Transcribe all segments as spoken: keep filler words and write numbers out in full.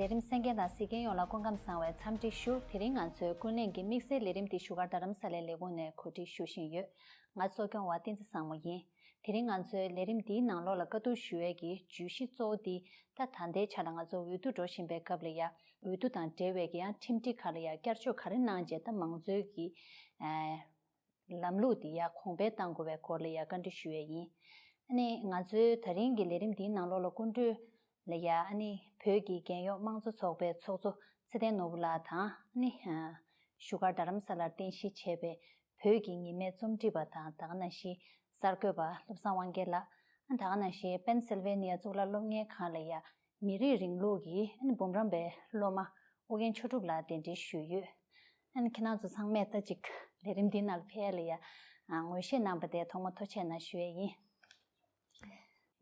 ལས་རིམ་གསན་མཁན་དང་གཟིགས་མཁན་ཡོངས་ལ་སྐུ་ཁམས་བཟང་བའི་འཚམས་འདྲི་ཞུ། དེ་རིང་ང་ཚོའི་ཀུན་གླེང་གི་དམིགས་བསལ་ལས་རིམ་འདི་བཞུགས་སྒར་རྡ་རམ་ས་ལའི་ལས་ཁུངས་ནས་གོ་སྒྲིག་ཞུ་བཞིན་ཡོད། ང་གཙོ་སྐྱོང་བ་བསྟན་འཛིན་བཟང་མོ་ཡིན། དེ་རིང་ང་ཚོའི་ལས་རིམ་འདིའི་ནང་ལོགས་ལ་བཀའ་བསྡུར་ཞུ་ཡས་ཀྱི་བརྗོད་གཞི་གཙོ་བོ་འདི། ད་ད་ལྟའི་ཆ་ལ་ང་ཚོ་འོས་བསྡུ་འགྲོ་བཞིན་པའི་སྐབས་ལ་ཡ། འོས་བསྡུ་དང་འབྲེལ་བའི་གི་ཡང་ཁྲིམས་སྒྲིག་ཁག་ལ་ཡ་བསྐྱར་བཅོས་ག་རེ་གནང་རྗེས་ད་མང་གཙོའི་གི་ཨ། ལམ་ལུགས་འདི་ཡ་གོང་འཕེལ་གཏང་དགོས་པའི་སྐོར་ལ་ཡ་བཀའ་འདྲི་ཞུ་ཡས་ཡིན། ཨ་ནི་ང་ཚོའི་ད་རིང་གི་ལས་རིམ་འདིའི་ནང་ལོགས་ལ་སྐུ་མགྲོན་ལ་ཡ་ཨ་ནི་བོད་ཀྱི་རྒྱལ་ཡོངས་དམངས་གཙོ་ཚོགས་པའི་ཚོགས་གཙོ་ཚེ་བརྟན་ནོར་བུ་ལགས་དང་ཨ་ནི་བཞུགས་སྒར་རྡ་རམ་ས་ལར་རྟེན་གཞི་བྱས་པའི་བོད་ཀྱི་ཉི་མའི་རྩོམ་སྒྲིག་པ་དང་ད་ག་ནང་བཞིན་གསར་འགོད་པ་བློ་བཟང་དབང་རྒྱལ་ལགས། ཨ་ནི་ད་ག་ནང་བཞིན་པེན་སིལ་ཝེ་ནི་ཡ་གཙུག་ལག་སློབ་གཉེར་ཁང་ལ་ཡ། མི་རིགས་རིང་ལུགས་ཀྱི་ཨ་ནི་འབུམ་རམས་པའི་སློབ་མ་ཨོ་རྒྱན་ཆོས་གྲུབ་ལགས་གདན་འདྲེན་ཞུས་ཡོད། ཨ་ནི་ཁྱེད་རང་ཚོ་ཚང་མས་ད་ཅིག་ལས་རིམ་འདི་ནང་ལ་ཕེབས་ཡ་ལ་ཡ་ཨ་ངོ་ཤེས་གནང་པ་དེ་ཐོག་མ་ཐུགས་རྗེ་ཆེ་གནང་ཞུ་ཡས་ཡིན།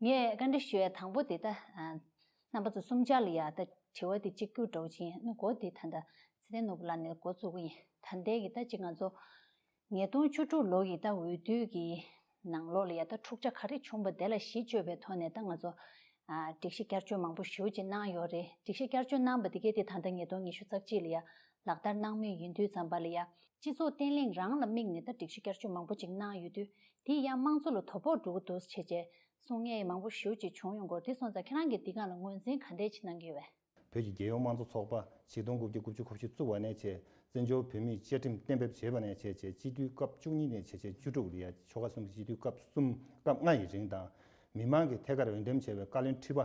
ངས་བཀའ་འདྲི་ཞུ་ཡས་དང་པོ་དེ་ད་ཨ་རྣམ་པ་ཚོ་གསུམ་ཆར་ལ་ཡ་ད་དྲི་བ་དེ་གཅིག་གྱུར་འདྲ་བོ་ཅིག་ཡིན། ཨ་ནི་འགོ་དེ་ད་ད་ཚེ་བརྟན་ནོར་བུ་ལགས་ནས་འགོ་བཙུགས་ཀྱི་ཡིན། ད་ལྟའི་གི་ད་ཅིག་ང་ཚོ་ཉིས་སྟོང་བཅུ་དྲུག་ལོ་ཡི་ད་འོས་བསྡུ་གི་ནང་ལོགས་ལ་ཡ་ད་འཁྲུག་ཆ་ག་རེ་བྱུང་བ་དེ་ལ་གཞི་བཅོལ་བའི་ཐོག་ནས་ད་ང་ཚོ་ཨ་སྒྲིག་གཞི་བསྐྱར་བཅོས་མང་པོ་ཞེ་པོ་ཅིག་གནང་ཡོད་རེད། སྒྲིག་གཞི་བསྐྱར་བཅོས་གནང་པ་དེ་གས་དེ་ད་ལྟ་ཉིས་སྟོང་ཉི་ཤུ་རྩ་གཅིག་ལ་ཡ་ལག་བསྟར་གནང་མུས་ཡིན་དུས་ཙམ་པ་ལ་ཡ་སྤྱི་ཚོགས་བརྟན་ལྷིང་རང་ལ་དམིགས་ནས་ད་སྒྲིག་གཞི་བསྐྱར་བཅོས་མང་པོ་ཅིག་གནང་ཡོད་དུས་དེ་ཡང་དམངས་གཙོ་ལ་དོ་ཕོག་འགྲོ་གི་འདུག་བྱས་བྱས་གསུང་ཡས་མང་པོ་ཞེ་པོ་ཅིག་བྱུང་ཡོང་གི་ཡོད་རེད། དེ་སོང་ཙང་ཁྱེད་རང་གིས་འདི་སྒང་ལ་ངོས་འཛིན་ག་འདྲས་ཅིག་གནང་གི་ཡོད་པས། བོད་ཀྱི་རྒྱལ་ཡོངས་དམངས་གཙོ་ཚོགས་པ་ཆིག་སྟོང་དགུ་བརྒྱ་དགུ་བཅུ་གོ་བཞི་བཙུགས་པ་ནས་བྱས་བཙན་བྱོལ་བོད་མིའི་བཅའ་ཁྲིམས་གཏན་འབེབས་བྱས་པ་ནས་བྱས་བྱས་སྤྱི་འཐུས་སྐབས་བཅུ་གཉིས་ནས་བྱས་བྱས་བཅུ་དྲུག་ལ་ཡ་ཆོལ་ཁ་གསུམ་གྱི་སྤྱི་འཐུས་སྐབས་གསུམ་སྐབས་ལྔ་ཡི་རིང་དང་མི་མང་གིས་ཐད་ཀར་འོས་འདེམས་བྱས་པའི་བཀའ་བློན་ཁྲི་པ་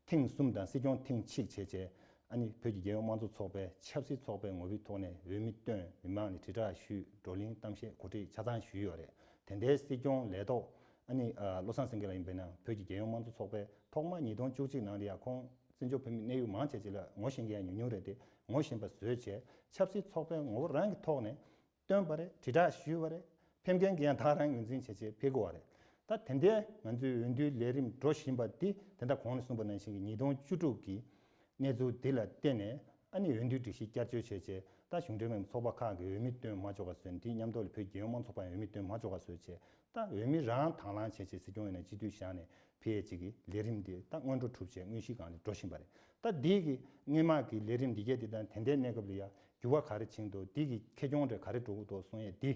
ཐེངས་གསུམ་དང་སྲིད་སྐྱོང་ཐེངས་གཅིག་བྱས་བྱས་ཨ་ནི་བོད་ཀྱི་རྒྱལ་ཡོངས་དམངས་གཙོ་ཚོགས་པའི་ཆབ་སྲིད་ཚོགས་པའི་ངོ་བོའི་ཐོག་ནས་འོས་མི་བཏོན། མི་མང་ནས་དྲིལ་བསྒྲགས་ཞུས། བགྲོ་གླེང་གཏམ་བཤད་གོ་སྒྲིག་ཆ་ཚང་ཞུས་ཡོད་རེད། དེ་འདྲའི་སྲིད་སྐྱོང་ལས་ཐོག་ཨ་ནི་བློ་བཟང་སེང་གེ་ལགས་ཡིན་པས་ན་བོད་ཀྱི་རྒྱལ་ཡོངས་དམངས་གཙོ་ཚོགས་པའི་ཐོག་མ་ཉིས་སྟོང་བཅུ་གཅིག་ནང་ལ་ཡ་ཁོང་བཙན་བྱོལ་བོད་མི་གནད་ཡོད་མང་ཆེ་ཅིག་ལ་ངོ་ཤེས་མཁན་ཡང་ཉུང་ཉུང་རེད་དེ། ངོ་ཤེས་པ་བཟོས་བྱས་ཆབ་སྲིད་ཚོགས་པའི་ངོ་བོ་རང་གི་ཐོག་ནས་བཏོན་པ་རེད། དྲིལ་བསྒྲགས་ཞུས་པ་རེད། ཕེབས་མཁན་གྱི་ཡང་ད་རང་ངོས་འཛིན་བྱས་བྱས་ཕེབས་དགོས་པ་རེད། ད་དེ་འདྲའི་ང་ཚོའི་འོས་བསྡུའི་ལས་རིམ་འགྲོ་བཞིན་པ་འདི་དེ་འདྲ་གོང་ནས་གསུངས་པ་ནང་བཞིན་གྱི་ཉིས་སྟོང་བཅུ་དྲུག་གི་གནས་ཚུལ་འདི་ལ་བརྟེན་ནས་ཨ་ནི་འོས་བསྡུའི་སྒྲིག་གཞི་བསྐྱར་བཅོས་བྱས་བྱས་ད་གཞུང་འབྲེལ་མིན་པའི་ཚོགས་པ་ཁག་གི་འོས་མི་བཏོན་མ་ཆོག་པ་བཟོས། འདི་མཉམ་དུ་ལ་བོད་རྒྱལ་ཡོངས་དམངས་གཙོ་ཚོགས་པའི་འོས་མི་བཏོན་མ་ཆོག་པ་བཟོས་བྱས་ད་འོས་མི་རང་དང་བླངས་བྱས་བྱས་སྲིད་སྐྱོང་ཡིན་ན་སྤྱི་འཐུས་བཞག་ནས་ཕེབས་ཡས་ཅིག་གི་ལས་རིམ་འདི་ད་སྔོན་འགྲོ་གྲུབ་བྱས་དངོས་གཞིའི་སྒང་ལ་འགྲོ་བཞིན་པ་རེད། ད་འདི་གི་སྔོན་མ་གི་ལས་རིམ་འདི་གས་འདི་དང་དེ་འདྲའི་གནས་སྐབས་ལ་ཡ་འགྱུར་བ་ག་རེ་ཕྱིན་འདུག་འདི་གི་ཁེ་གྱོང་རེ་ག་རེ་འགྲོ་གི་འདུག་གསུང་ཡས་འདི་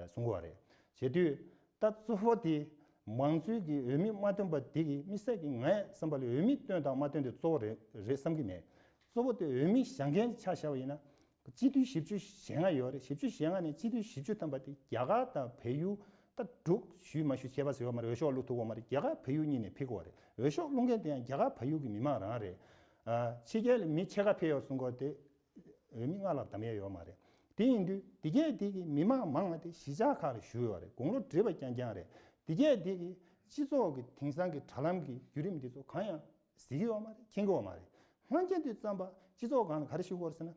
གསུང་གི་བ་རེད། བྱེད་དུས་ད་གཙོ་བོ་དེ་མང་གཙོའི་གི་འོས་མི་མ་བཏོན་པ་འདི་གི་དམིགས་བསལ་གྱི་ངའི་བསམ་པ་ལ་འོས་མི་བཏོན་དང་མ་བཏོན་དེ་གཙོ་བོ་རེད་རེད་བསམ་གྱི་མེད། གཙོ་བོ་དེ་འོས་མི་བཞེངས་མཁན་ཆ་བཞག་པ་ཡིན་ན། སྤྱི་འཐུས་བཞི་བཅུ་ཞེ་ལྔ་ཡོད་རེད། བཞི་བཅུ་ཞེ་ལྔ་ནས་སྤྱི་འཐུས་བཞི་བཅུ་ཐམ་པ་དེ་རྒྱ་གར་དང་བལ་ཡུལ་ད་འབྲུག་ཞུས་མ་ཞུས་ཁྱད་པར་ཟེར་བ་མ་རེད། འོས་ཤོག་བླུག་ཐུབ་པ་མ་རེད། རྒྱ་གར་བལ་ཡུལ་གཉིས་ནས་ཕེབས་དགོས་པ་རེད། འོས་ཤོག་བླུག་མཁན་དེ་ཡང་རྒྱ་གར་བལ་ཡུལ་གྱི་མི་མང་རང་རེད། ཨ་ཕྱི་རྒྱལ་ལ་མི་ཕྱེད་ཀ་ཕེབས་ཡོད་གསུང་གི་ཡོད་དེ། འོས་མི་ལྔ་ལྷག་བདམས་ཡས་ཡོད་མ་རེད། དེ་ཡིན་དུས་དེ་གས་དེ་གི་མི་མང་མང་བ་དེ་གཞིས་ཆགས་ཁག་ལ་བཞུགས་ཡོད་རེད། དགུང་ལོ་བགྲེས་པ་རྐྱང་རྐྱང་རེད། དེ་གས་དེ་གི་སྤྱི་ཚོགས་ཀྱི་དེང་སང་གི་དྲ་ལམ་གྱི་བརྒྱུད་རིམ་འདི་ཚོ་གང་ཡང་གཟིགས་ཀྱི་ཡོད་མ་རེད། མཁྱེན་གྱི་ཡོད་མ་རེད། མ་མཁྱེན་དུས་ཙམ་པ་སྤྱི་ཚོགས་སྒང་ལ་ག་རེ་ཞུ་དགོས་རེད་ཟེར་ན།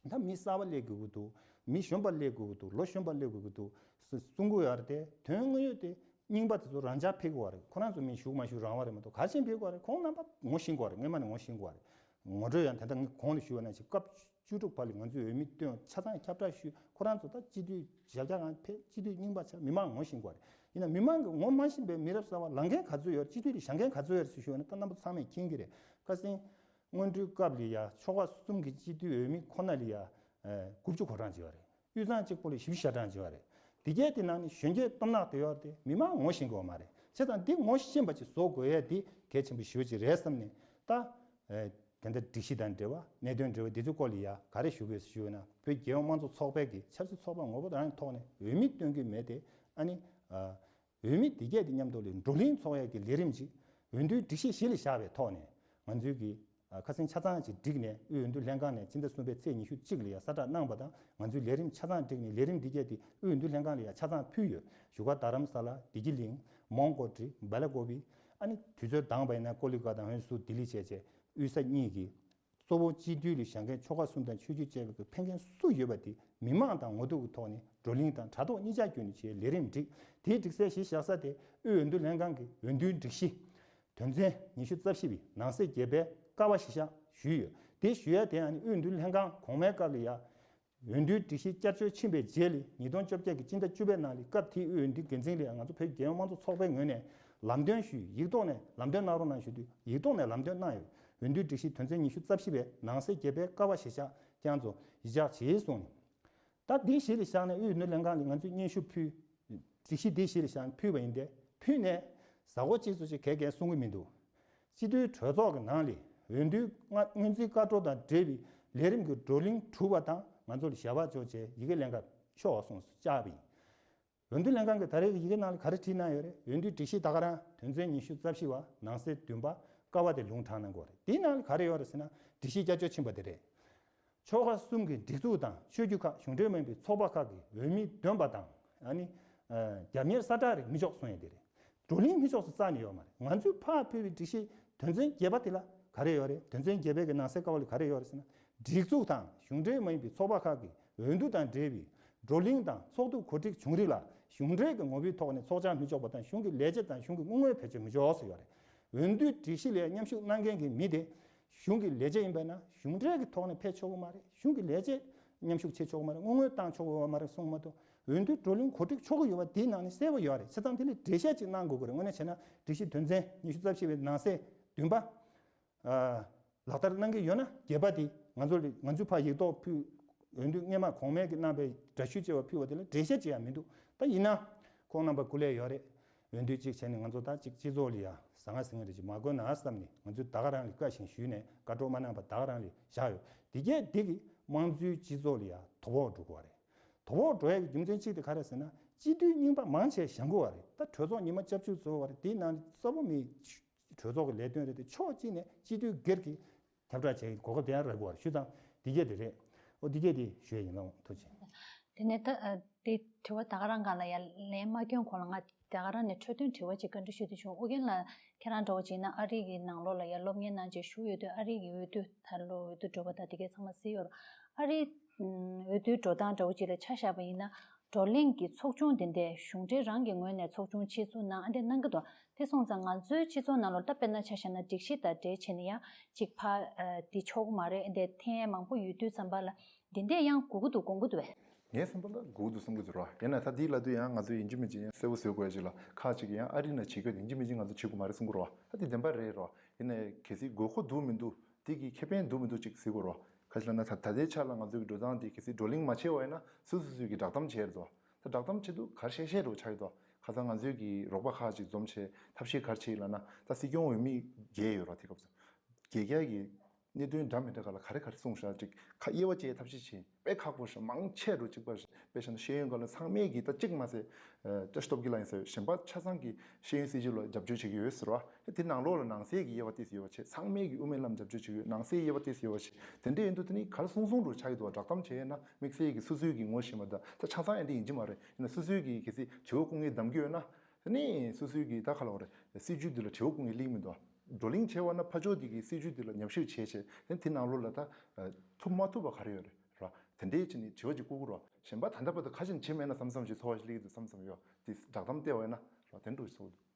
ད་མི་གསར་པ་སླེབས་དགོས་ཀྱི་འདུག་མི་གཞོན་པ་སླེབས་དགོས་ཀྱི་འདུག་ལོ་གཞོན་པ་སླེབས་དགོས་ཀྱི་འདུག་གསུང་གི་ཡོད་རེད་དེ། དོན་དངོས་ཡོད་དེ་རྙིང་པ་དེ་ཚོ་རང་འཇགས་ཕེབས་ཀྱི་ཡོད་རེད། ཁོ་རང་ཚོ་མི་བཞུགས་མ་བཞུགས་རང་དབང་རེད་མ་གཏོགས་ག་རེ་བྱས་ཕེབས་ཀྱི་ཡོད་རེད། ཁོང་རྣམ་པ་ངོ་ཤེས་ཀྱི་ཡོད་རེད། སྔོན་མ་ནས་ངོ་ཤེས་ཀྱི་ཡོད་རེད། ངོ་སྤྲོད་ཡང་དེ་འདྲ་ངས་གོང་ལ་ཞུས་པ་ནང་བཞིན་སྐབས་བཅུ་དྲུག་བར་ལ་ང་ཚོས་འོས་མི་བཏོན། ཆ་ཚང་ཁྱབ་བསྒྲགས་ཞུས། ཁོ་རང་ཚོ་ད་སྤྱི་འཐུས་བཞག་རྒྱ་གང་ཕེབས། སྤྱི་འཐུས་རྙིང་པ་ཆགས། མི་མང་ངོ་ཤེས་ཀྱི་ཡོད་རེད། ཡིན་ན་མི་མང་གི་ངོ་མ་ཤེས་པའི་མི་རབས་གསར་པ་ལངས་མཁན་ག་ཚོད་ཡོད་རེད། སྤྱི་འཐུས་ལ་བཞེངས་མཁན་ག་ཚོད་ཡོད་རེད་ཟེར་ཞུས་པ་ན་ད་རྣམ་པ་ཚང་མས་མཁྱེན་གྱི་རེད། ཁ་སང་སྔོན་འགྲོའི་སྐབས་ལ་ཡ་ཆོལ་ཁ་གསུམ་གྱི་སྤྱི་འཐུས་འོས་མི་ཁོ་ན་ལ་ཡ་དགུ་བཅུ་གོ་གྲངས་ཅིག་ཡོད་རེད། དབུས་གཙང་གཅིག་པོ་ལ་བཞི་བཅུ་ཞེ་གྲངས་ཅིག་ཡོད་རེད། དེ་གས་དེ་ནང་ནས་གཞོན་སྐྱེས་སྟོབས་ནག་དེ་ཡོད་རེད་དེ་མི་མང་ངོ་ཤེས་ཀྱི་ཡོད་མ་རེད། བྱས་ཙང་འདི་ངོ་ཤེས་པ་ཅིག་བཟོ་དགོས་ཡས་འདི་གལ་ཆེན་པོ་ཞེ་པོ་ཅིག་རེད་བསམ་ནས་ད། ཨེ། དེ་འདྲ་སྒྲིག་གཞི་དང་འབྲེལ་བ་གནད་དོན་འབྲེལ་བ་འདི་ཚོའི་སྐོར་ལ་ཡ་ག་རེ་ཞུ་དགོས་ཞུས་ན། བོད་རྒྱལ་ཡོངས་དམངས་གཙོ་ཚོགས་པའི་གི་ཆབ་སྲིད་ཚོགས་པ་ངོ་བོ་རང་གི་ཐོག་ནས་འོས་མི་བཏོན་གྱི་མེད་དེ། ཨ་ནི། ཨ། འོས་མི་འདི་གས་དེ་མཉམ་དུ་ལ་བགྲོ་གླེང་ཚོགས་ཡས་ཀྱི་ལས་རིམ་ཅིག་འོས་བསྡུའི་སྒྲིག་གཞི་གཞི་ལ་བཞག་པའི་ཐོག་ནས་ང་ཚོའི་གི། ཨ། ཁ་སང་ཆ་ཚང་ཅིག་བསྒྲིགས་ནས་དབུས་འོས་བསྡུ་ལྷན་ཁང་ནས་སྤྱི་ཟླ་གསུམ་པའི་ཚེས་ཉི་ཤུ་གཅིག་ལ་ཡ་གསལ་བསྒྲགས་གནང་པ་དང་ང་ཚོའི་ལས་རིམ་ཆ་ཚང་བསྒྲིགས་ནས་ལས་རིམ་འདི་གས་དེ་དབུས་འོས་བསྡུ་ལྷན་ཁང་ལ་ཡ་ཆ་ཚང་ཕུལ་ཡོད། བཞུགས་སྒར་རྡ་རམ་ས་ལ། བདེ་སྐྱིད་གླིང་། མོན་གྷོ་ཊི། སྦེ་ལ་ཀོ་བི། ཨ་ནི་དུས་ཚོད་འདང་པ་ཡིན་ན་ཀོ་ལི་ཀ་ཏ། ཧོན་སུར། ལྡི་ལི་བཅས་བཅས་དབུས་ས་གཉིས་ཀྱི་གཙོ་བོ་སྤྱི་འཐུས་ལ་བཞེངས་མཁན་ཆོལ་ཁ་གསུམ་དང་ཆོས་བརྒྱུད་བཅས་པའི་ཕེབས་མཁན་སུ་ཡོད་པ་དེ་མི་མང་དང་ངོ་ཐུག་གི་ཐོག་ནས་བགྲོ་གླེང་དང་དྲ་ཐོག་གཉིས་ཆ་བརྒྱུད་ནས་བྱས་ལས་རིམ་བསྒྲིགས། དེའི་སྒྲིག་གསལ་གཞི་བཞག་ས་དེ་དབུས་འོས་བསྡུ་ལྷན་ཁང་གི་འོས་བསྡུའི་སྒྲིག་གཞི་དོན་ཚན་ཉི་ཤུ་རྩ་བཞི་པའི་ནང་གསེས་བརྒྱད་པའི་ཀ་བ་གཞི་བཞག་ཞུས་ཡོད། དེ་ཞུ་ཡ་དེ་ཡང་ནི་དབུས་འོས་བསྡུ་ལྷན་ཁང་གོང་མའི་སྐབས་ལ་ཡ། འོས་བསྡུའི་སྒྲིག་གཞི་བསྐྱར་བཅོས་ཕྱིན་པའི་རྗེས་ལ་ཉིས་སྟོང་བཅོ་བརྒྱད་ཀྱི་སྤྱི་ཟླ་བཅུ་པའི་ནང་ལ་སྐབས་དེའི་དབུས་འོས་བསྡུའི་འགན་འཛིན་ལ་ང་ཚོ་བོད་རྒྱལ་ཡོངས་དམངས་གཙོ་ཚོགས་པའི་ངོས་ནས་ལམ་སྟོན་ཞུས། ཡིག་ཐོག་ནས་ལམ་སྟོན་གནང་རོགས་གནང་ཞུ་དུས་ཡིག་ཐོག་ནས་ལམ་སྟོན་གནང་ཡོད། འོས་བསྡུའི་སྒྲིག་གཞི་དོན་ཚན་ཉི་ཤུ་རྩ་བཞི་པའི་ནང་གསེས་བརྒྱད་པའི་ཀ་བ་གཞིར་བཞག་རྐྱང་ཚོ་གཞི་བཞག་བྱས་གསུངས་ནས། ད་འདི་གཞི་ལ་བཞག་ནས་དབུས་འོས་བསྡུ་ལྷན་ཁང་ལ་ང་ཚོས་སྙན་ཞུ་ཕུལ། སྒྲིག་གཞི་འདི་གཞི་ལ་བཞག་ནས་ཕུལ་བ་ཡིན་ཏེ། ཕུལ་ནས་གཟའ་འཁོར་གཅིག་ཙམ་ཞིག་གས་གས་གསུང་གི་མི་འདུག་སྤྱི་འཐུས་གྲོས་ཚོགས་ཀྱི་ནང་ལ་འོས་བསྡུའི་སྔ་སྔོན་རྩིས་བཀའ་འཁྲོལ་དང་འབྲེལ་བའི་ལས་རིམ་གྱི་བགྲོ་གླེང་གྲུབ་པ་དང་ང་ཚོ་ལ་ཞལ་པར་འབྱོར་བྱས་ཡི་གེ་ལེན་ག་ཤོག་གསུངས་སུ་བཅར་བ་ཡིན། འོས་བསྡུ་ལྷན་ཁང་གིས་ད་རེས་ཀྱི་ཡི་གེ་ནང་ལ་ག་རེ་བྲིས་གནང་ཡོད་རེད། འོས་བསྡུའི་སྒྲིག་གཞི་ད་ག་རང་དོན་ཚན་ཉི་ཤུ་རྩ་བཞི་པ་ནང་གསེས་བདུན་པ་ཀ་བ་དེ་ལུང་དྲངས་གནང་དགོས་རེད། དེའི་ནང་ལ་ག་རེ་ཡོད་རེད་ཟེར་ན། སྒྲིག་གཞི་བསྐྱར་བཅོས་ཕྱིན་པ་དེ་རེད། ཆོལ་ཁ་གསུམ་གྱི་སྒྲིག་འཛུགས་དང་ཆོས་བརྒྱུད་ཁག་གཞུང་འབྲེལ་མིན་པའི་ཚོགས་པ་ཁག་གི་འོས་མི་འདོན་པ་དང་། ཨ་ནི། ཨ། རྒྱབ་གཉེར་གསལ་བསྒྲགས་རིགས་མི་ཆོག་གསུང་ཡ་དེ་རེད། བགྲོ་གླེང་མི་ཆོག་ཟེར་རྩ་ནས་ཡོད་མ་རེད། ང་ཚོས་ཕར་ཕུལ་བའི་སྒྲིག་གཞི་དོན་ཚན་བརྒྱད་པ་དེ་ལ་ག་རེ་ཡོད་རེད། དོན་ཚན་བརྒྱད་པའི་གི་ནང་གསེས་ཀ་བ་ལ་ག་རེ་ཡོད་རེད་ཟེར་ན། སྒྲིག་འཛུགས་དང་གཞུང་འབྲེལ་མ་ཡིན་པའི་ཚོགས་པ་ཁག་གིས་འོས་བསྡུ་དང་འབྲེལ་བའི་བགྲོ་གླེང་དང་ཚོགས་འདུ་གོ་སྒྲིག་བྱུང་རིགས་ལ་གཞུང་འབྲེལ་གྱི་ངོ་བོའི་ཐོག་ནས་ཚོགས་བཅར་མི་ཆོག་པ་དང་། གཞུང་གི་ལས་བྱེད་དང་གཞུང་གི་དངུལ་དངོས་བེད་སྤྱོད་མི་ཆོག་ཟེར་ཡོད་རེད། འོས་བསྡུའི་སྒྲིག་གཞི་ལ་མཉམ་ཞུགས་གནང་མཁན་གྱི་མི་དེ་གཞུང་གི་ལས་བྱེད་ཡིན་པས་ན་གཞུང་འབྲེལ་གྱི་ཐོག་ནས་ཕེབས་ཆོག་གི་མ་རེད། གཞུང་གི་ལས་བྱེད་མཉམ་ཞུགས་བྱེད་ཆོག་གི་མ་རེད། དངུལ་དངོས་བཏང་ཆོག་གི་ཡོད་མ་རེད་གསུངས་མ་གཏོགས། འོས་བསྡུ་བགྲོ་གླེང་གོ་སྒྲིག་ཆོག་གི་ཡོད་པ་དེའི་ནང་ནས་གསལ་པོ་ཡོད་རེད། བྱས་ཙང་དེ་ལ་འགྲེལ་བཤད་ཅིག་གནང་དགོས་ཀྱི་རེད། དངོས་གནས་བྱས་ན་སྒྲིག་གཞི་དོན་ཚན་ཉི་ཤུ་རྩ་བཞི་པའི་ནང་གསེས་བདུན་པ། ཨ། ལག་བསྟར་གནང་གི་ཡོད་ན་བརྒྱད་པ་དེ་ང་ཚོ་ལ་ང་ཚོས་ཕར་ཡིག་ཐོག་ཕུལ། འོས་བསྡུ་སྔོན་མ་གོང་མའི་གི་གནང་པའི་འདྲ་བཤུས་བྱས་པ་ཕུལ་བ་དེ་ལ་འགྲེལ་བཤད་བྱེད་ཡ་མི་འདུག་ད་ཡིན་ན་ཁོང་རྣམ་པ་སྐུ་ལས་ཡོད་རེད། འོས་བསྡུ་གཅིག་བྱས་ནས་ང་ཚོ་ད་གཅིག་སྤྱི་ཚོགས་ལ་ཡ་ཟང་ངེ་ཟིང་ངེ་རེ་ཅིག་མ་དགོས་ན་བསམ་ནས་ང་ཚོས་ད་ག་རང་ལ་བཀའ་བཞིན་ཞུས་ནས་བཀའ་འཁྲོལ་མ་གནང་པ་ད་ག་རང་ལ་བཞག་ཡོད། དེ་གས་དེ་གི་དམངས་གཙོའི་སྤྱི་ཚོགས་ལ་ཡ་དོ་ཕོག་འགྲོ་གི་བ་རེད། དོ་ཕོག་འགྲོ་ཡ་གི་རྒྱུ་མཚན་གཅིག་དེ་ག་རེ་ཟེར་ན། སྤྱི་འཐུས་རྙིང་པ་མང་ཆེ་བཞེངས་དགོས་བ་རེད། ད་གྲོས་ཚོགས་ཉི་མ་བཅུ་གཅིག་འཛུལ་བ་རེད། དེའི་ནང་གསལ་པོ་མེད། གྲོས་ཚོགས་ཀྱི་ལས་དོན་རེད་དེ། ཕྱོགས་གཅིག་ནས་སྤྱི་འཐུས་སྒེར་གྱི་ཁྱབ་བསྒྲགས་བྱེད་གོ་སྐབས་དེ་ཡང་རག་གི་བར་ཞུ་དང་། འདི་གས་དེ་རེད། ཨོ་འདི་གས་དེ་ཞུ་ཡ་ཡིན། ལགས་འོང་། ཐུགས་རྗེ་ཆེ། དེ་ནས་ད་ཨ་དེ་དྲི་བ་ད་ག་རང་སྒང་ལ་ཡ་ལན་མ་བསྐྱོན་གོང་ལ་ང་ད་ག་རང་ནས་འཕྲོས་དོན་དྲི་བ་ཅིག་བཀའ་འདྲི་ཞུ་འདོད་བྱུང་། ཨོ་རྒྱན་ལགས་ཁྱེད་རང་འདྲ་བོ་ཅིག་ཡིན་ན་ཨ་རི་གི་ནང་ལོགས་ལ་ཡ་སློབ་གཉེར་གནང་བྱས་བཞུགས་ཡོད་དུས། ཨ་རི་གི་འོས་བསྡུ་ད་ལོ་འོས་བསྡུ་འགྲོ་བ་དང་དེ་གས་ཚང་མ་གཟིགས་ཡོད་རེད། ཨ་རི་ཨམ་འོས་བསྡུའི་འགྲོ་སྟངས་འདྲ་བོ་ཅིག་ལ་ཆ་བཞག་པ་ཡིན་ན། བགྲོ་གླེང་གི་ཚོགས་ཆུང་འདི་འདྲས་གཞུང་འབྲེལ་རང་གི་ངོས་ནས་ཚོགས་ཆུང་ཆེད་འཛུགས་གནང་། ཨ་འདྲས་གནང་གི་འདུག་དེ་སོང་ཙང་ང་ཚོའི་སྤྱི་ཚོགས་ནང་ལོགས་ད་དཔེར་ན་ཆ་བཞག་ན་སྒྲིག་གཞི་དང་འབྲེལ་བྱས་ནས་ཡང་ཅིག་ཕ་ཨ་འདི་ཆོག་གི་མ་རེད། ཨ་འདྲས་འཐེན་མང་པོ་ཡོད་དུས་ཙམ་པ་ལ་འདི་འདྲས་ཡང་དགོས་ཀྱི་འདུག་དགོངས་ཀྱི་འདུག་ངའི་བསམ་པ་ལ་དགོས་ཀྱི་འདུག་བསམ་གྱི་འདུག་ར། ཡིན་ན་ད་འདི་ལབ་དུས་ཡང་ང་ཚོས་ཡིན་གཅིག་མིན་གཅིག་ཡང་གསལ་པོ་བཟོ་དགོས་ཡ་ཅིག་ལ། ཁག་ཅིག་ཡང་ཨ་རི་ནང་བྱེད་དགོས་དེ་ཡིན་གཅིག་མིན་གཅིག་ང་ཚོ་བྱེད་དགོས་མ་རེད་གསུང་གི་རེད་བ། ད་འདི་བདེན་པ་རེད་ར། ཡིན་ནའི་གལ་སྲིད་དགོས་མཁོ་འདུག་མི་འདུག་དེ་གི་ཁེ་ཕན་འདུག་མི་འདུག་ཅིག་གཟིགས་དགོས་རེད། ག་ཅི་ལབ་ན་ད་ད་ལྟའི་ཆ་ལ་ང་ཚོའི་གི་འགྲོ་སྟངས་དེ་གལ་སྲིད་བགྲོ་གླེང་མ་བྱས་པ་ཡིན་ན་སོ་སོ་སོའི་གི་བསྒྲགས་གཏམ་བྱས་རེད་དོ། ད་བསྒྲགས་གཏམ་བྱེད་དུས་ག་རེ་བཤད་བཤད་འགྲོ་ཆགས་ཀྱི་འདུག་ཁ་སང་ང་ཚོའི་གི་རོགས་པ་ཁག་ཅིག་འཛོམས་བྱས་ཐབས་ཤེས་ག་རེ་བྱས་ལབ་ན། ད་སྲིད་སྐྱོང་འོས་མི་བརྒྱད་ཡོད་རེད། དེ་སྐབས་སུ་བརྒྱད་བརྒྱ་གི་གནད་དོན་འདྲ་མི་འདྲ་ག་ལ་ག་རེ་ག་རེ་གསུངས་ཤག་ཅིག་ཁ་དབྱེ་བ་ཕྱེ་ཐབས་ཤེས་བྱས། དཔེ་ཁག་པོ་ཞིག་མང་ཆེ་རུ་གཅིག་པ་ཞིག་དཔེ་བཞག་ན་ཤེས་ཡོན་སྒང་ལ་ཚང་མས་ཀྱིས་ད་གཅིག་མ་ཟད་ཨ་བཀྲ་ཤིས་སྟོབས་རྒྱལ་ལགས་ཡིན་ཟེར། གཞན་པ་ཆ་ཚང་གིས་ཤེས་ཡོན་སྲིད་བྱུས་ལ་རྒྱབ་སྐྱོར་བྱེད་ཀྱི་ཡོད་ཟེར་བ། དེ་ནང་ལོགས་ལ་ནང་གསེས་ཀྱི་དབྱེ་བ་ཏོག་ཙམ་ཡོད་པ་བྱས། ཚང་མས་ཀྱིས་དབུ་མའི་ལམ་རྒྱབ་སྐྱོར་བྱེད་ཀྱི་ཡོད། ནང་གསེས་དབྱེ་བ་ཏོག་ཙམ་ཡོད་པ་བྱས། དེ་འདྲ་ཡིན་དུས་དེ་ནི་ག་རེ་གསུང་གསུང་རུ་ཆགས་ཀྱི་འདུག་བ། བསྒྲགས་གཏམ་བྱས་ན་དམིགས་བསལ་གྱི་སོ་སོའི་གི་ངོ་ཤེས་པ་དང་། ད་ཆ་ཚང་ཨེ་འདྲ་ཡིན་གྱི་མ་རེད། ཡིན་ན་སོ་སོའི་གི་གལ་སྲིད་བྱེད་སྒོ་སྐུ་ངལ་གདམ་གྱི་ཡོད་ན། དེ་ནི་སོ་སོའི་གི་ད་ག་ལབ་དགོས་རེད། སྲིད་བྱུས་འདི་ལ་བྱེད་སྒོ་སྐུ་ངལ་སླེབས་མི་འདུག་བགྲོ་གླེང་བྱས་པ་ན་ཕར་ཕྱོགས་འདི་གི་སྲིད་བྱུས་འདི་ལ་ཉམས་ཞིབ་བྱས་བྱས། དེ་དེ་ནང་ལོགས་ལ་ད་ཐུབ་མ་ཐུབ་པ་ག་རེ་ཡོད་རེད་ར། དེ་འདྲའི་ཅིག་ནི་དྲི་བ་ཅིག་བསྐུར་གྱི་རོགས། གཞན་པ་ད་ལྟ་བར་དུ་ཁ་ཆེམས་བྱེད་མེད་ན་བསམ་བསམ་ཞིག་ཚོར་བ་ཞིག་སླེབས་ཀྱི་འདུག་བསམ་བསམ་ཡོད། དེ་བསྒྲགས་གཏམ་བལྟས་པ་ཡིན་ན་ར། དེ་འདྲ་ཞིག་ཚོར་འདུག་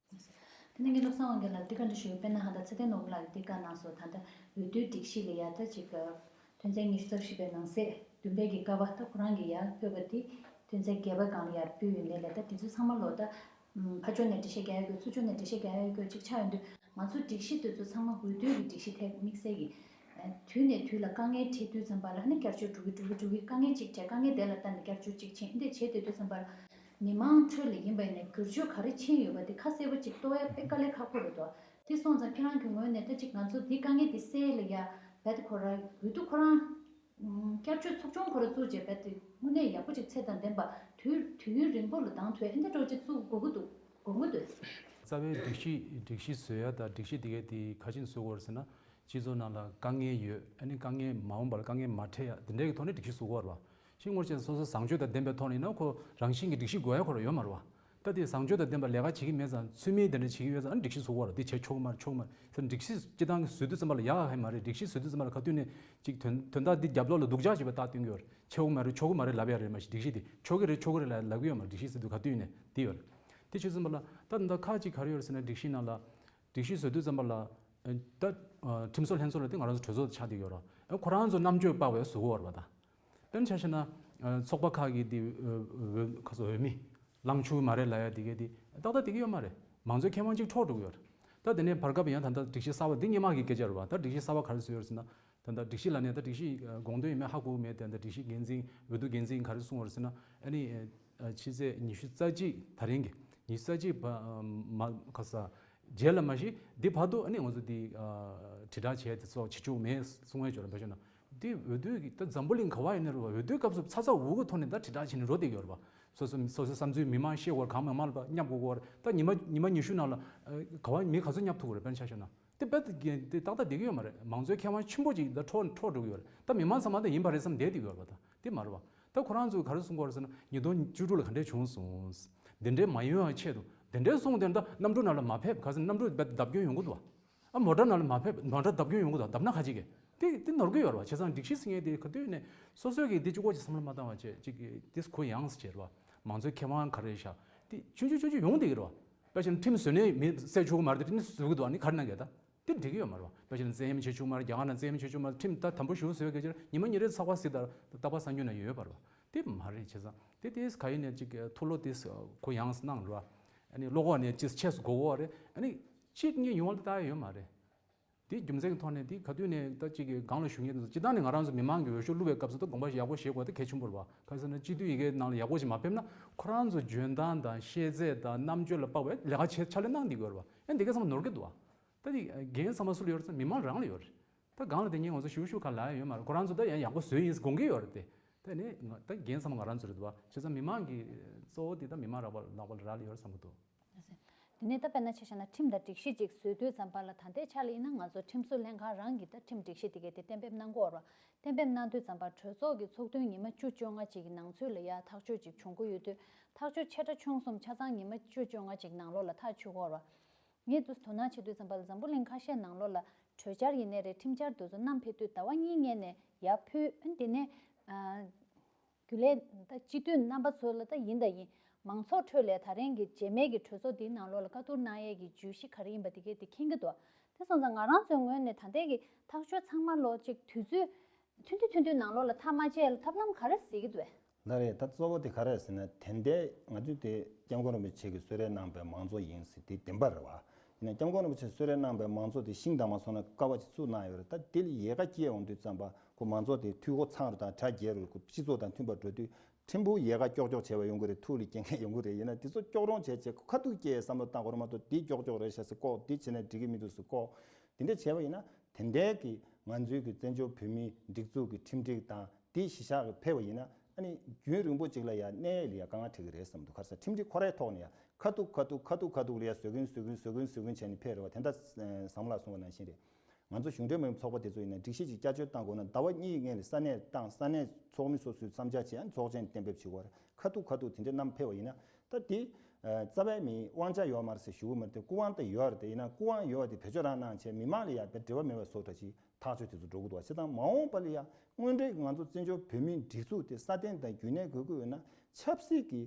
དེ་ནས་ངས་བློ་བཟང་དབང་རྒྱལ་ལགས་འདི་བཀའ་འདྲི་ཞུ་ཡོད། དཔེར་ན་ཧ་ད་ཚེ་བརྟན་ནོར་བུ་ལགས་ཀྱིས་འདི་བཀའ་གནང་སོང་། ད་ལྟ་འོས་བསྡུའི་སྒྲིག་གཞི་ལ་ཡ་ད་ཅིག་དོན་ཚན་ཉི་ཤུ་རྩ་བཞི་པའི་ནང་གསེས་བདུན་པའི་གི་ཀ་བ་ད་ཁོ་རང་གིས་ཡར་ཕུལ་བ་དེ་དོན་ཚན་བརྒྱད་པ་སྒང་ལ་ཡར་ཕུལ་ཡོད་ནའི་ལས། ད་དེ་ཚོ་ཚང་མ་ལོ་ད་ཕར་ཕྱོགས་ནས་འགྲེལ་བཤད་རྒྱག་ཡ་དགོས། ཚུར་ཕྱོགས་ནས་འགྲེལ་བཤད་རྒྱག་ཡ་དགོས་ཅིག་ཆགས་ཡོང་དུས། ང་ཚོ་སྒྲིག་གཞི་དེ་ཚོ་ཚང་མ་འོས་བསྡུ་གི་སྒྲིག་གཞི་ཐད་དམིགས་བསལ་གྱི་དུས་ནས་དུས་ལ་དཀའ་ངལ་འཕྲད་དུས་ཙམ་པ་ལ་ཨ་ནི་བསྐྱར་བཅོས་འགྲོ་གི་འགྲོ་གི་འགྲོ་གི་དཀའ་ངལ་གཅིག་འཕྲད། དཀའ་ངལ་དེ་ལ་ལྟ་ནས་བསྐྱར་བཅོས་གཅིག་ཕྱིན། འདི་བྱེད་སྡོད་དུས་ཙམ་པ་ལ་མི་མང་ཁྲོད་ལ་ཡིན་པ་ཡིན་ནའི་བསྒྱུར་བཅོས་ག་རེ་ཕྱིན་ཡོད་པ་དེ་ཁ་གསལ་པོ་གཅིག་རྟོགས་ཡ་དཔེ་དཀའ་ལས་ཁག་པོ་རེད་དོ། དེ་སོང་ཙང་ཁྱེད་རང་གི་ངོས་ནས་ད་ཅིག་ང་ཚོ་འདི་དཀའ་ངལ་འདི་སེལ་ལ་ཡ་རྦད་དེ་ཁོ་རང་འོས་བསྡུ་ཁོ་རང་བསྐྱར་བཅོས་ཚོགས་ཆུང་ཁོ་རང་བཙུགས་རྗེས་རྦད་དེ་དངོས་གནས་ཡག་པོ་ཅིག་ཚད་དང་ལྡན་པ་དུས་དུས་ཡུན་རིང་པོ་ལ་འདང་ཐོན་ཨེ་འདྲ་འདྲ་བོ་ཅིག་བཙུགས་དགོས་ཀྱི་འདུག་དགོས་ཀྱི་འདུག་རྩ་བའི་སྒྲིག་གཞི་སྒྲིག་གཞི་བཟོ་ཡ་དང་སྒྲིག་གཞི་དེ་གའི་དེ་ག་ཅིན་བཟོ་དགོས་རེད་ཟེར་ན། སྤྱི་ཚོགས་ནང་ལ་དཀའ་ངལ་ཡོད། ཨ་ནི་དཀའ་ངལ་མ་འོངས་པ་ལ་དཀའ་ངལ་མ་འཕྲད་ཡ་དེ་འདྲའི་གི་ཐོག་ནས་སྒྲིག་གཞི་བཟོ་དགོས་རེད་བ། ཤིང་ངོར་བྱས་སོ་སོ་བཟང་སྤྱོད་དང་ལྡན་པའི་ཐོག་ནས་ཡིན་ན་ཁོ་རང་བཞིན་གྱི་སྒྲིག་གཞི་དགོས་ཡ་ཁོ་རང་ཡོད་མ་རེད་བ། ད་དེ་བཟང་སྤྱོད་དང་ལྡན་པ་ལས་ཀ་བྱེད་ཀྱི་མེད་ཙང་ཚུལ་མིན་དེ་འདྲ་བྱེད་ཀྱི་ཡོད་ཙང་ཨ་ནི་སྒྲིག་གཞི་བཟོ་དགོས་རེད། དེ་བྱས་ཆོག་གི་མ་རེད། ཆོག་གི་མ་རེད་ཟེར་སྒྲིག་གཞི་སྤྱི་བཏང་གི་བཟོ་དུས་ཙམ་པ་ལ་ཡག་ག་ཡོད་མ་རེད། སྒྲིག་གཞི་བཟོ་དུས་ཙམ་པ་ལ་ག་དུས་ནས་ཅིག་དོན་དོན་དག་འདི་རྒྱབ་ལོགས་ལ་སྡུག་ཅག་བྱས་པ་རྟགས་སྟོན་གྱི་ཡོད་རེད། ཆོག་གི་མ་རེད། ཆོག་གི་མ་རེད་ལབ་ཡ་རེད། མ་གཞི་སྒྲིག་གཞི་དེ་ཆོག་གི་རེད། ཆོག་གི་མ་རེད་ལབ་ཡ་ལབ་ཀྱི་ཡོད་མ་རེད། སྒྲིག་གཞི་བཟོ་དུས་ག་དུས་ནས་དེ་ཡོད་རེད། དེ་བྱས་ཙམ་པ་ལ་ད་ད་ཁག་ཅིག་ག་རེ་ཡོད་རེད་ཟེར་ན། སྒྲིག་གཞི་ནང་ལ་སྒྲིག་གཞི་བཟོ་དུས་ཙམ་པ་ལ་ཨ་ད་ཨ་ཁྲིམས་བཟོ་ལྷན་ཚོགས་ལ་དེ་ང་རང་ཚོ་གྲོས་ཚོགས་དེ་ཆགས་བསྡད་ཡོད་རེད། ཨ་ཁོ་རང་ཚོ་རྣམ་དཔྱོད་དཔག་པའི་བཟོ་དགོས་རེད་པ། ད་དཔེར་ན་ཆ་བཞག་ན་ཨ་ཚོགས་པ་ཁག་གི་དེ་ཨ་འོས་ཁ་སོ་འོས་མི་ལངས་ཆོག་མ་རེད་ལབ་ཡ་དེ་གའི་དེ་ཏག་ཏག་དེ་གའི་ཡོད་མ་རེད། མང་གཙོའི་ཁེ་དབང་གཅིག་འཕྲོག་འགྲོ་གི་ཡོད་རེད། ད་ ད་དེ་ནས་བར་སྐབས་ཡང་ད་ལྟ་སྒྲིག་གཞི་གསར་པ་འདི་སྔོན་མ་གི་སྐད་ཆ་རེད་བ། ད་སྒྲིག་གཞི་གསར་པ་ག་རེ་བཟོས་ཡོད་ཟེར་ན། ད་ལྟ་སྒྲིག་གཞི་ལ་ནས་ད་སྒྲིག་གཞི་དགོངས་དོན་ཡིན་མིན་ཧ་གོ་མེད། ད་ལྟ་སྒྲིག་གཞི་འགན་འཛིན་འོས་བསྡུ་འགན་འཛིན་ག་རེ་གསུངས་པ་རེད་ཟེར་ན། ཨ་ནི་ཕྱི་ཚེས་ཉི་ཤུ་རྩ་གཅིག་ད་རིང་གི་ཉི་ཤུ་རྩ་གཅིག་བ་མ་ག་ས་རྗེས་ལ་མ་གཞི་འདི་བར་དུ་ཨ་ནི་ང་ཚོ་འདི་དྲིལ་བསྒྲགས་བྱས་དེ་ཚོ་བྱེད་ཆོག་མེད་གསུང་ཡས་ཅོག་ར་འབད་ཤོག་ན། དེ་འོས་བསྡུ་གི་ད་འཛམ་བུ་གླིང་ག་བ་ཡིན་ན་རེད་བ། འོས་བསྡུའི་སྐབས་སུ་ཚ་ཚ་འུར་འུར་ཐོག་ནས་ད་དྲིལ་བསྒྲགས་བྱས་ནས་འགྲོ་བསྡད་ཡོད་རེད་བ། སོ་སོ་སོ་སོའི་བསམ་ཚུལ་མི་མང་ཤེས་དགོས་རེད། གང་མང་མང་ལ་བསྙབ་དགོས་ཀྱི་རེད། ད་ཉི་མ་ཉི་མ་ཉི་ཤུ་ནང་ལ་ག་བ་མི་ག་ཚོད་བསྙབ་ཐུབ་ཀྱི་རེད། དཔེར་ན་ཆ་བཞག་ན་དེ་རྦད་དེ་ཏག་ཏག་བསྡད་ཀྱི་ཡོད་མ་རེད། མང་གཙོའི་ཁེ་དབང་ཆེན་པོ་ཅིག་ད་འཕྲོག་འཕྲོག་འགྲོ་གི་ཡོད་རེད། ད་མི་མང་ཚང་མ་ད་ཡིན་པ་རེད་བསམ་བསྡད་བསྡད་ཀྱི་ཡོད་རེད་བ། ད་དེ་མ་རེད་བ། ད་ཁོ་རང་ཚོས་ག་རེ་གསུང་གི་ཡོད་རེད་ཟེར་ན། ཉིས་སྟོང་བཅུ་དྲུག་ལ་ག་འདྲས་བྱུང་སོང་། འདི་འདྲས་མ་ཡོང་བའི་ཆེད་དུ་འདི་འདྲས་གསུངས་དེ་ད་གནམ་གྲུ་ནང་ལ་མ་ཕེབས། ག་ཚོད་གནམ་གྲུ་རྦད་བརྡབ་སྐྱོན་ཡོང་གི་འདུག་བ། ཨ་མོ་ཊ་ནང་ལ་མ་ཕེབས། མོ་ཊ་བརྡབ་སྐྱོན་ཡོང་གི་འདུག་བ། བརྡབ་ན་ག་ཅི་གེ། དེ་དེ་ནོར་གི་ཡོད་རེད་བ། བྱས་ཙང་སྒྲིག་གཞི་ཟེར་མཁན་དེ་ག་དུས་ནས་སོ་སོས་ཀྱིས་དེ་གཅིག་པོ་ཅིག་བསམ་བློ་མ་བཏང་བ་བྱས་ཅིག་གིས་དེ་གུ་ཡངས་སུ་བྱས་རེད་བ། མང་གཙོའི་ཁེ་དབང་ག་རེ་བཞག་དེ་ཆུང་ཆུང་ཆུང་ཆུང་ཡོང་བསྡད་ཀྱི་རེད་བ། དཔེ་བཞག་ན་ཁྲིམས་བཟོས་ནས་མི་བསད་ཆོག་གི་མ་རེད། དེ་ནི་བཟོ་གི་འདུག་ཨ་ནི་ག་རེ་གནང་གི་ད། དེ་འགྲིག་གི་ཡོད་མ་རེད་བ། དཔེ་བཞག་ན་བཙན་གཡེམ་བྱེད་ཆོག་མ་རེད། རྒྱ་གར་ནང་བཙན་གཡེམ་བྱེད་ཆོག་མ་རེད། ཁྲིམས་ད་དམ་པོ་ཞེ་པོ་བཟོས་ཀྱི་ཅིག་ཉི་མ་ཉིན་རེའི་ཚགས་པར་གཟིགས་དང་རྟག་པར་གསར་འགྱུར་ནང་ཡོད་ཡོད་པ་རེད་བ། དེ་མ་རེད། བྱས་ཙང་དེ་དེ་ག་ཡིན་ནས་ཅིག་ཐུགས་བློ་དེ་གུ་ཡངས་སུ་གནང་རོགས། ཨ་ནི་བློ་ཁོག་ནས་ཅིག་ཆེ་སུ་དགོས་གོ་རེད། ཨ་ནི་ཅིག་ངས་ཡོང་བ་ལ་ལྟ་ཡ་ཡོད་མ་རེད། དེ་རྒྱུ་མཚན་གྱི་ཐོག་ནས་དེ་ག་དུས་ནས་ད་ཅིག་གི་སྒང་ལ་ཞུགས་མཁན་དེ་ཚོ་སྤྱིར་བཏང་ནས་ང་རང་ཚོ་མི་མང་གི་འོས་ཤོག་བླུག་པའི་སྐབས་སུ་ད་དགོངས་པ་ཡག་པོ་བཞེས་དགོས་དེ་གལ་ཆེན་པོ་རེད་བ། ག་རེ་ཟེར་ན་སྤྱི་འཐུས་ཡི་གེ་ནང་ལ་ཡག་པོ་ཞིག་མ་ཕེབས་ན་ཁོ་རང་ཚོ་འཇོན་ཐང་དང་ཤེས་ཚད་དང་རྣམ་དཔྱོད་ལ་དཔག་པའི་ལས་ཀ་བྱེད་ཕྱག་ལས་གནང་བསྡད་ཀྱི་ཡོད་རེད་བ། ཨ་འདི་ག་ཚང་མ་ནོར་གྱི་འདུག་བ། ད་དེ་འགན་ཚང་མ་སུ་ལ་ཡོད་རེད་ཟེར་ན་མི་མང་རང་ལ་ཡོད་རེད། ད་སྒང་ལ་དེ་ངས་ང་ཚོ་ཞུ་ཞུ་ག་ལ་ཡ་ཡོད་མ་རེད། ཁོ་རང་ཚོ་ད་ཡང་ཡག་པོ་བཟོས་ཡིན་དགོངས་ཀྱི་ཡོད་རེད་དེ། ད་ནི་ང་ད་འགན་ཚང་མ་ང་རང་ཚོ་རེད་འདུག་བ། བྱས་ཙང་མི་མང་གི་གཙོ་བོ་དེ་ད་མི་མང་རག་པ་ལག་པ་ལ་རག་ལ་ཡོད་རེད་བསམ་གྱི་འདུག་དེ་ནས་ད་དཔེར་ན་ཆ་བཞག་ན་ཁྲིམས་དང་སྒྲིག་གཞི་ཅིག་བཟོ་དུས་ཙམ་པ་ལ་ད་ལྟའི་ཆ་ལ་ཡིན་ན་ང་ཚོ་ཁྲིམས་བཟོ་ལྷན་ཁང་རང་གིས་ད་ཁྲིམས་སྒྲིག་གཞི་དེ་གའི་དེ་གཏན་འབེབས་གནང་གི་ཡོད་རེད་བ། གཏན་འབེབས་གནང་དུས་ཙམ་པ་གྲོས་ཚོགས་ཀྱི་ཚོགས་ཐུན་ཉི་མ་བཅུ་བཅོ་ལྔ་ཅིག་གི་ནང་ཚུད་ལ་ཡ་ཐག་གཅོད་ཅིག་བྱུང་གི་ཡོད་དུས་ཐག་གཅོད་ཆེ་ཕྲ་ཆུང་གསུམ་ཆ་ཚང་ཉི་མ་བཅུ་བཅོ་ལྔ་ཅིག་ནང་ལོགས་ལ་ཐག་ཆོད་ཀྱི་ཡོད་རེད་བ། ངས་འདུག་དོ་སྣང་བྱེད་དུས་ཙམ་པ་ལ་འཛམ་བུ་གླིང་ཁ་ཤས་ནང་ལོགས་ལ་གྲོས་འཆར་ཡིན་ནའི་རེད། ཁྲིམས་འཆར་དེ་ཚོ་བསྣམས་ཕེབས་དུས་ཟླ་བ་གཉིས་སྔོན་ནས་ཡར་ཕུལ། ཨ་ནི་དེ་ནས་ཨ་རྒྱུན་ལས་ད་སྤྱི་འཐུས་རྣམ་པ་ཚོ་ལ་ད་ཡིན་ད་ཡིན་མང་ཚོགས་ཁྲོད་ལས་ད་རེས་ཀྱི་རྗེས་མའི་གི་གྲོས་ཚོགས་འདིའི་ནང་ལོགས་ལ་བཀའ་བསྡུར་གནང་ཡས་ཀྱི་བརྗོད་གཞི་ག་རེ་ཡིན་པ་དེ་གས་དེ་མཁྱེན་གྱི་འདུག་དེ་སོང་ཙང་ང་རང་ཚོའི་ངོས་ནས་ད་ལྟའི་གི་ཐག་གཅོད་ཚང་མ་ལོག་ཅིག་དུས་ཚོད་ཐུང་དུས་ཐུང་དུས་ནང་ལོགས་ལ་ཐག་མ་བཅད་ལ་ཐབས་ལམ་ག་རེ་གཟིགས་ཀྱི་འདུག་བས། ལགས་རེད། ད་གཙོ་བོ་དེ་ག་རེ་རེད་ཟེར་ན་དེ་འདྲའི་ང་ཚོས་དེ་སྐྱབས་མགོན་རིན་པོ་ཆེ་གིས་གསོལ་རས་གནང་བའི་མང་གཙོ་ཡིན་ཟེར་དེ་བདེན་པ་རེད་བ། ཡིན་ན་སྐྱབས་མགོན་རིན་པོ་ཆེས་གསོལ་རས་གནང་བའི་མང་གཙོ་དེ་ཤིང་དང་མ་སོང་ན་ཀ་བ་ཅིག་བཙུགས་གནང་ཡོད་རེད། ད་དེ་ལ་ཡལ་ག་སྐྱེས་འོང་དུས་ཙམ་པ་ཁོ་མང་གཙོ་དེ་འཐུས་སྒོ་ཚང་རུ་དང་གྲ་རྒྱས་རུ་སྤྱི་ཚོགས་དང་མཐུན་པར་འགྲོ་དུས་ཕྲན་བུ་ཡལ་ག་ཀྱོག་ཀྱོག་བྱས་པ་ཡོང་གི་རེད། ཐུགས་ལ་སྐྱེ་མཁན་ཡོང་གི་རེད། ཡིན་ན་དེ་ཚོ་ཀྱོག་རོང་བྱས་བྱས་ཁ་ཐུག་སྐྱེས་བསམ་བློ་བཏང་དགོས་རེད་མ་གཏོགས་དེ་ཀྱོག་ཀྱོག་རེད་ཤག་ཟེར་ལྐོག་དེ་བྱས་ན་འགྲིག་གི་མི་འདུག་ཟེར་ལྐོག་དེ་འདྲ་བྱས་པ་ཡིན་ན་དེ་འདྲའི་གི་ང་ཚོའི་གི་བཙན་བྱོལ་བོད་མིའི་སྒྲིག་འཛུགས་ཀྱི་ཁྲིམས་སྒྲིག་དང་དེ་གཞི་བཞག་གི་ཕེབས་པ་ཡིན་ན་ཨ་ནི་རྒྱུན་རིང་པོ་ཅིག་ལ་ཡ་གནས་ཡས་ལ་ཡ་དཀའ་ངལ་འཕྲད་ཀྱི་རེད་བསམ་འདུག་ག་རེ་ཟེར་ཁྲིམས་སྒྲིག་ཁོ་རའི་ཐོག་ནས་ཡ་ཁ་ཐུག་ཁ་ཐུག་ཁ་ཐུག་ཁ་ཐུག་ལ་ཡ་བཟོ་གིན་བཟོ་གིན་བཟོ་གིན་བཟོ་གིན་བྱས་ནས་ཕེབས་རེད་བ། དེ་འདྲ་བཟང་མོ་ལགས་གསུངས་པ་ནང་བཞིན་རེད། ང་ཚོ་གཞུང་འབྲེལ་མ་ཡིན་པའི་ཚོགས་པ་དེ་ཚོ་ཡིན་ན་སྒྲིག་གཞི་ཅིག་བསྐྱར་བཅོས་བཏང་དགོས་ན་ཟླ་བ་གཉིས་སྔོན་ལ་ས་གནས་བཏང་། ས་གནས་ཚོགས་མི་སོ་སོའི་བསམ་འཆར་བྱས་ཨ་ནི་ཚོགས་ཆེན་གཏན་འབེབས་བྱེད་དགོས་རེད། ཁ་ཐུག་ཁ་ཐུག་དེ་འདྲའི་རྣམ་ཕེབས་པ་ཡིན་ན་ད་དེ་རྩ་བའི་མི་དབང་ཆ་ཡོད་མ་རེད་ཟེར་ཞུ་གི་མ་རེད་དེ། སྐུ་དབང་ད་ཡོད་རེད་དེ། ཡིན་ན་སྐུ་དབང་ཡོད་པ་དེ་བེད་སྤྱོད་རང་གནང་བྱས་མི་མང་ལ་ཡ་དཔེ་འབྲེལ་བ་མེད་པ་བཟོ་འདྲ་ཅིག་ཐག་གཅོད་དེ་ཚོ་འགྲོ་གི་འདུག་བ། བྱས་ཙང་མ་འོངས་པ་ལ་ཡ་དངོས་འབྲེལ་གྱི་ང་ཚོ་བཙན་བྱོལ་བོད་མིའི་སྒྲིག་འཛུགས་དེ་སྲ་བརྟན་དང་རྒྱུན་གནས་དགོས་ཀྱི་ཡོད་ན་ཆབ་སྲིད་ཀྱི་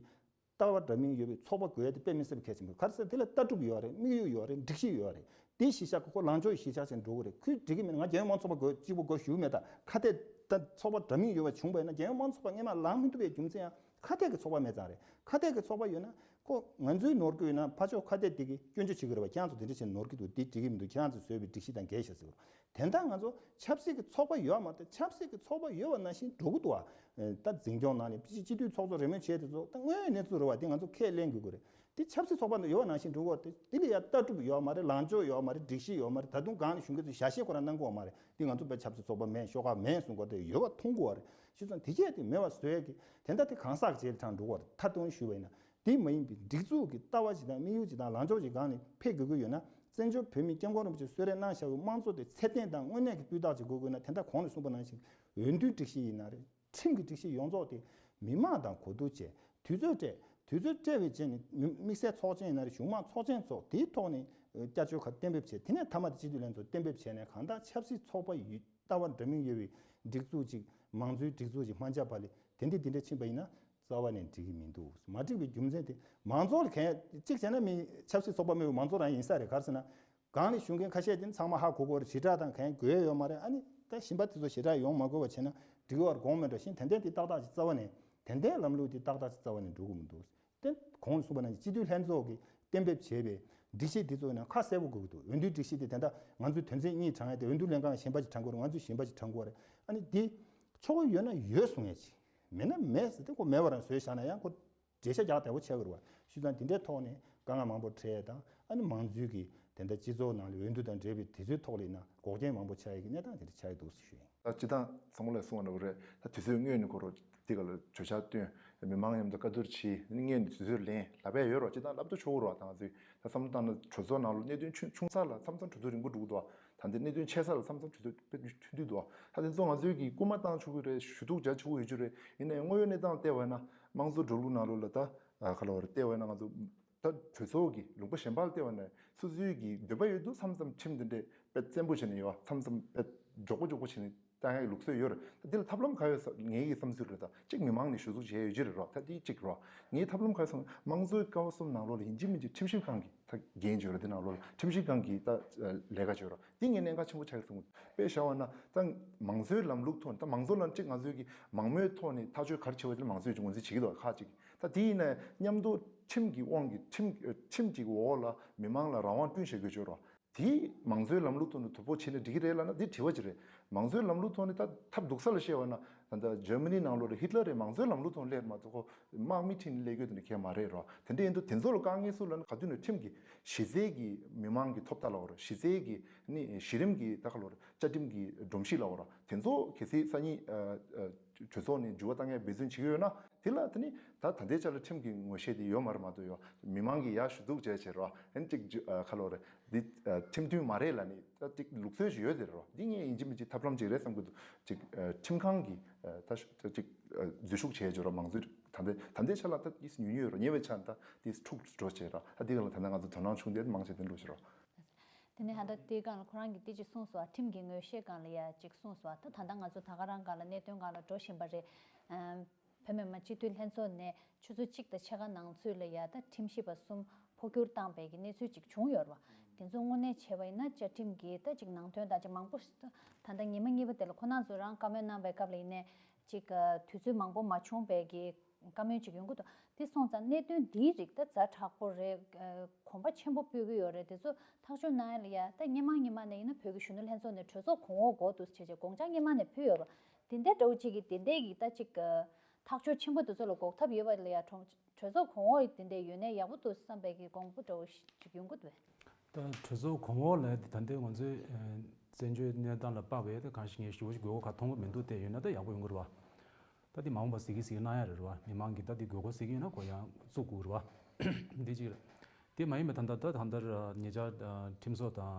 ལྟ་བ་འདྲ་མིན་ཡོད་པའི་ཚོགས་པ་དགོས་ཡ་དེ་དཔེ་མི་སྲིད་པ་གལ་ཆེན་པོ་རེད། ག་རེ་ཟེར་དེ་ལ་ལྟ་གྲུབ་ཡོད་རེད། དམིགས་ཡུལ་ཡོད་རེད། སྒྲིག་གཞི་ཡོད་རེད། དེ་གཞི་བཞག་གི་ཁོ་ལངས་ཕྱོགས་གཞི་བཞག་བྱས་འགྲོ་གི་རེད། ཁོས་འགྲིག་གི་མེད་ན་ང་རྒྱལ་ཡོངས་མང་གཙོ་ཚོགས་པ་དགོས་གཅིག་པོ་དགོས་ཞུ་གི་མེད། ད་ཁ་གཏད་ད་ཚོགས་པ་འདྲ་མིན་ཡོད་པ་བྱུང་བ་ཡིན་ན་རྒྱལ་ཡོངས་མང་གཙོ་ཚོགས་པ་སྔོན་མ་ལངས་མི་ཐུབ་པའི་རྒྱུ་མཚན་ཡང་ཁ་གཏད་ཀྱི་ཚོགས་པ་མེད་ཙང་རེད། ཁ་གཏད་ཀྱི་ཚོགས་པ་ཡོད་ན་ཁོ་ང་ཚོའི་ནོར་གྱི་ཡོད་ན་ཕར་ཕྱོགས་ཁ་གཏད་དེ་གི་སྐྱོན་བརྗོད་བྱེད་ཀྱི་རེད་བ། ཁྱེད་རང་ཚོ་དེ་འདྲ་བྱས་ནོར་གྱི་འདུག་དེ་འགྲིག་གི་མི་འདུག་ཁྱེད་རང་ཚོས་བཟོས་པའི་སྒྲིག་གཞི་དང་འགལ་ཤག་ཟེར་གི་རེད། དེ་འདྲ་ང་ཚོ་ཆབ་སྲིད་ཀྱི་ཚོགས་པ་ཡོད་མ་གཏོགས་ཆབ་སྲིད་ཀྱི་ཚོགས་པ་ཡོད་པ་ནང་བཞིན་འགྲོ་གི་འདུག་བ། ད་འཛིན་སྐྱོང་ནང་ནས་སྤྱི་སྤྱི་འཐུས་ཚོགས་གཙོ་རེས་མོས་བྱས་དེ་ཚོ་ད་དངོས་ཡོད་གནས་ཚུལ་རེད་བ། དེ་ང་ཚོ་ཁས་ལེན་དགོས་ཀྱི་རེད། དེ་ཆབ་སྲིད་ཚོགས་པ་ཡོད་པ་ནང་བཞིན་འགྲོ་གི་རེད། དེ་དེ་ལ་ཡ་ལྟ་གྲུབ་ཡོད་མ་རེད། ལངས་ཕྱོགས་ཡོད་མ་རེད། སྒྲིག་གཞི་ཡོད་མ་རེད། ད་དུང་སྒང་ནས་གཞུང་གི་ཚོས་ཞལ་བཞེས་ཁོ་རང་གནང་གི་ཡོད་མ་རེད། དེ་ང་ཚོ་དཔེ་ཆབ་སྲིད་ཚོགས་པ་མེད་ཤོག་ཁག་མེད་གསུང་གི་རེད། ཡོད་པ་མཐོང་གི་ཡོད་རེད། བྱས་ཙང་དེ་གས་དེ་མེད་པ་བཟོ་ཡས་ཀྱི་དེ་འདྲ་དེ་གང་ཟག་གི་རྗེས་ལ་དྲངས་འགྲོ་གི་རེད། མཐར་གཏུགས་ནས་ཞུས་པ་ཡིན་ན། དེ་མ་ཡིན་པའི་སྒྲིག་འཛུགས་ཀྱི་ལྟ་བ་ཞིག་དང་དམིགས་ཡུལ་ཞིག་དང་ལངས་ཕྱོགས་ཀྱི་སྒང་ནས་ཕེབས་དགོས་ཀྱི་ཡོད་ན། བཙན་བྱོལ་བོད་མིའི་སྐྱབས་མགོན་རིན་པོ་ཆེས་གསོལ་རས་གནང་བཞག་པའི་དམངས་གཙོ་དེ་ཚད་ལྡན་དང་དངོས་གནས་ཀྱི་སྤུས་དག་ཅིག་དགོས་ཀྱི་ཡོད་ན། དེ་འདྲ་གོང་ནས་གསུངས་པ་ནང་བཞིན་འོས་བསྡུའི་སྒྲིག་གཞི་ཡིན་ན་རེད། ཁྲིམས་ཀྱི་སྒྲིག་གཞི་ཡོངས་རྫོགས་དེ་མི་མང་དང་གོ་བསྡུར་བྱས། དུས་ཚོད་སྤྲད། དུས་ཚོད་སྤྲད་པའི་རྗེས་ནས་མི་དམིགས་བསལ་ཚོགས་ཆེན་ཡིན་ན་རེད། གཞུང་མང་ཚོགས་ཆེན་ཚོགས། དེའི་ཐོག་ནས་བསྐྱར་བཅོས་ཁག་གཏན་འབེབས་བྱས། དེ་ནས་མཐའ་མ་དེ་སྤྱི་འཐུས་ལྷན་ཚོགས་གཏན་འབེབས་བྱས་ནས་གང་ལྟར་ཆབ་སྲིད་ཚོགས་པ་ཡོད། ལྟ་བ་འདྲ་མིན་ཡོད་པའི་སྒྲིག་འཛུགས་ཅིག་མང་གཙོའི་སྒྲིག་འཛུགས་ཅིག་མ་ཆགས་པ་ལས་དེ་འདྲས་དེ་འདྲས་ཕྱིན་པ་ཡིན་ན་རྩ་བ་ནས་འགྲིག་གི་མི་འདུག་མ་འགྲིག་པའི་རྒྱུ་མཚན་དེ་མང་ཚོགས་ལ་གང་ཡང་གཅིག་བྱས་ན་མི་ཆབ་སྲིད་ཚོགས་པ་མེད་པའི་མང་ཚོགས་རང་ཡིན་ས་རེད། ག་རེ་ཟེར་ན་གང་ལས་ཞུགས་མཁན་ཁ་ཤས་དེ་ཚང་མ་ཧ་གོ་གོ་རེད། ཞེ་དྲག་དང་གང་ཡང་དགོས་ཡ་ཡོད་མ་རེད། ཨ་ནི་ད་གཞན་པ་དེ་ཚོ་ཞེ་དྲག་ཡོང་མ་དགོས་པ་བྱས་ན་འགྲིག་གི་བར་དགོངས་མེད་འགྲོ་ཞིང་། དེ་འདྲས་དེ་ཏག་ཏག་ཅིག་རྩ་བ་ནས་དེ་འདྲས་ལམ་ལུགས་དེ་ཏག་ཏག་ཅིག་རྩ་བ་ནས་འགྲོ་གི་མི་འདུག་དེ་གོང་ལ་གསུངས་པ་ནང་བཞིན་སྤྱི་འཐུས་ལྷན་ཚོགས་ཀྱིས་གཏན་འབེབས་བྱས་པའི་ སྒྲིག་གཞི་འདི་ཚོ་ཡིན་ན་ཁ་གསལ་པོ་དགོས་ཀྱི་འདུག་འོས་བསྡུའི་སྒྲིག་གཞི་དེ་ད་ལྟ་ང་ཚོའི་དོན་ཚན་གཉིས་དྲངས་ཡ་དེ་འོས་བསྡུ་ལྷན་ཁང་གཞན་པ་ཅིག་དྲངས་དགོས་རེད། ང་ཚོས་གཞན་པ་ཅིག་དྲངས་དགོས་རེད། ཨ་ནི་འདི་ཆོག་གི་ཡོད་ན་ཡོད་གསུང་ཡ་ཅིག་མེད་ན་མེད་ཟེར་ཏེ་ཁོ་མེད་པ་རང་བཟོས་བཞག་ན་ཡང་ཁོ་འགྲེལ་བཤད་རྒྱག་བདེ་པོ་ཆགས་ཀྱི་རེད་བ། བྱས་ཙང་དེ་འདྲའི་ཐོག་ནས་དཀའ་ངལ་མང་པོ་འཕྲད་ཡ་དང་། ཨ་ནི་མང་གཙོའི་གི་དེ་འདྲ་སྤྱི་ཚོགས་ནང་ལ་འོས་བསྡུ་དང་འབྲེལ་བའི་དུས་ཚོད་ཐོག་ལ་ཡིན་ན་འགོག་རྐྱེན་མང་པོ་ཆགས་ཡ་གི་གནས་སྟངས་དེ་འདྲ་ཆགས་ཡ་འདུག་ཟེར་ཞུ་ཡིན། ད་སྤྱི་བཏང་ཚང་མ་ལ་གསུངས་པ་འདྲ་བོ་རེད། ད་དུས་ཚོད་སྔོན་ནས་ཁོ་རང་དེ་ག་ལ་བརྗོད་བྱ་བཏོན། མི་མང་མཉམ་དུ་བཀའ་བསྡུར་བྱས། ཨ་ནི་སྔོན་ནས་དུས་ཚོད་ལེན་ལབ་ཡ་ཡོད་རེད་བ། སྤྱི་བཏང་ལབ་ཏུ་ཆོག་གི་རེད་བ། ད་ང་ཚོས་ད་བསམ་བློ་བཏང་ན་གྲོས་ཚོགས་ནང་ལ་གནད་དོན་ཆུང་ཆུང་ས་ལ་མཚམས་མཚམས་གྲོས་ཚོགས་རིང་པོ་འགྲོ་གི་འདུག་བ། ད་ལྟའི་གནད་དོན་ཆེ་ས་ལ་མཚམས་མཚམས་གྲོས་ཚོགས་དཔེ་ཐུང་དུས་འདུག་བ། ད་དེ་ཚོ་ང་ཚོས་ཀྱི་སྐུལ་མ་བཏང་ཆོག་གི་རེད། ཞུ་གཏུག་རྒྱག་ཆོག་གི་ཡོད་རྒྱུ་རེད། ཡིན་ནའི་དངོས་ཡོད་གནས་སྟངས་བལྟས་པ་ཡིན་ན་དམངས་གཙོ་འགྲོ་ལུགས་ནང་ལོགས་ལ་ད་ག་ལ་བར་བལྟས་པ་ཡིན་ན་ང་ཚོ་ད་གྲོས་ཚོགས་ཀྱི་ལུང་པ་གཞན་པ་ལ་བལྟས་པ་ན་སོ་སོའི་གི་འདོད་པ་ཡོད་དུས་མཚམས་མཚམས་ཁྲིམས་འདི་འདྲས་དཔེ་བཙན་པོ་བྱས་ནས་ཡོད་བ། མཚམས་མཚམས་དཔེ་མགྱོགས་པོ་མགྱོགས་པོ་བྱས་ནས་བཏང་ཡག་གི་ལུགས་སྲོལ་ཡོད་རེད། ད་འདི་ལ་ཐབས་ལམ་ག་ཡོད་ཟེར་ངའི་གི་བསམ་ཚུལ་རེད། ད་གཅིག་མི་མང་ནས་ཞུ་གཏུག་བྱས་ཡོད་ཀྱི་རེད་རོ། ད་འདི་གཅིག་རོ། ངའི་ཐབས་ལམ་ག་ཡོད་ཟེར་ན་དམངས་གཙོའི་ཀ་བ་གསུམ་ནང་ལོགས་ལ་ཡིན་གཅིག་མིན་གཅིག་ཁྲིམས་ཞིབ་ཁང་གི་ད་འགན་བྱས་རེད། འདི་ནང་ལོགས་ལ་ཁྲིམས་ཞིབ་ཁང་གི་ད་ལས་ཀ་བྱས་རོ། འདི་ངས་གནད་འགག་ཆེན་པོ་ཆགས་སོང་། དཔེ་བཞག་པ་ན་ད་མང་གཙོའི་ལམ་ལུགས་ཐོག་ནས། ད་མང་གཙོ་ལ་གཅིག་ང་ཚོའི་གི་མང་མོས་ཐོག་ནས་ཐག་གཅོད་ག་རེ་བྱེད་པ་དེ་ལ་མང་གཙོས་ཀྱི་ངོས་འཛིན་བྱེད་ཀྱི་འདུག་ཁག་ཅིག་ད་དེ་ཡིན་ན་མཉམ་དུ་ཁྲིམས་ཀྱི་དབང་གིས་ཁྲིམས་ཁྲིམས་ཀྱི་འོག་ལ་མི་མང་ལ་རང་དབང་བསྐྲུན་བྱེད་དགོས་ཀྱི་ཡོད་རེད་བ། དེ་མང་གཙོའི་ལམ་ལུགས་ཐོག་ནས་དོ་ཕོག་བྱས་ནས་འགྲིག་གི་རེད་ལབ་ན་འདི་དྲི་བ་ཅིག་རེད། མང་གཙོའི་ལམ་ལུགས་ཐོག་ནས་ད་ཐབས་སྡུག་ས་ལ་བཤད་པ་ན་ད་ལྟ་འཇར་མ་ནི་ནང་ལོགས་ལ་ཧི་ཊ་ལར་རེད། མང་གཙོའི་ལམ་ལུགས་ཐོག་ནས་སླེབས་མ་གཏོགས་ཁོ་དམག་མི་ཁྲིད་ནས་སླེབས་རྒྱུ་དེ་འདྲ་གང་ཡང་མ་རེད་རེད་བ། དེ་འདྲ་ཡིན་དུས་དེ་ཚོ་ལ་དཀའ་ངལ་སུ་ལབ་ན་ག་དུས་ནས་ཁྲིམས་ཀྱི་གཞི་རྩའི་གི་མི་མང་གི་ཐོབ་ཐང་ལབ་དགོས་རེད། གཞི་རྩའི་གི་ནི་གཞི་རིམ་གི་ད་ག་ལབ་དགོས་རེད། བཅའ་ཁྲིམས་ཀྱི་སྒྲོམ་གཞི་ལབ་དགོས་རེད། དེ་ཚོ་གལ་སྲིད་སང་ཉིན་གྲོས་ཚོགས་ནས་འགྱུར་བ་བཏང་ཡས་འབད་བརྩོན་བྱེད་ཀྱི་ཡོད་ན། དེ་ལ་དེ་ནི་ད་ད་ལྟའི་ཆ་ལ་ཁྲིམས་ཀྱི་ངོ་ཤེས་དེ་ཡོད་མ་རེད་མ་གཏོགས་ཡོད། མི་མང་གིས་ཡར་ཞུ་གཏུག་བྱས་བྱས་རོགས། ཨན་ཅིག་ཇུ་ཨ་ཁ་ལོ་རེད། འདི་ཨ་ཁྲིམས་མཐུན་མ་རེད་ལབ་ནི་ད་ཅིག་ལུགས་སྲོལ་ཞིག་ཡོད་དེ་རོ། འདི་ངས་ཡིན་གཅིག་མིན་གཅིག་ཐབས་ལམ་ཅིག་རེད་བསམ་གྱི་འདུག་ཅིག་ཨ་ཁྲིམས་ཁང་གིས་ཨ་ད་ཤུ་ད་ཅིག་ཨ་འཛུལ་ཞུགས་བྱས་བྱས་རོགས། མང་གཙོའི་ད་ལྟའི་ད་ལྟའི་ཆ་ལ་ད་ཏིས་ཉུང་ཉུང་ཡོད་རོགས། ཉེ་བའི་ཆ་ད་ཏིས་འཁྲུག་འགྲོ་བྱས་རོགས། ཨ་འདི་ག་ལ་ད་ལྟ་ང་ཚོ་དོ་སྣང་ཆུང་དེ་མང་ཆེ་དེ་འགྲོ་བྱས་རོགས། དེ་ནས་ཧ་ད་དེའི་སྒང་ལ་ཁོ་རང་གིས་དེ་ཅིག་གསུངས་སོང་། ཁྲིམས་ཀྱི་ངོས་བཞེས་སྒང་ལ་ཡ་ཅིག་གསུངས་སོང་། ད་ད་ལྟ་ང་ཚོ་ད་ག་རང་སྒང་ལ་གནད་དོན་སྒང་ལ་འགྲོ་བཞིན་པ་རེད། ཨམ། བོད་མི་མང་སྤྱི་འཐུས་ལྷན་ཚོགས་ནས་ཆུ་ཚོད་གཅིག་དང་ཕྱེད་ཀ་ནང་ཚུད་ལ་ཡ་ད་ཁྲིམས་ཞིབ་པ་གསུམ་འཕོ་འགྱུར་བཏང་པའི་གི་གནས་ཚུལ་ཅིག་བྱུང་ཡོད་རེད་བ། དེ་ཚོ་དངོས་གནས་བྱས་པ་ཡིན་ན་བཅའ་ཁྲིམས་ཀྱི་ད་ཅིག་ནང་དོན་དང་ཅིག་མང་པོ་ཞིག་ད་ད་ལྟ་ཉི་མ་གཉིས་པ་དེ་ལ་ཁོ་རང་ཚོ་རང་བཀའ་མོལ་གནང་པའི་སྐབས་ལ་ཡིན་ནའི་ཅིག་དུས་ཚོད་མང་པོ་མ་བྱུང་བའི་གི་བཀའ་མོལ་ཅིག་ཡོང་གི་འདུག་དེ་སོང་ཙང་གནད་དོན་འདིའི་རིགས་ད་ཛ་དྲག་པོ་རེད། ཨ་གོམ་པ་ཆེན་པོ་སྤོ་གི་ཡོད་རེད། དེ་ཚོ་ཐག་གཅོད་གནང་ཡ་ལ་ཡ་ད་སྔོན་མ་སྔོན་མ་ནས་ཡིན་ན་བོད་ཀྱི་གཞོན་ནུ་ལྷན་ཚོགས་ནས་གྲོས་ཚོགས་གོང་འོག་འགོ་འདུག་བྱས་བྱས་དགོངས་འཆར་སྔོན་མ་ནས་ཕུལ་ཡོད་རེད། དེ་འདྲའི་འདྲ་བོ་ཅིག་གིས་དེ་འདྲའི་གི་ད་ཅིག་ཨ་ཐག་གཅོད་ཆེན་པོ་དེ་ཚོ་ལ་འགོག་ཐབས་ཡོད་པ་ལ་ཡ་གྲོང་གྲོས་ཚོགས་གོང་འོག་དེ་འདྲ་ཡོད་ན་ཡག་པོ་འདུག་བསམ་པའི་གི་དགོངས་པ་འདྲ་བོ་ཞིག་ཡོང་གི་འདུག་ད་གྲོས་ཚོགས་གོང་འོག་ལ་ད་ལྟའི་ང་ཚོའི་ཨ་བཙན་བྱོལ་གནས་སྟངས་ལ་དཔག་པའི་ད་གང་ཞིག་ངས་ཞུ་བ་ཞིག་དགོས་མཁོ་ག་མཐོང་གི་མི་འདུག་དེ་ཡོད་ན་ད་ཡག་པོ་ཡོང་གི་རེད་བ། ད་དེ་མ་འོངས་པ་གཟིགས་ཀྱི་གཟིགས་གནང་ཡ་རེད་བ། མི་མང་གིས་ད་དེ་དགོས་མཁོ་གཟིགས་ཀྱི་ཡོད་ན་གོ་ཡང་བཙུགས་དགོས་རེད་བ། འདི་གཅིག་རེད། དེ་མ་ཡིན་པའི་ད་ལྟ་ད་གང་ལྟར་ཉེ་ཆར་ཁྲིམས་བཟོ་དང་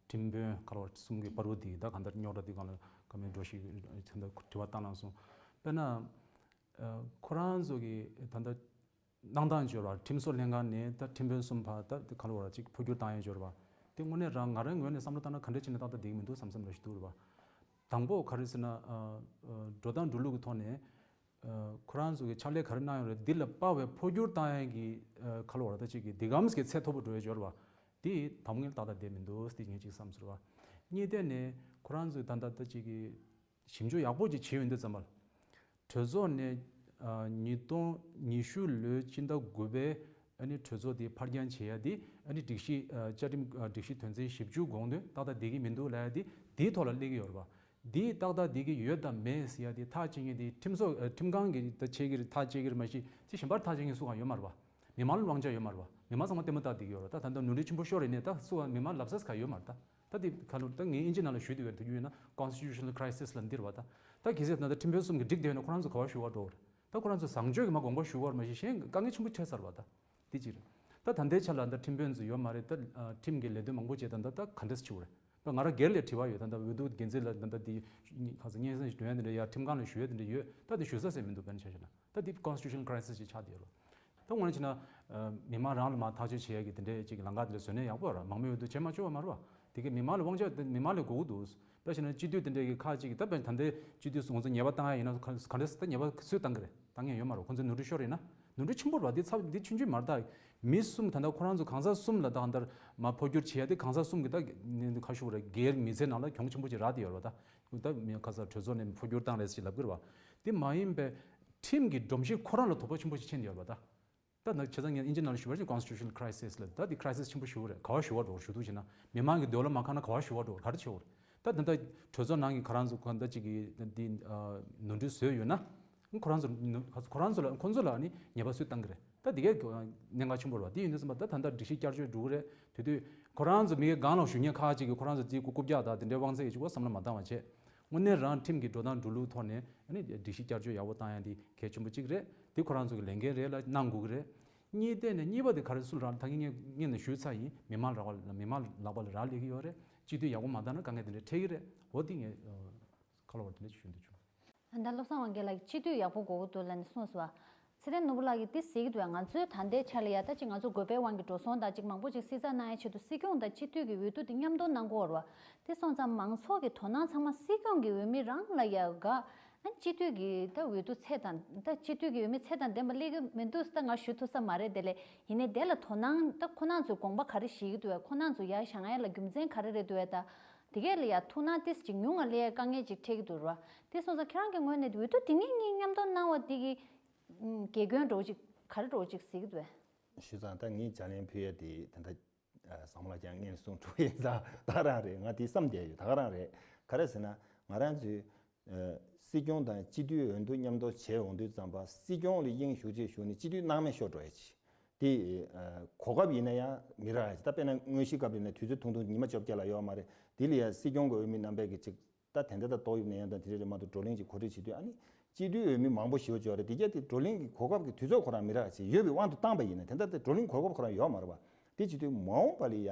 ཁྲིམས་དཔོན་ག་ལ་བ་གསུམ་གྱི་བར་དུ་དེ་ད་གང་ལྟར་རྙོག་དྲ་དེ་སྒང་ལ་བཀའ་མོལ་འགྲོ་ཞིག་ད་ལྟ་དྲི་བ་བཏང་གནང་སོང་། དཔེར་ན་ཁོ་རང་ཚོ་གི་ད་ལྟ་གནང་སྟངས་འབྱོར་བ། ཁྲིམས་བཟོ་ལྷན་ཁང་ནས་ད་ཁྲིམས་དཔོན་གསུམ་ཕར་ད་ག་ལ་བ་ཅིག་འཕོ་འགྱུར་བཏང་ཡས་འབྱོར་བ། དེ་དངོས་གནས་རང་ང་རང་ངོས་ནས་བསམ་བློ་བཏང་ན་ག་འདྲ་བྱས་ནས་ཏག་ཏག་བསྡད་ཀྱི་མི་འདུག་བསམ་བསམ་འདྲ་ཞིག་འདུག་རེད་བ། དང་པོ་ག་རེ་ཟེར་ན་ཨ་ཨ་འགྲོ་སྟངས་འགྲོ་ལུགས་ཀྱི་ཐོག་ནས་ཨ་ཁོ་རང་ཚོ་གི་ཕྱག་ལས་ག་རེ་གནང་ཡོད་རེད། འདི་ལ་དཔག་པའི་འཕོ་འགྱུར་བཏང་ཡས་ཀྱི་ཨ་ག་ལ་བ་ད་ཅིག་གི་འདི་གམ་གྱི་ཚད་མཐོ་པོ་འགྲོ་ཡས་འབྱོར་བ། དེ་དམ་ངེས་ཏག་ཏག་བསྡད་མི་འདུག་དེ་ངས་ཅིག་བསམ་ཟེར་བ། གཉིས་ཐད་ནས་ཁོ་རང་ཚོས་ད་ལྟ་ད་ཅིག་གི་ཞིབ་འཇུག་ཡག་པོ་ཅིག་བྱས་ཡོང་དུས་ཙམ་པ་ལ། གྲོས་ཚོགས་ནས་ཨ་ཉིས་སྟོང་ཉི་ཤུ་ལོའི་སྤྱི་ཟླ་དགུ་པའི་ཨ་ནི་གྲོས་ཚོགས་དེ་ཕར་འགྱངས་བྱེད་ཡ་དེ་ཨ་ནི་སྒྲིག་གཞི་ཨ་བཅའ་ཁྲིམས་ཨ་སྒྲིག་གཞི་དོན་ཚན་བཞི་བཅུ་དགོངས་དོན་ཏག་ཏག་བསྡད་ཀྱི་མི་འདུག་ལབ་ཡ་དེ་དེའི་ཐོག་ལ་སླེབས་ཀྱི་ཡོད་རེད་པ། དེ་ཏག་ཏག་བསྡད་ཀྱི་ཡོད་དམ་མེད་ཟེར་ཡ་དེ་ཐག་བཅད་མཁན་དེ་ཁྲིམས་བཟོ་ཨ་ཁྲིམས་ཁང་གིས་ད་བཅད་ཀྱི་རེད། ཐག་བཅད་ཀྱི་རེད་མ་གཞི་དེ་གཞན་པར་ཐག་བཅད་མཁན་སུ་གང་ཡོད་མ་རེད་པ། མི་མང་ལ་དབང་ཆ་ཡོད་མ་རེད་པ། མི་མང་ཚང་མ་ལྟད་མོ་ལྟ་བསྡད་ཀྱི་ཡོད་རེད། ད་ད་ལྟ་ནོར་འཁྲུལ་ཆེན་པོ་ཤོར་རེད་ནས་ད་སུ་གང་མི་མང་ལབ་ས་ག་ཡོད་མ་རེད་ད། ད་དེ་ག་ལོ་ད་ངས་ཨིན་ཇི་ནང་ལ་ཞུས་དུས་བས་དུ་རྒྱུ་ཡིན་ན་constitutional crisis ལ་འདིར་བ་ད། ད་གལ་སྲིད་ད་ལྟ་ཁྲིམས་དཔོན་གསུམ་གྱི་འགྲིག་བསྡད་ཡོད་ན་ཁོ་རང་ཚོ་ག་བ་ཞུ་བ་འགྲོ་རེད། ད་ཁོ་རང་ཚོ་བཟང་སྤྱོད་ཀྱི་མ་དགོངས་པ་ཞུ་བར་མ་གཞི་གཞན་དཀའ་ངལ་ཆེན་པོ་འཕྲད་ཚར་བ་ད། དེ་གཅིག་རེད། ད་ད་ལྟའི་ཆ་ལ་ད་ཁྲིམས་དཔོན་ཚོ་ཡོད་མ་རེད། ད་ཁྲིམས་ཀྱི་ལས་དོན་མང་པོ་བྱས་ད་ད་ད་ག་འདྲས་བྱུང་རེད། ད་ང་རང་སྒེར་ལས་དྲི་བ་ཡོད། ད་ད་འོས་བསྡུ་འགན་འཛིན་ལ་ད་ད་དེ་ཁ་ཚ་སྙན་སེང་ཞིག་འདོན་ཡ་དེ་འདྲ་ཡ་ཁྲིམས་ཁང་ལ་ཞུ་ཡ་དེ་འདྲ་ཡོད། ད་དེ་ཞུ་ས་ཟེར་མི་འདུག་དཔེར་ན་ཆ་བཞག་ན། ད་འདི་constitutional crisis ཅིག་ཆགས་བསྡད་ཡོད་རེད། ད་དངོས་གནས་བྱས་ན་ཨ་མི་མང་རང་ལ་མར་ཐག་གཅོད་བྱེད་ཡ་གི་དེ་འདྲའི་ཅིག་ལམ་ཁ་དེ་འདྲ་བཟོས་ན་ཡག་པོ་རེད། མང་མོས་འོས་བསྡུ་བྱེད་མ་ཆོག་པ་མ་རེད་བ། དེ་གི་མི་མང་ལ་དབང་ཆ་དེ་མི་མང་ལ་དགོས་ཀྱི་འདུག་དཔེ་བྱས་ན་སྤྱི་འཐུས་དེ་འདྲའི་གི་ཁག་ཅིག་གིས་ད་དཔེ་ད་ལྟའི་སྤྱི་འཐུས་སུ་ང་ཚོ་ཉེས་པ་བཏང་ཡ་ཡིན་ན་ག་ག་འདྲ་ཟེར། ད་ཉེས་པ་སུས་བཏང་གི་རེད། བཏང་མཁན་ཡོད་མ་རེད། ཁོ་ཚོ་ནོར་འཁྲུལ་ཤོར་ཡིན་ན་ནོར་འཁྲུལ་ཆེན་པོ་རེད་བ། དེ་ཚབ་འདི་ཆུང་ཆུང་མ་རེད་ད། མི་གསུམ་ད་ལྟ་ཁོ་རང་ཚོ་གང་ཟག་གསུམ་ལ་ད་གང་ལྟར་མར་འཕོ་འགྱུར་བྱེད་ཡ་དེ་གང་ཟག་གསུམ་གི་ད་ནི་ཁ་ཤུག་རེད། སྒེར་མི་ཚེ་ནང་ལ་གྱོང་ཆེན་པོ་ཅིག་རག་བསྡད་ཡོད་རེད་བ་ད། ད་མི་ཁ་ས་གྲོས་ཚོགས་ནས་འཕོ་འགྱུར་བཏང་རེད་ཅེས་ལབ་ཀྱི་རེད་བ། དེ་མ་ཡིན་པའི་ཁྲིམས་ཀྱི་སྒྲོམ་གཞི་ཁོ་རང་ལ་དོ་ཕོག་ཆེན་པོ་ཞིག་ཕྱིན་ཡོད་པ་ད། ད་ནི་བྱས་ཙང་ངས་དབྱིན་ཇི་ནང་ལ་ཞུ་བ་ཅིག་constitutional crisis ལབ། ད་འདི་crisis ཆེན་པོ་ཞེ་པོ་རེད། ག་བ་ཞུ་བ་འགྲོ་ཞུ་འདུག་བྱས་ན་མི་མང་གི་འདོད་བློ་མ་ཁེངས་ན་ག་བ་ཞུ་བ་འགྲོ་ག་རེ་བྱེད་འོ་རེད། ད་ད་ལྟ་གྲོས་ཚོགས་ནང་གི་ཁོ་རང་ཚོ་ཁོ་ད་ཅིག་གི་འདི་ནོར་འཁྲུལ་བཟོས་ཡོད་ན་ཁོ་རང་ཚོ་ཁོ་རང་ཚོ་ལ་ཁོ་ཚོ་ལ་ནི་ཉེས་པ་སུས་བཏང་གི་རེད། ད་འདི་གའི་གནད་འགག་ཆེན་པོ་རེད་བ། འདི་ཡིན་དུས་ཙམ་པ་ད་ད་ལྟ་སྒྲིག་གཞི་བསྐྱར་བཅོས་འགྲོ་གི་རེད། དེ་དུས་ཁོ་རང་ཚོ་མི་སྒང་ལ་བཞུགས་མཁན་ཁག་ཅིག་གིས་ཁོ་རང་ཚོ་འདི་རྐུབ་བཀྱག་དང་དེ་འདྲའི་དབང་ཚད་ཀྱི་ཅིག་བ་བསམ་བློ་མ་བཏང་བ་བྱས། དངོས་གནས་རང་ཁྲིམས་ཀྱི་འགྲོ་སྟངས་འགྲོ་ལུགས་ཐོག་ནས་ཨ་ནི་སྒྲིག་གཞི་བསྐྱར་བཅོས་ཡག་པོ་བཏང་ཡ་འདི་གལ་ཆེན་པོ་གཅིག་རེད། འདི་ཁོ་རང་ཚོ་གི་ལས་འགན་རེད་ལ་གནང་དགོས་ཀྱི་རེད། གཉིས་ཐད་ནས་གཉིས་པ་དེ་ག་རེ་སུ་ལ་རག་ད་གིན་ངས་ངས་ནས་ཞུས་ཚར་ཡིན། མི་མང་ལག་པ་ལ་མི་མང་ལག་པ་ལ་རག་ལས་ཀྱི་ཡོད་རེད། སྤྱི་འཐུས་ཡག་པོ་མ་བཏང་ན་དཀའ་ངལ་དེ་འདྲ་འཕྲད་ཀྱི་རེད། འོ་དེ་ངས་ཁ་ལོ་བ་དེ་འདྲ་ཞུ་འདོད་བྱུང་། ད་བློ་བཟང་དབང་རྒྱལ་ལགས་ཀྱིས་སྤྱི་འཐུས་ཡག་པོ་དགོས་ཀྱི་འདུག་ལབ་ནས་གསུངས་སོང་བ། ཚེ་རིང་ནོར་བུ་ལགས་ཀྱིས་འདི་ཟེར་གྱི་འདུག་ཡ། ང་ཚོའི་ད་ལྟའི་ཆ་ལ་ཡ་ད་ཅིག་ང་ཚོ་དགོས་པའི་དབང་གིས་འགྲོ་སོང་དང་ཅིག་མང་པོ་ཅིག་བསྲི་ཚགས་གནང་ཡའི་ཆེད་དུ་སྲིད་སྐྱོང་དང་སྤྱི་འཐུས་ཀྱི་འོས་བསྡུ་དེ་མཉམ་དུ་གནང་དགོས་རེད་བ། དེ་སོང་ཙང་མང་ཚོགས་ཀྱི་དོ་སྣང་ཚང་མ་སྲིད་སྐྱོང་གི་འོས་མི་རང་ལ་ཡ་དགའ། ཨ་སྤྱི་འཐུས་ཀྱི་ད་འོས་བསྡུ་ཚད་དང་ད་སྤྱི་འཐུས་ཀྱི་འོས་མི་ཚད་དང་ལྡན་པ་སླེབས་ཀྱི་མི་འདུག་ད་ང་ཞུ་ཐུབ་ས་མ་རེད། དེ་ལས་ཡིན་ནའི་དེ་ལ་དོ་སྣང་ད་ཁོ་རང་ཚོས་དགོངས་པ་ག་རེ་བཞེས་ཀྱི་འདུག་བས། ཁོ་རང་ཚོ་ཡར་བཞེངས་ཡ་ལ་རྒྱུ་མཚན་ག་རེ་རེད་འདུག་བས། ད་དེ་གས་ལ་ཡ་ཐུགས་སྣང་ཏིས་ཅིག་ཉུང་ང་སླེབས་ཡ་དཀའ་ངལ་ཅིག་འཕྲད་ཀྱི་འདུག་ར། དེ་སོང་ཙང་ཁྱེད་རང་གི་ངོས་ནས་འོས་བསྡུ་དེ་གཉིས་གཉིས་མཉམ་དུ་གནང་བ་དེ་གི་ཨུམ་དགེ་སྐྱོན་འདྲ་བོ་ཅིག་ག་རེ་འདྲ་བོ་ཅིག་གཟིགས་ཀྱི་འདུག་བས། ཞུས་ཙང་ད་ངས་ལྗགས་ལན་ཕུལ་ཡ་དེ་ད་ལྟ་ཨ་བཟང་མོ་ལགས་ཀྱང་སྔོན་ནས་གསུངས་གྲུབ་ཡིན་ཙང་ད་ག་རང་རེད། ང་དེ་བསམ་བསྡད་ཡོད། ད་ག་རང་རེད། ག་རེ་ཟེར་ན་ང་རང་ཚོའི་ཨ་སྲིད་སྐྱོང་དང་སྤྱི་འཐུས་འོས་བསྡུ་མཉམ་དུ་བྱས་འོང་དུས་ཙམ་པ་སྲིད་སྐྱོང་ལ་དབྱིངས་ཞུགས་ཅེས་ཞུགས་ནས་སྤྱི་འཐུས་སྣང་མེད་ཤོར་འགྲོ་ཡ་ཅིག་དེ་ཨ་གོ་སྐབས་ཡིན་ན་ཡང་མི་རག་ཡ་ཅིག་ད་དཔེར་ན་དངོས་གཞིའི་སྐབས་ཡིན་ན་དུས་ཚོད་ཐུང་ཐུང་ཉི་མ་བཅོ་བརྒྱད་ལ་ཡོད་མ་རེད། དེ་ལ་ཡང་སྲིད་སྐྱོང་གི་འོས་མི་རྣམ་པས་ཀྱི་ཅིག་ད་དེ་འདྲ་ད་ཏོག་དབྱིབས་ནད་ཡམས་དང་དེ་རེ་རེ་མ་གཏོགས་བགྲོ་གླེང་ཅིག་གོ་སྒྲིག་བྱེད་དུས་ཨ་ནི་སྤྱི་འཐུས་འོས་མི་མང་པོ་ཞེ་པོ་ཅིག་ཡོད་རེད། དེ་གས་དེ་བགྲོ་གླེང་གི་གོ་སྐབས་ཀྱི་དུས་ཚོད་ཁོ་རང་མི་རག་ཅིག་ཡོད་པའི་དབང་དུ་བཏང་པ་ཡིན་ན་དེ་འདྲ་ད་བགྲོ་གླེང་གོ་སྐབས་ཁོ་རང་ཡོད་མ་རེད་པ། དེ་བྱེད་དུས་མ་འོངས་པ་ལ་ཡ་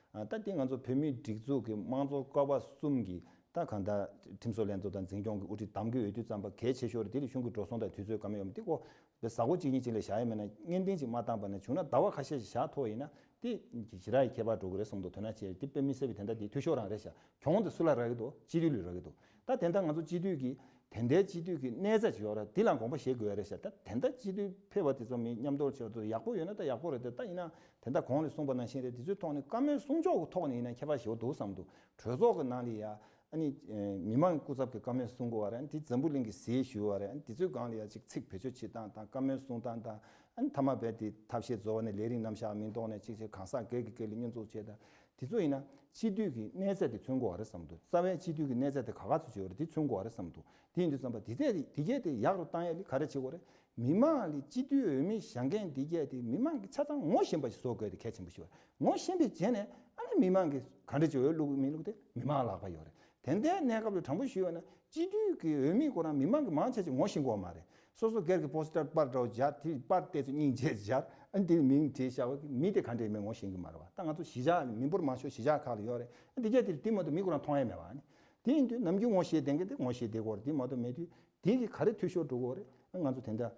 ད་དེ་ང་ཚོ་བོད་མིའི་སྒྲིག་འཛུགས་ཀྱི་དམངས་གཙོ་ཀ་བ་གསུམ་གྱི་ད་གང་ལྟར་ཁྲིམས་བཟོ་ལྷན་ཚོགས་དང་འཛིན་སྐྱོང་གི་དབུ་ཁྲིད་གདམ་གྱི་ཡོད་དུས་ཙམ་པ་གལ་ཆེ་ཤོས་རེད། དེ་ལ་གཞུང་གི་འགྲོ་སོང་དང་དུས་ཚོད་ག་མེད་ཡོད་མ་དེ་ཀོ་གཟའ་འཁོར་གཅིག་གཉིས་གཅིག་ལ་བཞག་ཡ་མེད་ན་བརྙན་འཕྲིན་ཅིག་མ་བཏང་པ་ན་བྱུང་ན་ཟླ་བ་ཁ་ཤས་ཤིག་བཞག་ཐུབ་པ་ཡིན་ན་དེ་ཞེ་དྲག་གི་ཁྱད་པར་འགྲོ་གི་རེད་བསམ་འདུག་དོན་དག་ཆེ་དེ་དཔེ་མི་སྲིད་པའི་དེ་འདྲ་དེ་འཐུས་ཤོར་རང་རེད་ཤག་གྱོང་དེ་སུ་ལ་རག་གི་འདུག་སྤྱི་འཐུས་ལ་རག་གི་འདུག་ད་དེ་འདྲ་ང་ཚོ་སྤྱི་འཐུས་ཀྱི་དེ་འདྲའི་སྤྱི་འཐུས་ཀྱི་གནས་ཚད་ཅིག་ཡོད་རེད། དེ་ལ་དགོངས་པ་བཞེས་དགོས་ཡ་རེད་ཤག་ད་དེ་འདྲ་སྤྱི་འཐུས་ཕེབས་པ་དེ་ཚོ་མི་མཉམ་དུ་བྱེད་དུ་ཡག་པོ་ཡོད་ན་ད་ཡག་པོ་རེད་དེ། ད་ཡིན་ན་དེ་འདྲ་གོང་ལ་གསུངས་པ་ནང་བཞིན་རེད། དེ་ཚོའི་ཐོག་ནས་བཀའ་མོལ་གསུང་ཕྱོགས་ཀྱི་ཐོག་ནས་ཡིན་ན་ཁྱད་པར་ཞེ་པོ་འདུག་བསམ་འདུག་གྲོས་ཚོགས་ཀྱི་ནང་ལ་ཡ། ཨ་ནི་མི་མང་གི་སྐུ་ཚབ་ཀྱི་བཀའ་མོལ་གསུང་དགོས་པ་རེད། ཨ་ནི་དེ་འཛམ་བུ་གླིང་གི་ཟས་ཞུ་བ་རེད། ཨ་ནི་དེ་ཚོའི་སྒང་ལ་ཡ་ཅིག་ཚིག་བེད་སྤྱོད་བྱེད་སྟངས་དང་བཀའ་མོལ་གསུང་སྟངས་དང་། ཨ་ནི་མཐའ་མ་རྦད་དེ་ཐབས་ཤེས་རྫོགས་ནས་ལས་རིམ་རྣམ་གཞག་མིན་ཐོག་ནས་ཅིག་ཅིག་གང་ཟག་སྒེར་གྱི་སྒེར་ལ་བསྙོན་འཛུགས་བྱེད་དང་། དེ་ཚོ་ཡིན་ན་སྤྱི་འཐུས་ཀྱི་གནས་ཚད་དེ་མཚོན་དགོས་པ་རེད་བསམ་འདུག་རྩ་བའི་སྤྱི་འཐུས་ཀྱི་གནས་ཚད་དེ་ག་ག་ཚོད་ཅིག་ཡོད་རེད། དེ་མཚོན་དགོས་པ་རེད་བསམ་འདུག་དེ་ཡིན་དུས་ཙམ་པ་དེ་ཚད་དེ་དེ་གས་དེ་ཡག་རུ་བཏང་ཡ་ལི་ག་རེ་བྱེད་དགོས་རེད། མི་མང་ལ་སྤྱི་འཐུས་འོས་མི་བཞེངས་མཁན་འདི་གས་དེ་མི་མང་གིས་ཆ་ཚང་ངོ་ཤེས་པ་ཞིག་བཟོ་དགོས་དེ་གལ་ཆེན་པོ་ཞིག་རེད། ངོ་ཤེས་པའི་རྗེས་ནས་ཨ་ནི་མི་མང་གིས་ག་འདྲ་ཅིག་འོས་བླུགས་མི་བླུགས་དེ་མི་མང་ལག་པ་ཡོད་རེད། དེ་འདྲའི་གནས་སྐབས་ལ་དྲང་པོ་ཞུས་པ་ན་སྤྱི་འཐུས་ཀྱི་འོས་མི་ཁོ་རང་མི་མང་གིས་མང་ཆེ་ཅིག་ངོ་ཤེས་ཀྱི་ཡོད་མ་རེད། སོ་སོ་སྒེར་གྱི་པོ་སི་ཏར་པར་འདྲ་བོ་སྦྱར། དེ་པར་བལྟས་ཚེ་སྙིང་རྗེ་སྦྱར། ཨ་ནི་དེ་མིང་བྲིས་བཞག་པ་གི་མི་དེ་ག་འདྲའི་མི་ངོ་ཤེས་ཀྱི་མ་རེད་བ། ད་ང་ཚོ་གཞིས་ཆགས་མི་འབོར་མང་ཤོས་གཞིས་ཆགས་ཁག་ལ་ཡོད་རེད། ཨ་འདི་གས་དེ་དེ་མ་གཏོགས་མི་ཁོ་རང་མཐོང་ཡ་མེད་བ། ཨ་ནི་དེ་ཡིན་དུས་ནམ་རྒྱུན་ངོ་ཤེས་བསྡད་མཁན་དེ་ངོ་ཤེས་བསྡད་དགོས་རེད། དེ་མ་གཏོགས་མེད་དུས་དེ་གི་ག་རེ་འཐུས་ཤོར་འགྲོ་གི་ཡོད་རེད། ང་ཚོ་དེ་འདྲ་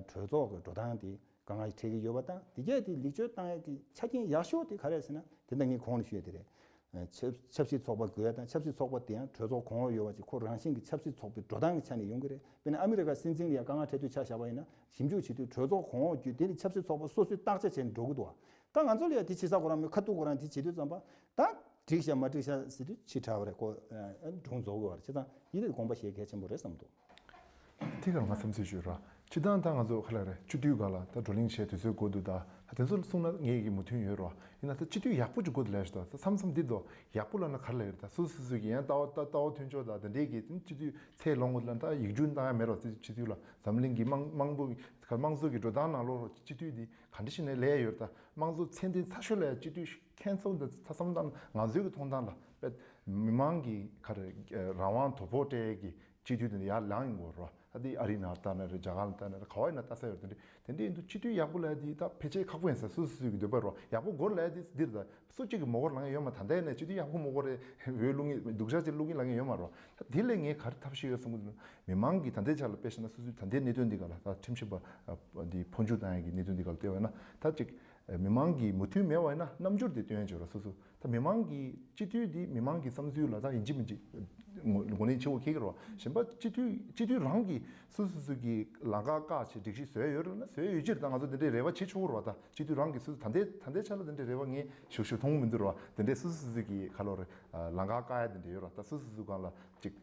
གྲོས་ཚོགས་ཀྱི་འགྲོ་སྟངས་དེ་དཀའ་ངལ་འཕྲད་ཀྱི་ཡོད་པ་དང་། དེ་གས་དེ་ལེགས་བཅོས་བཏང་ཡག་གི་ཆ་རྐྱེན་ཡག་ཤོས་དེ་ག་རེ་རེད་ཟེར་ན། དེ་འདྲ་ངས་གོང་ལ་ཞུས་དེ་རེད། ཆབ་ཆབ་སྲིད་ཚོགས་པ་དགོས་ཡ་དང་། ཆབ་སྲིད་ཚོགས་པ་དེ་ཡང་གྲོས་ཚོགས་གོང་འོག་ཡོད་པ་ཅིག་ཁོ་རང་བཞིན་གྱི་ཆབ་སྲིད་ཚོགས་པའི་འགྲོ་སྟངས་ཀྱི་ཆ་ནས་ཡོང་གི་རེད། དཔེར་ན་ཨ་མི་རི་ཀ་སྲིད་འཛིན་ལ་ཡང་དཀའ་ངལ་འཕྲད་དུས་ཆ་བཞག་པ་ཡིན་ན། ཞིབ་འཇུག་བྱེད་དུས་གྲོས་ཚོགས་གོང་འོག་བརྒྱུད་དེ་ནི་ཆབ་སྲིད་ཚོགས་པ་སོ་སོས་བརྟག་དཔྱད་བྱས་ནས་འགྲོ་གི་འདུག་བ། ད་ང་ཚོ་ལ་ཡང་དེ་བྱེད་ས་ཁོ་རང་མོས་ཁ་ཐུག་ཁོ་རང་དེ་བྱེད་དུས་ཙམ་པ་ད་འགྲིག་ཤག་མ་འགྲིག་ཤག་ཟེར་དུས་ཕྱི་དྲགས་པ་རེད། ཁོ་སྒྲུང་རྫོགས་དགོས་པ་རེད། བྱས་ཙང་ཡིན་ནའི་དགོངས་པ་བཞེས་གལ་ཆེན་པོ་རེད་བསམ་འདུག་དེ་གར་ང་བསམ་ཚུལ་ཞུས་ར། སྤྱི་བཏང་ད་ང་ཚོ་ག་ལ་རེད། སྤྱི་འཐུས་སྒང་ལ་ད་བགྲོ་གླེང་བྱས་དུས་ཚོད་འགོར་འདུག་ད་ད་དེ་ཚོ་གསུངས་ན་ངས་ཀྱི་མོས་མཐུན་ཡོད་ར། ཡིན་ན་ད་སྤྱི་འཐུས་ཡག་པོ་ཅིག་དགོས་འདུག་ལབ་ཤག་ད་མཚམས་མཚམས་འདི་ཚོ་ཡག་པོ་ལབ་ན་ག་ལ་རེད། ད་སོ་སོ་སོ་གི་ཡང་ལྟ་བ་ལྟ་ལྟ་བ་མཐུན་ཕྱོགས་ད་དེ་འདྲས་ཀྱི་སྤྱི་འཐུས་ཚད་ལོངས་ལ་ད་ཡིག་རྒྱུགས་བཏང་ཡ་མེད་ར། སྤྱི་འཐུས་ལ་འཛམ་གླིང་གི་དམངས་དམངས་པོ་གི་དམངས་གཙོ་གི་འགྲོ་སྟངས་ནང་ལོགས་ར་སྤྱི་འཐུས་འདི་ག་འདྲ་ཞིག་ནས་ལས་ཡོད། ད་དམངས་གཙོ་ཚད་ལྡན་ཚ་ཤོས་ལ་སྤྱི་འཐུས་ཁྱེད་ཚོ་འདི་ད་བསམ་སྟངས་ང་ཚོའི་གི་མཐོང་སྟངས་ལ་དཔེ་མི་མང་གི་ག་རེ་རང་དབང་དོ་ཕོག་སྤྲད་ཀྱི་སྤྱི་འཐུས་དེ་ནི་ཡར་ལངས་ཡོང་གི་རེད། ཨ་དེ་ཨ་རི་ནང་ལྟ་ན་རེད། རྒྱ་གར་ལ་ལྟ་ན་རེད། ག་བ་ཡིན་ན་ལྟ་ས་ཡོད་རེད། དེ་འདྲ་དེ་འདྲ་ཡིན་དུས་སྤྱི་འཐུས་ཡག་པོ་ལབ་ཡ་དེ་ད་ཕལ་ཆེར་ཁག་པོ་ཡིན་ས། སོ་སོ་སོ་གི་འདོད་པ་རེད། ཡག་པོ་དགོས་ལབ་ཡ་དེ་འདིར་ད་སུ་གཅིག་གི་མགོ་སྐོར་ལངས་ཡ་ཡོད་མ། ད་ལྟ་ཡིན་ན་སྤྱི་འཐུས་ཡག་པོ་མ་དགོས་རེད། འོས་བླུག་མཁན་སྡུག་ཅག་ཅིག་བླུག་མཁན་ལངས་མཁན་ཡོད་མ་རེད། ད་དེ་ལས་ངས་ག་རེ་ཐབས་ཤེས་ཡོད་བསམ་གི་འདུག་མི་མང་གིས་ད་ལྟའི་ཆ་ལ་དཔེ་བཞག་ན་སོ་སོའི་ད་ལྟའི་གནད་དོན་འདི་ག་ལ་ད་ཁྲིམས་ཞིབ་པ་འདི་འཕོ་འགྱུར་བཏང་ཡ་གི་གནད་དོན་འདི་ག་ལ་ལྟོས་པ་ཡིན་ན། ད་ཅིག་མི་མང་གི་མོས་མཐུན་མེད་པ་ཡིན་ན་རྣམ་འགྱུར་དེ་སྟོན་ཡ་ཅིག་ཡོད་རེད། སོ་སོ་ད་མི་མང་གི་སྤྱི་འཐུས་འདི་མི་མང་གི་བསམ་ཚུལ་ལ་ད་ཡིན་གཅིག་མིན་གཅིག་ངོ་ངོས་ལེན་བྱེད་དགོས་ཁེལ་གི་རེད། གཞན་པ་སྤྱི་འཐུས་སྤྱི་འཐུས་རང་གིས་སོ་སོ་སོ་གི་ལམ་ཁ་བཀག་བྱས་སྒྲིག་གཞི་བཟོས་ཡོད་རེད་ན་བཟོས་ཡོད་ཀྱི་རེད། ད་ང་ཚོ་འདི་འདྲའི་རེ་བ་བྱེད་ཆོག་གི་རེད་བ། ད་སྤྱི་འཐུས་རང་གིས་སོ་སོ་ད་ལྟའི་ད་ལྟའི་ཆ་ལ་འདི་འདྲའི་རེ་བ་ངས་ཞུ་ཞུ་མཐོང་གི་མི་འདུག་རེད་བ། འདི་འདྲའི་སོ་སོ་སོ་སོ་གི་ཁ་ལོ་རེད། ལམ་ཁ་བཀག་ཡ་འདི་འདྲ་ཡོད་རེད། ད་སོ་སོ་སོ་སྒང་ལ་ཅིག་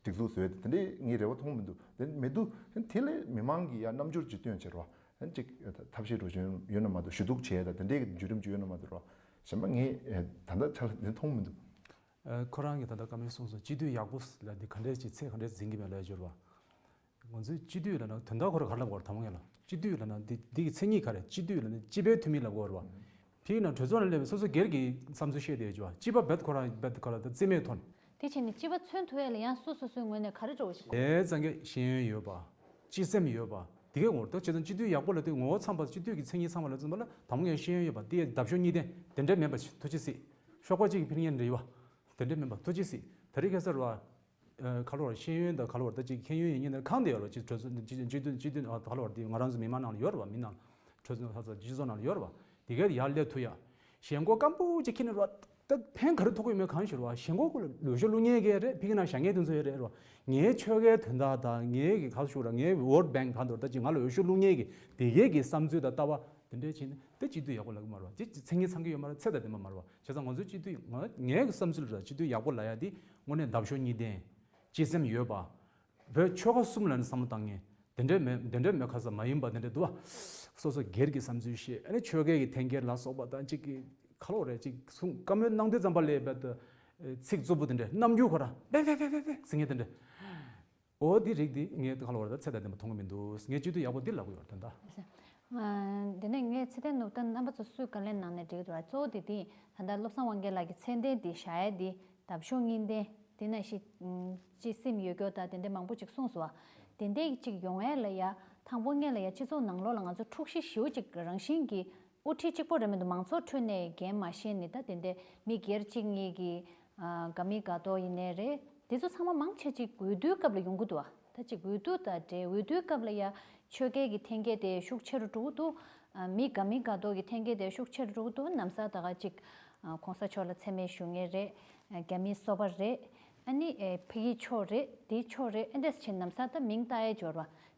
སྒྲིག་འཛུགས་བཟོས་ཏེ་དེ་འདྲའི་ངས་རེ་བ་མཐོང་མི་འདུག་དེ་མི་འདུག་དེ་ལས་མི་མང་གིས་ཡ་རྣམ་འགྱུར་ཅིག་སྟོན་བྱེད་རོགས། ཡང་གཅིག་ཐབས་ཤེས་འགྲོ་བཞིན་ཡོད་ན་མ་གཏོགས་ཞུ་གཏུག་བྱས་དང་དེ་འདྲའི་བརྒྱུད་རིམ་ཅིག་ཡོད་ན་མ་གཏོགས་རོ། གཞན་པ་ངས་ད་ལྟ་ཆ་ལ་འདི་མཐོང་མི་འདུག་ཁོ་རང་གིས་ད་ལྟ་བཀའ་མོལ་གསུངས་སོང་། སྤྱི་འཐུས་ཡག་པོ་ལབ་འདི་ག་འདྲས་ཅིག་ཚད་ག་འདྲས་འཛིན་གྱི་མེད་ལབ་ཡོད་རེད་བ། ང་ཚོའི་སྤྱི་འཐུས་ལབ་ན་དོན་དག་ཁོ་རང་ག་རེ་ལབ་དགོས་རེད། དང་པོ་ངས་ལ་སྤྱི་འཐུས་ལབ་ན་འདི་འདི་གི་མཚན་ཉིད་ག་རེ། སྤྱི་འཐུས་ལབ་ན་སྤྱི་པའི་འཐུས་མི་ལབ་དགོས་རེད་བ། ཕ་གི་ནང་གྲོས་ཚོགས་ནང་སླེབས་པའི་སོ་སོ་སྒེར་གྱི་བསམ་ཚུལ་བཤད་བསྡད་ཡོད་ཅིག་བ། སྤྱི་པ་རྦད་ཁོ་རང་རྦད་ཁོ་རང་ད་རྩིས་མེད་ཐོག་ནས། དེ་བྱས་ནས་སྤྱི་པ་མཚོན་ཐུབ་ཡ་ལ་ཡང་སོ་སོ་སོའི་ངོས་ནས་ག་རེ་འགྲོ་བ་ཞིག་དགོས། དེ་ཙང་གི་ཤེས་ཡོན་ཡོད་པ། སྤྱི་སེམས་ཡོད་པ། དེ་གའི་ངོར་ད་བྱས་ཙང་སྤྱི་འཐུས་ཡག་པོ་ལབ་དུས་ངོ་བོ་ཚང་བ་སྤྱི་འཐུས་ཀྱི་མཚན་ཉིད་ཚང་བ་ལ་བརྩིས་པ་ལ་དང་པོ་ངས་ཤེས་ཡོན་ཡོད་པ། དེ་ཡ་འདབ་གཤོག་གཉིས་ལྡན་དེ་འདྲས་མིན་པ་ཐུགས་རྗེ་གཟིགས། ཤོག་པ་གཅིག་གི་ཕིང་ཡན་རེད་བ། དེ་འདྲས་མིན་པ་ཐུགས་རྗེ་གཟིགས། ད་རེས་ཁ་སང་རེད་བ། ཨ་ག་ལ་བར་ཤེས་ཡོན་དང་ག་ལ་བར་ད་ཅིག་ཤེས་ཡོན་ཡིན་ཉིན་ནས་གང་དེ་ཡོད་རེད་བ། ཅིག་གྲོས་ཚོགས་སྤྱི་སྤྱི་མཐུན་སྤྱི་མཐུན་ཨ་ག་ལ་བར་དེ་ང་རང་ཚོ་མི་མང་ནང་ལ་ཡོད་རེད་བ། མི་ནང་ལ་གྲོས་ཚོགས་ས་ས་སྤྱི་ཚོགས་ནང་ལ་ཡོད་རེད་བ། དེ་གའི་ཡར་སླེབས་ཐུབ་ཡ། ཞེན་ཁོག་སྐམ་པོ་ཅིག་ཁྱེར་ནས་རེད་བ། ད་ཕན་ག་རེ་ཐོགས་ཀྱི་ཡོད་མེད་གང་ཤེས་རེད་བ། ཞེན་ཁོག་ཁོ་ལ་འོས་ཤོག་བླུག་མཁན་གྱི་རེད། ཕ་གི་ནང་བཞག་མཁན་དེ་ཚོ་ཡོད་རེད་བ། ངའི་ཆོལ་ཁའི་དོན་དག་དང་ངའི་གི་ག་ལ་ཞུ་ར་ངའི་vote bank གང་དོར་ད་ཅིག་ང་ལ་འོས་ཤོག་བླུག་མཁན་གྱི་དེ་གའི་གི་བསམ་ཚུལ་དང་ལྟ་བ་དེ་འདྲས་བྱས་ནས་ད་སྤྱི་འཐུས་ཡག་པོ་ལབ་ཀྱི་མ་རེད་བ། དེ་མཚན་ཉིད་ཚང་གི་ཡོད་མ་རེད། ཚད་དང་ལྡན་པ་མ་རེད་བ། བྱས་ཙང་ང་ཚོའི་སྤྱི་འཐུས་ང་ངའི་གི་བསམ་ཚུལ་ལ་སྤྱི་འཐུས་ཡག་པོ་ལབ་ཡ་དེ་དངོས་གནས་འདབ་གཤོག་གཉིས་ལྡན། སྤྱི་སེམས་ཡོད་པ། བོད་ཆོལ་ཁ་གསུམ་ལ་ནི་བསམ་བློ་བཏང་མཁན་དེ་འདྲས་མེད་དེ་འདྲས་མེད་ཁ་ས་མ་ཡིན་པ་དེ་འདྲས་འདུག་བ། སོ་སོ་སྒེར་གྱི་བསམ་ཚུལ་བཤད། ཨ་ནི་ཆོལ་ཁའི་གི་འཐེན་འཁྱེར་ལ་སོགས་པ་དང་གཅིག་གི་ཁ་ལོ་རེ་གཅིག་གསུང་བཀའ་མོལ་གནང་དུས་ཙམ་པ་ལས་བད་དུ་ཚིག་རྩུབ་པོ་དེ་འདྲས་རྣམ་འགྱུར་ཁོ་ར་བེ་བེ་བེ་བེ་བེ་ཟེར་མཁན་དེ་འདྲས། འོ་དེ་རིགས་དེ་ངས་ཁ་ལོ་ར་ད་ཚད་དང་ལྡན་པ་མཐོང་གི་མི་འདུག་ངས་སྤྱི་འཐུས་ཡག་པོ་འདི་ལབ་གི་ཡོད་དོན་དག་དེ་ནས་ངས་ཚེ་བརྟན་ནོར་བུ་ད་རྣམ་པ་ཚོ་སུས་བཀའ་ལན་གནང་ནས་འགྲིག་འདུག་གཙོ་བོ་དེ་དེ་ད་ལྟ་བློ་བཟང་དབང་རྒྱལ་ལགས་ཀྱི་མཚན་ལྡན་དེ་བཞག་ཡ་དེ་འདབ་གཤོག་གཉིས་ལྡན་དེ་ནང་བཞིན་སྤྱི་སེམས་ཡོད་རྒྱུ་དང་དེ་འདྲ་མང་པོ་ཅིག་གསུངས་སོང་བ། དེ་འདྲ་ཅིག་ཡོང་ཡ་ལ་ཡ་དང་པོ་ངས་ལ་ཡ་སྤྱི་ཚོགས་ནང་ལོགས་ལ་ང་ཚོ་འཁྲུག་གཞི་ཞེ་པོ་ཅིག་རང་བཞིན་གྱིས་དབུ་ཁྲིད་གཅིག་པོ་རེད་མི་འདུག་མང་ཚོགས་ཁྲོད་ནས་འགན་མ་བཞེས་ནས་ད་དེ་འདྲ་མི་སྒེར་གཅིག་གཉིས་ཀྱི་དགའ་མི་དགའ་མདོག་ཡིན་ནའི་རེད། དེ་ཚོ་ཚང་མ་མང་ཆེ་ཅིག་འོས་བསྡུའི་སྐབས་ལ་ཡོང་གི་འདུག་བ། ད་ཅིག་འོས་བསྡུ་དང་འབྲེལ་འོས་བསྡུའི་སྐབས་ལ་ཡ་ཆོལ་ཁའི་གི་འཐེན་འཁྱེར་དེ་ཤུགས་ཆེ་རུ་འགྲོ་གི་འདུག་མི་དགའ་མི་དགའ་མདོག་གི་འཐེན་འཁྱེར་དེ་ཤུགས་ཆེ་རུ་འགྲོ་གི་འདུག་ལམ་སང་ད་ག་ཅིག་གོང་ས་མཆོག་ལ་མཚན་སྨད་ཞུ་མཁན་རེད། རྒྱ་མིའི་སོ་པ་རེད། ཨ་ནི་ཕ་གིའི་ཕྱོགས་རེད། དེའི་ཕྱོགས་རེད། ཨ་འདྲས་བྱས་ལམ་སང་ད་མིང་བཏགས་ཡས་འབྱོར་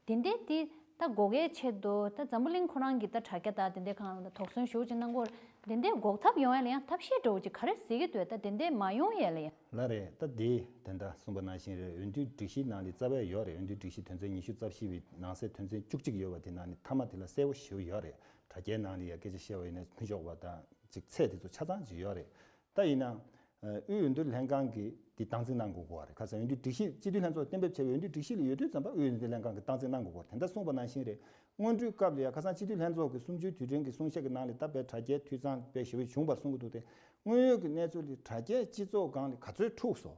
བ། དེ་འདྲས་དེ་ད་འགོག་ཡས་ཆེད་དུ་ད་འཛམ་བུ་གླིང་ཁོ་རང་གིས་ད་དྲ་རྒྱ་དང་དེ་འདྲས་གང་ལ་དོགས་ཟོན་ཞུ་ཅིག་གནང་གི་ཡོད་རེད། དེ་འདྲས་འགོག་ཐབས་ཡོང་ཡ་ལ་ཡང་ཐབས་ཤེས་འདྲ་བོ་ཅིག་ག་རེ་བྱེད་ཀྱི་འདུག་ད་དེ་འདྲས་མ་ཡོང་ཡས་ལ་ཡང་། ལགས་རེད། ད་དེ་དེ་འདྲ་གསུངས་པ་ནང་བཞིན་རེད། འོས་བསྡུའི་སྒྲིག་གཞིའི་ནང་ལ་རྩ་བའི་ཡོད་རེད། འོས་བསྡུའི་སྒྲིག་གཞི་དོན་ཚན་ཉི་ཤུ་རྩ་བཞི་པའི་ནང་གསེས་དོན་ཚན་བཅུ་གཅིག་ཡོད་པ་དེ་ནང་ནས་མཐའ་མ་དེ་ལ་གསལ་པོ་ཞེ་པོ་ཡོད་རེད། དྲ་རྒྱའི་ནང་ལ་ཡ་སྐད་ཆ་བཤད་པ་ཡིན་ན་ཕུན་ཚོགས་པ་དང་ཅིག་ཚད་དེ་ཚོ་ཆ་ཚང་ཅིག་ཡོད་རེད། ད་ཡིན་ན། དབུས་འོས་བསྡུ་ལྷན་ཁང་གིས་འདི་སྟངས་འཛིན་གནང་དགོས་ཀྱི་རེད། ཁ་སང་འོས་བསྡུ་སྒྲིག་གཞི་སྤྱི་འཐུས་ལྷན་ཚོགས་གཏན་འབེབས་བྱས་པའི་འོས་བསྡུ་སྒྲིག་གཞི་ལ་ཡོད་དུས་ཙམ་པ་དབུས་འོས་བསྡུ་ལྷན་ཁང་གིས་སྟངས་འཛིན་གནང་དགོས་ཀྱི་རེད། དེ་འདྲ་གསུངས་པ་ནང་བཞིན་རེད། སྔོན་འགྲོའི་སྐབས་ལ་ཡང་ཁ་སང་སྤྱི་འཐུས་ལྷན་ཚོགས་ཀྱི་གསུམ་བཅུའི་དུས་དྲན་གྱི་གསུང་བཤད་ཀྱི་ནང་ལ་ད་དཔེ་དྲ་རྒྱའི་འཐུས་ཚང་དཔེ་ཞེ་པོ་བྱུང་བར་གསུང་གི་འདུག་སྟེ། དངོས་ཡོད་ཀྱི་གནས་ཚུལ་འདི་དྲ་རྒྱའི་སྤྱི་ཚོགས་སྒང་ལ་ག་ཚོད་འཁྲུགས་སོང་།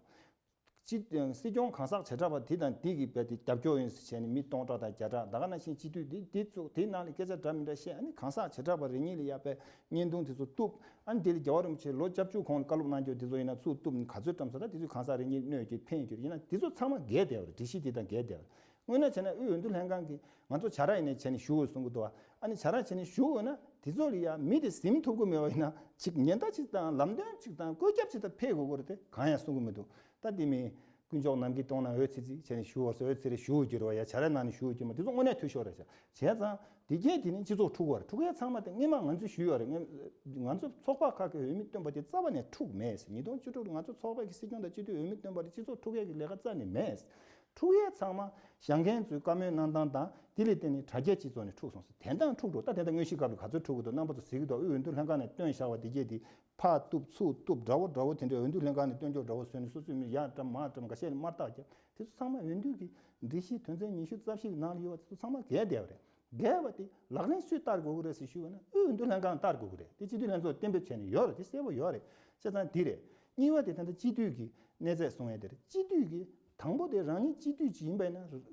སྤྱི་སྲིད་སྐྱོང་གང་ཟག་བྱེ་བྲག་པ་དེ་དང་དེ་གི་དཔེ་དེ་རྒྱབ་སྐྱོར་ཡིན་ཟེར་བྱས་ནས་མི་སྟོང་ཕྲག་དང་བརྒྱ་ཕྲག་ད་ག་ནང་བཞིན་སྤྱི་འཐུས་དེ་དེ་ཚོ་དེའི་ནང་ལ་སྐད་ཆ་འདྲ་མི་འདྲ་བཤད། ཨ་ནི་གང་ཟག་བྱེ་བྲག་པ་རེ་གཉིས་ལ་ཡ་དཔེ་བརྙན་ཐུང་དེ་ཚོ་གཏུབ། ཨ་ནི་དེ་ལ་རྒྱལ་བ་རིན་པོ་ཆེ་ལོ་བརྒྱད་ཅུ་གོང་ལ་བཀའ་སློབ་གནང་རྒྱུ་དེ་ཚོ་ཡིན་ན་ཚུར་གཏུབ་ནས་ག་ཚོད་བཀྲམ་སོང་། ད་དེ་ཚོས་གང་ཟག་རེ་གཉིས་གནོད་ཀྱི་ཕན་གྱི་ཡིན་ན་དེ་ཚོ་ཚང་མ་འགལ་བསྡད་པ་རེད། སྒྲིག་གཞི་དེ་དང་འགལ་བསྡད་པ་རེད། དངོས་གནས་བྱས་ན་དབུས་འོས་བསྡུ་ལྷན་ཁང་གིས་ང་ཚོ་བྱ་ར་ཡིན་ནའི་བྱས་ནས་ཞུ་དགོས་གསུང་གི་འདུག་ཨ་ནི་བྱ་ར་བྱས་ནས་ཞུ་དགོས་ན་དེ་ཚོ་ལ་ཡ་མི་དེ་ཟིན་ཐུབ་ཀྱི་མེད་པ་ཡིན་ན་ཅིག་ཉེན་བརྡ་ཅིག་དང་ལམ་སྟོན་ཅིག་དང་བཀོད་ཁྱབ་ཅིག་དང་ཕེབས་དགོས་ཀྱི་རེད་དེ་གང་ཡང་གསུང་གི་མི་འདུག་ད་དེ་མིན་དཀོན་མཆོག་ནམ་མཁའི་སྟེང་ན་འོད་ཚི་ཚི་བྱས་ནས་ཞུ་བ་སོ་འོད་ཚི་རེ་ཞུ་རྒྱུ་རེད་བ། ཡ་བྱ་ར་ནང་ནས་ཞུ་རྒྱུ་མ་དེ་ཚོ་དངོས་གནས་འཐུས་ཤོར་རེད་བྱ། བྱས་ཙང་དེ་རྐྱེན་དེ་ནི་སྤྱི་ཚོགས་འཁྲུག་པ་རེད། འཁྲུག་ཡ་ཚང་མ་དེ་སྔོན་མ་ང་ཚོས་ཞུས་ཡོད་རེད། ང་ང་ཚོ་ཚོགས་པ་ཁག་གི་འོས་མི་བཏོན་པ་དེ་རྩ་བ་ནས་འཁྲུག་མེད། ཉིས་སྟོང་བཅུ་དྲུག་ལ་ང་ཚོ་ཚོགས་པ་གི་སྲིད་སྐྱོང་དང་སྤྱི་འཐུས་འོས་མི་བཏོན་པ་དེ་སྤྱི་ཚོགས་འཁྲུག་ཡ་གི་ལས་ཀ་རྩ་ནས་མེད། འཁྲུག་ཡས་ཚང་མ་བཞེངས་མཁན་ཚོའི་བཀའ་མོལ་གནང་སྟངས་དང་དེ་ལ་བརྟེན་ནས་དྲ་རྒྱའི་སྤྱི་ཚོགས་ནས་འཁྲུག་སོང་ཟེར། དེ་འདྲ་འཁྲུག་འགྲོ། ད་དེ་འདྲ་དངོས་གཞིའི་སྐབས་ལ་ག་ཚོད་འཁྲུག་གི་འདུག་རྣམ་པ་ཚོ་གཟིགས་ཀྱི་འདུག་དབུས་འོས་བསྡུ་ལྷན་ཁང་ནས་བཏོན་བཞག་པ་དེ་གྱད་དེ་ཕར་གཏུབ་ཚུར་གཏུབ་འདྲ་བོ་འདྲ་བོ་དེ་འདྲའི་འོས་བསྡུ་ལྷན་ཁང་ནས་བཏོན་ཆོག་འདྲ་བོ་བཟོས་ནས་སོ་སོའི་མི་ཡར་བཀྲམ་མར་བཀྲམ་འགའ་ཤས་ལ་དམར་རྟགས་བརྒྱབ། དེ་ཚོ་ཚང་མ་འོས་བསྡུ་གི་སྒྲིག་གཞི་དོན་ཚན་ཉི་ཤུ་རྩ་བཞི་གི་ནང་ལ་ཡོད་པ་དེ་ཚོ་ཚང་མ་འགལ་བསྡད་པ་རེད། འགལ་བ་དེ་ལག་ལེན་སུས་བསྟར་དགོས་ཀྱི་རེད་ཟེར་ཞུས་པ་ན་དབུས་འོས་བསྡུ་ལྷན་ཁང་བསྟར་དགོས་ཀྱི་རེད། དེ་སྤྱི་འཐུས་ལྷན་ཚོགས་གཏན་འབེབས་བྱས་ནས་ཡོད་རེད། དེ་གསལ་པོ་ཡོད་རེད། བྱས་ཙང་དེ་རེད། གཉིས་པ་དེ་ད་ལྟ་སྤྱི་འཐུས་ཀྱི་གནས་ཚད་གསུང་ཡས་དེ་རེད། སྤྱི་འཐུས་ཀྱི་དང་པོ་དེ་རང་ཉིད་སྤྱི་འཐུས་ཅིག་ཡིན་པ་ཡིན་ན་སྒྲིག་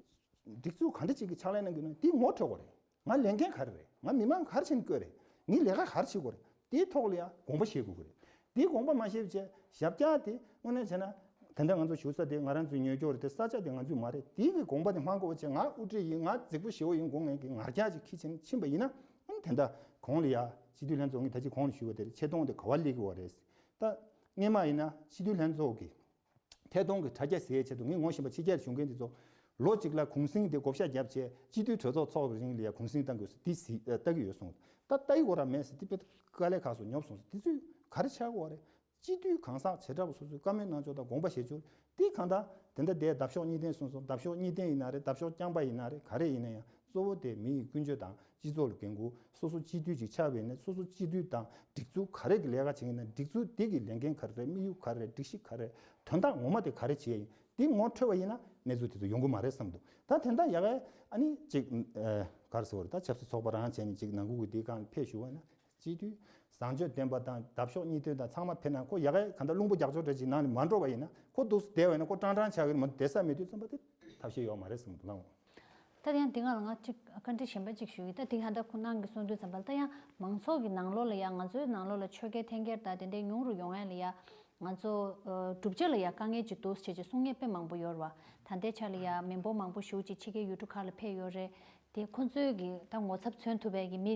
འཛུགས་ག་འདྲ་ཅིག་གི་ཕྱག་ལས་གནང་གི་ཡོད་ན་དེ་ངོ་འཕྲོད་དགོས་རེད། ང་ལས་འགན་ག་རེ་རེད། ང་མི་མང་ག་རེ་བྱེད་དགོས་རེད། ངའི་ལས་ཀ་ག་རེ་བྱེད་དགོས་རེད། དེའི་ཐོག་ལ་ཡང་དགོངས་པ་བཞེས་དགོས་ཀྱི་རེད། དེའི་དགོངས་པ་མ་བཞེས་བྱས་ཞབས་བཀྱག་དེ་དངོས་གནས་བྱས་ན་དེ་འདྲ་ང་ཚོ་བཞུགས་ས་དེ་ང་རང་ཚོའི་ཉོས་ཀྱོག་རེད། དེ་ས་ཆ་དེ་ང་ཚོའི་མ་རེད། དེའི་གི་དགོངས་པ་དེ་མ་དགོས་པ་བྱས་ང་དབུ་ཁྲིད་ཡིན་ང་རྫིག་པོ་ཞེ་པོ་ཡིན་དགོངས་ངེས་ཀྱི་ངར་རྒྱག་ཅིག་ཁྱི་ཆེན་ཕྱིན་པ་ཡིན་ན་ཨང་དེ་འདྲ་གོང་ལ་ཡ་སྤྱི་འཐུས་ལྷན་ཚོགས་ངས་ད་ཅི་གོང་ལ་ཞུས་པ་དེ་རེད། ཆེ་མཐོང་དེ་ག་བ་སླེབས་ཀྱི་བ་རེད། ད་སྔས་མ་ཡིན་ན་སྤྱི་འཐུས་ལྷན་ཚོགས་ཀྱི་ཐད་གཏོང་གི་དྲ་རྒྱ་ཟེར་ཡའི་ཆེད་དུ་ངས་ངོ་ཤེས་པ་ཕྱི་རྒྱལ་བཞུགས་མཁན་དེ་ཚོ་ལོ་གཅིག་ལ་གུང་སེང་དེ་བགོ་བཤའ་བརྒྱབ་བྱས་སྤྱི་འཐུས་གྲོས་ཚོགས་ཚོགས་པའི་རིང་ལ་ཡ་གུང་སེང་བཏང་དགོས་ཟེར་དེ་གཟིགས་ལྟ་གི་ཡོད་གསུངས། ད་ལྟ་ཡི་གོ་ར་མེད་ཟེར་དེ་དཔེ་དཀའ་ལས་ཁག་སོང་ཉོབ་སོང་ཟེར། དེ་ཚོས་ག་རེ་ཆགས་གོ་རེད། སྤྱི་འཐུས་གང་ཟག་བྱེ་བྲག་པ་སོ་སོའི་བཀའ་མོལ་གནང་ཕྱོགས་དང་དགོངས་པ་བཞེས་ཕྱོགས་དེ་གང་ལྟར་དེ་འདྲ་དེ་འདབ་གཤོག་གཉིས་ལྡན་གསུངས་སོང་། འདབ་གཤོག་གཉིས་ལྡན་ཡིན་ན་རེད། འདབ་གཤོག་རྐྱང་པ་ཡིན་ན་རེད། ག་རེ་ཡིན་ན་ཡང་ གཙོ་བོ་དེ་མི་ཡི་ཀུན་སྤྱོད་དང་སྤྱི་ཚོགས་ལ་འགན་འཁུར། སོ་སོ་སྤྱི་འཐུས་ཅིག་ཆགས་པ་ཡིན་ན་སོ་སོ་སྤྱི་འཐུས་དང་སྒྲིག་འཛུགས་ག་རེ་གི་ལས་ཀ་བྱེད་ཀྱི་ཡིན་ན་སྒྲིག་འཛུགས་དེ་གི་ལས་འགན་ག་རེ་རེད། དམིགས་ཡུལ་ག་རེ་རེད། སྒྲིག་གཞི་ག་རེ་རེད། དོན་དག་ངོ་མ་དེ་ག་རེ་བྱེད་ཡ་ཡིན། དེ་ངོ་འཕྲོད་པ་ཡིན་ན་གནས་ཚུལ་དེ་ཚོ་ཡོང་གི་མ་རེད་བསམ་འདུག་ད་དེ་འདྲ་ཡག་ག་ཨ་ནི་ཅིག་ཨ་ག་རེ་ཟེར་བ་རེད། ད་ཆབ་སྲིད་ཚོགས་པ་རང་བྱས་ནས་ཅིག་ནང་ཁུལ་གྱི་དེའི་སྒང་ལ་ཕེབས་ཞུ་བ་ཡིན་ན། སྤྱི་འཐུས་བཟང་སྤྱོད་ལྡན་པ་དང་འདབ་གཤོག་གཉིས་ཐོན་དང་ཚང་མ་ཕེབས་ན་ཁོ་ཡག་ག་ག་འདྲ་རླུང་བུ་རྒྱག་ཕྱོགས་འདྲ་ཅིག་ནང་ནས་མ་འགྲོ་བ་ཡིན་ན་ཁོ་འདུག་སེ་བསྡད་པ་ཡིན་ན་ཁོ་ཀྲང་ཀྲང་ཆགས་ཀྱི་རེད་མ་གཏོགས་བསྡད་ས་མེད་དུས་ཙམ་པ་དེ་ཐབས་ཤེས་ཡོད་མ་རེད་བསམ་འདུག་ལགས། ད་ཡང་འདི་སྒང་ལ་ང་གཅིག་བཀའ་འདྲི་གཞན་པ་གཅིག་ཞུ་གི། ད་འདི་ག་ད་ཁོ་ནང་གི་གསུང་དུས་ཙམ་པ་ལ་ད་ཡང་མང་ཚོགས་ཀྱི་ནང་ལོགས་ལ་ཡང་ང་ཚོའི་ནང་ལོགས་ལ་ཆོས་ཁས་འཐེན་འཁྱེར་དང་དེ་འདྲའི་ཉུང་རུ་ཡོང་ཡ་ལ་ཡ་ང་ཚོ་ཨ་བསྒྲུབ་བྱ་ལ་ཡ་དཀའ་ངལ་ཅིག་འདུག་ཟེར་ཅིག་གསུང་མཁན་དཔེ་མང་པོ་ཡོད་རེད་བ། ད་ལྟའི་ཆ་ལ་ཡ་མི་འབོར་མང་པོ་ཞེ་པོ་ཅིག་ཕྱི་རྒྱལ་ཡུལ་གྲུ་ཁག་ལ་ཕེབས་ཡོད་རེད། དེ་ཁོ་ཚོའི་གི་ད་ངོ་ཚབ་མཚོན་ཐུབ་པའི་གི་མི་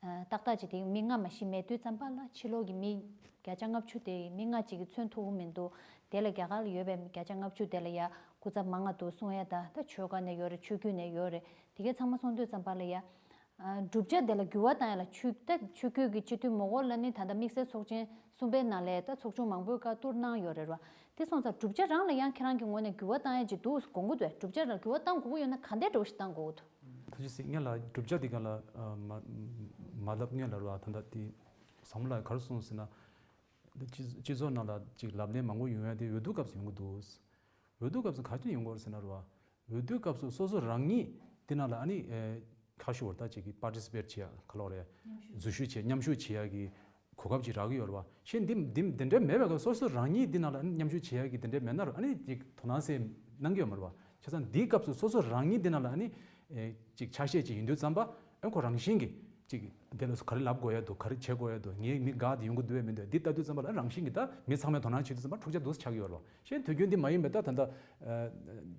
ཨ་ཏག་ཏག་ཅིག་དེ་མི་ལྔ་མ་གཞི་མེད་དུས་ཙམ་པ་ལ་ཕྱི་ལོགས་ཀྱི་མི་བརྒྱ་ཆ་ལྔ་བཅུ་དེ་མི་ལྔ་གཅིག་གིས་མཚོན་ཐུབ་ཀྱི་མི་འདུག་དེ་ལ་རྒྱ་གར་ལ་ཡོད་པའི་བརྒྱ་ཆ་ལྔ་བཅུ་དེ་ལ་ཡ་སྐུ་ཚབ་མང་ང་འདུག་གསུང་ཡ་ད་ད་ཆོལ་ཁ་ནས་ཡོད་རེད། ཆོས་བརྒྱུད་ནས་ཡོད་རེད། དེ་གས་ཚང་མ་གསུང་དུས་ཙམ་པ་ལ་ཡ་ཨ་བསྒྲུབ་བྱ་དེ་ལ་འགྱུར་བ་བཏང་ཡ་ལ་ཆོས་ད་ཆོས་བརྒྱུད་ཀྱི་སྤྱི་འཐུས་མང་པོ་ལ་ནི་ད་ལྟ་དམིགས་བསལ་ཚོགས་ཆེན་གསུམ་པའི་ནང་ལ་ད་ཚོགས་ཆུང་མང་པོས་བཀའ་བསྡུར་གནང་ཡོད་རེད་བ། དེ་སོང་ཙང་བསྒྲུབ་བྱ་རང་ལ་ཡང་ཁྱེད་རང་གི་ངོས་ནས་འགྱུར་བ་བཏང་ཡ་ཅིག་འདུག་དགོངས་ཀྱི་འདུག་བསྒྲུབ་བྱ་ལ་འགྱུར་བ་བཏང་དགོས་ཀྱི་ཡོད་ན་ག་འདྲའི་འདྲ་བོ་ཞིག་བཏང་དགོས་ཀྱི་འདུག་ཐུགས་རྗེ་གཟིགས། ངས་ལ་བསྒྲུབ་བྱ་འདི་ག་ལ་ཨ་མ་མ་ལབ། ངས་ལ་རུ་ཨ་ད་ལྟ་དེ་བཟང་མོ་ལགས་ག་རེ་གསུངས་ཟེར་ན། འདི་སྤྱི་སྤྱི་ཚོགས་ནང་ལ་ཅིག་ལབ་གླེང་མང་པོ་ཡོང་ཡ་དེ་འོས་བསྡུ་སྐབས་སུ་ཡོང་གི་འདུག་འོས་བསྡུ་སྐབས་སུ་ག་ཅི་ཡོང་གི་ཡོད་རེད་ཟེར་ན་རུ་ཨ། འོས་བསྡུ་སྐབས་སུ་སོ་སོ་རང་ཉིད་འདི་ནང་ལ་ཨ་ནི་ཨེ་ཁ་ཤོ་བར་ཐག་ཅིག་གི་པར་ཊི་སི་པེཊ་བྱེད་ཡ་ག་ལོག་རེད། འཛུལ་ཞུགས་བྱེད་མཉམ་ཞུགས་བྱེད་ཡ་གི་གོ་སྐབས་ཅིག་རག་གི་ཡོད་རེད་བ། གཞན་འདི་འདི་འདི་འདྲ་མེད་པའི་སྐབས་སོ་སོ་རང་ཉིད་འདི་ནང་ལ་ཨ་ནི་མཉམ་ཞུགས་བྱེད་ཡ་གི་འདི་འདྲ་མེད་ན་རུ་ཨ་ནི་ཅིག་དོ་སྣང་སེ་གནང་གི་ཡོད་མ་རེད་བ། བྱས་ཙང་འདིའི་སྐབས་སུ་སོ་སོ་རང་ཉིད་འདི་ནང་ལ་ཨ་ནི་ཨེ་ཅིག་ཆ་ཤས་ཅིག་ཡིན་དུས་ཙམ་པ་ཨ་ཁོ་རང་བཞིན་གྱིས་ཅིག་དེ་ལ་ག་རེ་ལབ་དགོས་ཡ་འདུག་ག་རེ་བྱེད་དགོས་ཡ་འདུག་ངའི་མི་དགའ་དེ་ཡོང་གི་འདུག་བས་མི་འདུག་འདི་ལྟ་དུས་ཙམ་པ་ལ་རང་བཞིན་གྱིས་ད་མི་ཚང་མས་དོ་སྣང་བྱེད་དུས་ཙམ་པ་འཁྲུག་ཆ་འདུག་ཆགས་ཀྱི་ཡོད་རེད་བ། གཞན་དུས་རྒྱུན་འདི་མ་ཡིན་པའི་ད་ད་ལྟ་ཨ་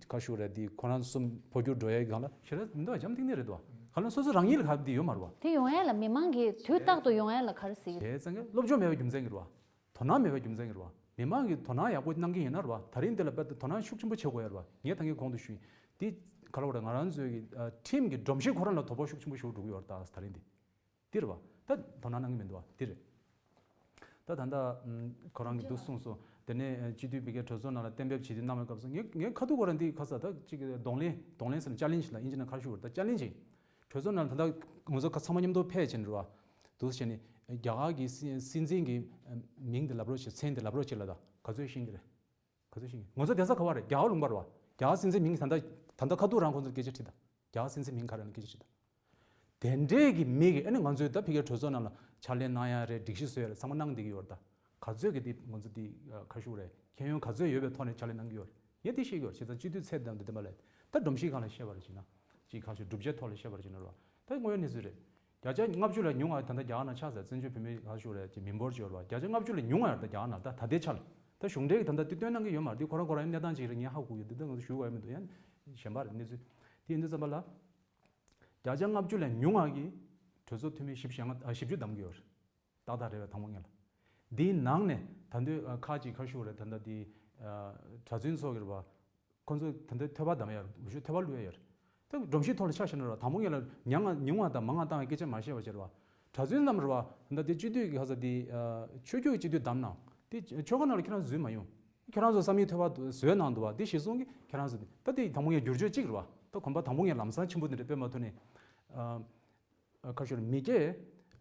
ཁ་ཤུ་རེད། འདི་ཁོ་རང་གསུམ་འཕོ་འགྱུར་འགྲོ་ཡའི་སྒང་ལ་ཞེ་དྲག་མི་འདུག་འཇམ་ཐིང་ཐིང་རེད་འདུག་ག་ལ་སོ་སོ་རང་ཉིད་ལ་ག་འདི་ཡོད་མ་རེད་བ། དེ་ཡོང་ཡ་ལ་མི་མང་གིས་དུས་རྟག་ཏུ་ཡོང་ཡ་ལ་ག་རེ་ཟེར་གྱི། བྱས་ཙང་གི་སློབ་སྦྱོང་མེད་པའི་རྒྱུ་མཚན་གྱིས་རེད་བ། དོ་སྣང་མེད་པའི་རྒྱུ་མཚན་གྱིས་རེད་བ། མི་མང་གིས་དོ་སྣང་ཡག་པོ་གནང་གི་ཡིན་ན་རེད་བ། ད་རིང་འདི་ལ་དཔེ་དོ་སྣང་ཤུགས་ཆེན་པོ་བྱེད་དགོས་ཡ་རེད་བ། ངས་ད་གིན་གོང་དུ་ཞུས་ཡིན། འདི་ག་ལ་བ་རེད། ང་རང་ཚོའི་གི་ཨ་ཁྲིམས་ཀྱི་སྒྲོམ་གཞི་ཁོ་རང་ལ་དོ་ཕོག་ཤུགས་ཆེན་པོ་ཞིག་འགྲོ་གི་ཡོད་རེད་ད་ད་རིང་འདི། འདི་རེད་བ། ད་དོ་སྣང་གནང་གི་མི་འདུག་བ། འདི་རེད། ད་ད་ལྟ་ཨམ་ཁོ་རང་གིས་འདུག་གསུངས་སོང་། དེ་ནས་ཨ་སྤྱི་འཐུས་ཕ་གིའི་གྲོས་ཚོགས་ནང་ལ་གཏན་འབེབས་བྱེད་དུས་གནང་བའི་སྐབས་སུ་ངས་ངས་ཁ་ཐུག་ཁོ་རང་འདི་ཁ་ས་ད་ཅིག་གདོང་ལེན་གདོང་ལེན་ཟེར་ན་ཅ་ལེན་ཇི་ལ་ཨིན་ཇི་ནང་ཁ་ཤུ་བར་ད་ཅ་ལེན་ཇི་ཡིན། གྲོས་ཚོགས་ནང་ལ་ད་ལྟ་ང་ཚོ་ཁ་ཚང་མ་མཉམ་དུ་ཕེབས་བྱས་ནས་རེད་བ། འདུག་བྱས་ནས་རྒྱ་གར་གྱི་སྲིད་སྲིད་འཛིན་གྱི་ཨ་མིང་དེ་ལབ་རོགས་བྱེད། མཚན་དེ་ལབ་རོགས་བྱེད་ལ་ད་ག་ཚོད་ཤེས་ཀྱི་རེད། ག་ཚོད་ཤེས་ཀྱི། ང་ཚོ་བསྡད་ས་ག་བ་རེད། རྒྱ་གར་ལུང་པ་རེད་བ། རྒྱ་གར་སྲིད་འཛིན་མིང་གི་ད་ལྟ་ད་ལྟ་ཁ་ཐུག་རང་ཁོང་ཚོར་སྐད་ཆ་དྲིས་ད། རྒྱ་གར་སྲིད་འཛིན་མིང་ག་རེ་ལ་སྐད་ཆ་དྲིས་ད། དེ་འདྲས་ཀྱི་མི་གིས་ཨ་ནི་ང་ཚོའི་ད་ཕ་གིའི་གྲོས་ཚོགས་ནང་ལ་ཕྱག་ལས་གནང་ཡ་རེད། སྒྲིག་གཞི་བཟོ་ཡ་རེད། ཚང་མ་གནང་བསྡད་ཀྱི་ཡོད་རེད་ད། ག་ཚོད་ཀྱི་དེ་ང་ཚོ་དེ་ཁ་ཤུ་རེད། ཁྱད་ཡོན་ག་ཚོད་ཡོད་པའི་ཐོག་ནས་ཕྱག་ལས་གནང་གི་ཡོད་རེད། ངས་དེ་ཤེས་ཀྱི་ཡོད་རེད། བྱས་ཙང་སྤྱི་འཐུས་ཚད་དང་དེ་ལྟ་མ་ལས་ད་སྒྲོམ་གཞིའི་སྒང་ལ་བཤད་པ་རེད་བྱས་ན། ཅིག་ཁ་ཤུ་སྒྲུབ་བྱེད་ཐོག་ལ་བཤད་པ་རེད་བྱས་ན་རེད་བ། ད་དངོས་ཡོད་གནས་ཚུལ་རེད། བརྒྱ་ཆ་ལྔ་བཅུ་ལས་ཉུང་བ་ད་ལྟ་རྒྱ་གར་ནང་ཆགས་ཟེར། བཙན་བྱོལ་བོད་མི་ཁ་ཤུ་རེད་ཅིག་མི་འབོར་བྱས་རེད་བ། བརྒྱ་ཆ་ལྔ་བཅུ་ལས་ཉུང་བ་ཡོད་རེད་ད་རྒྱ་གར་ནང་ད་ད་ལྟའི་ཆ་ལ། ད་གཞུང་འབྲེལ་གྱི་ད་ལྟ་དེ་སྟོན་གནང་གི་ཡོད་མ་རེད། དེ་ཁོ་རང་ཁོ་རང་གནས་སྟངས་ཅིག་རེད། ངས་ཧ་གོ་ཡོད། དེ་ད་ང་ཚོ་ཞུ་དགོས་ཡ་མི་འདུག་ཡང་གཞན་པ་རེད་གནས་ཚུལ། དེ་ཡིན་དུས་ཙམ་པ་ལ། བརྒྱ་ཆ་ལྔ་བཅུ་ལས་ཉུང་བ་གིས་གྲོས་ཚོགས་འཐུས་མི་བཞི་བཅུ་ཞེ་ལྔ་ཨ་བཞི་བཅུ་བདམས་ཀྱི་ཡོད་རེད། ཏག་ཏག་རེད་བ། དང་པོ་ཉིད་ལ། འདིའི་ནང་ནས་ད་དུང་ཨ་ཁག་ཅིག་ཁ་ཤུ་རེད། ད་ལྟ་དེ་ཨ་གྲྭ་བཙུན་ཚོ་གི་རེད་བ། ཁོ་ཚོས་ད་ལྟ་ཐོད་པ་བསྡམས་ཡ་རེད། འུ་ཤོད་ཐོད་པ་བླུགས་ཡ་ཡོད་རེད། ད་སྒྲོམ་གཞིའི་ཐོག་ལ་ཆ་བཞག་ན་རེད་བ། དང་པོ་ཉིད་ལ་ཉུང་ང་ཉུང་བ་དང་མང་བ་བཏང་བའི་སྐད་ཆ་མ་བཤད་པ་བྱས་རེད་བ། གྲྭ་བཙུན་རྣམས་རེད་བ། ད་ལྟ་དེ་སྤྱི་འཐུས་ཀྱི་ཁ་ས་དེ་ཨ་ཆོས་བརྒྱུད་སྤྱི་འཐུས་བདམས་གནང་། དེ་ཆོལ་ཁ་ནང་ལ་ཁྱེད་རང་འཛུལ་མ་ཡོང་། ཁྱེད་རང་ཚོ་བསམ་ཡས་ཐོད་པ་བཟོས་གནང་འདུག་བ། དེ་གཞི་བཟུང་གིས་ཁྱེད་རང་ཚོ་དེ་ད་དེ་དང་པོ་ངས་བསྒྱུར་བཅོས་གཅིག་རེད་བ། ད་གོམ་པ་དང་པོ་ངས་ལམ་སང་ཆེན་པོ་འདི་འདྲ་སྤེལ་མ་ཐུབ་ནས། ཨ་ཁ་ཤོར་མི་སྐྱེ།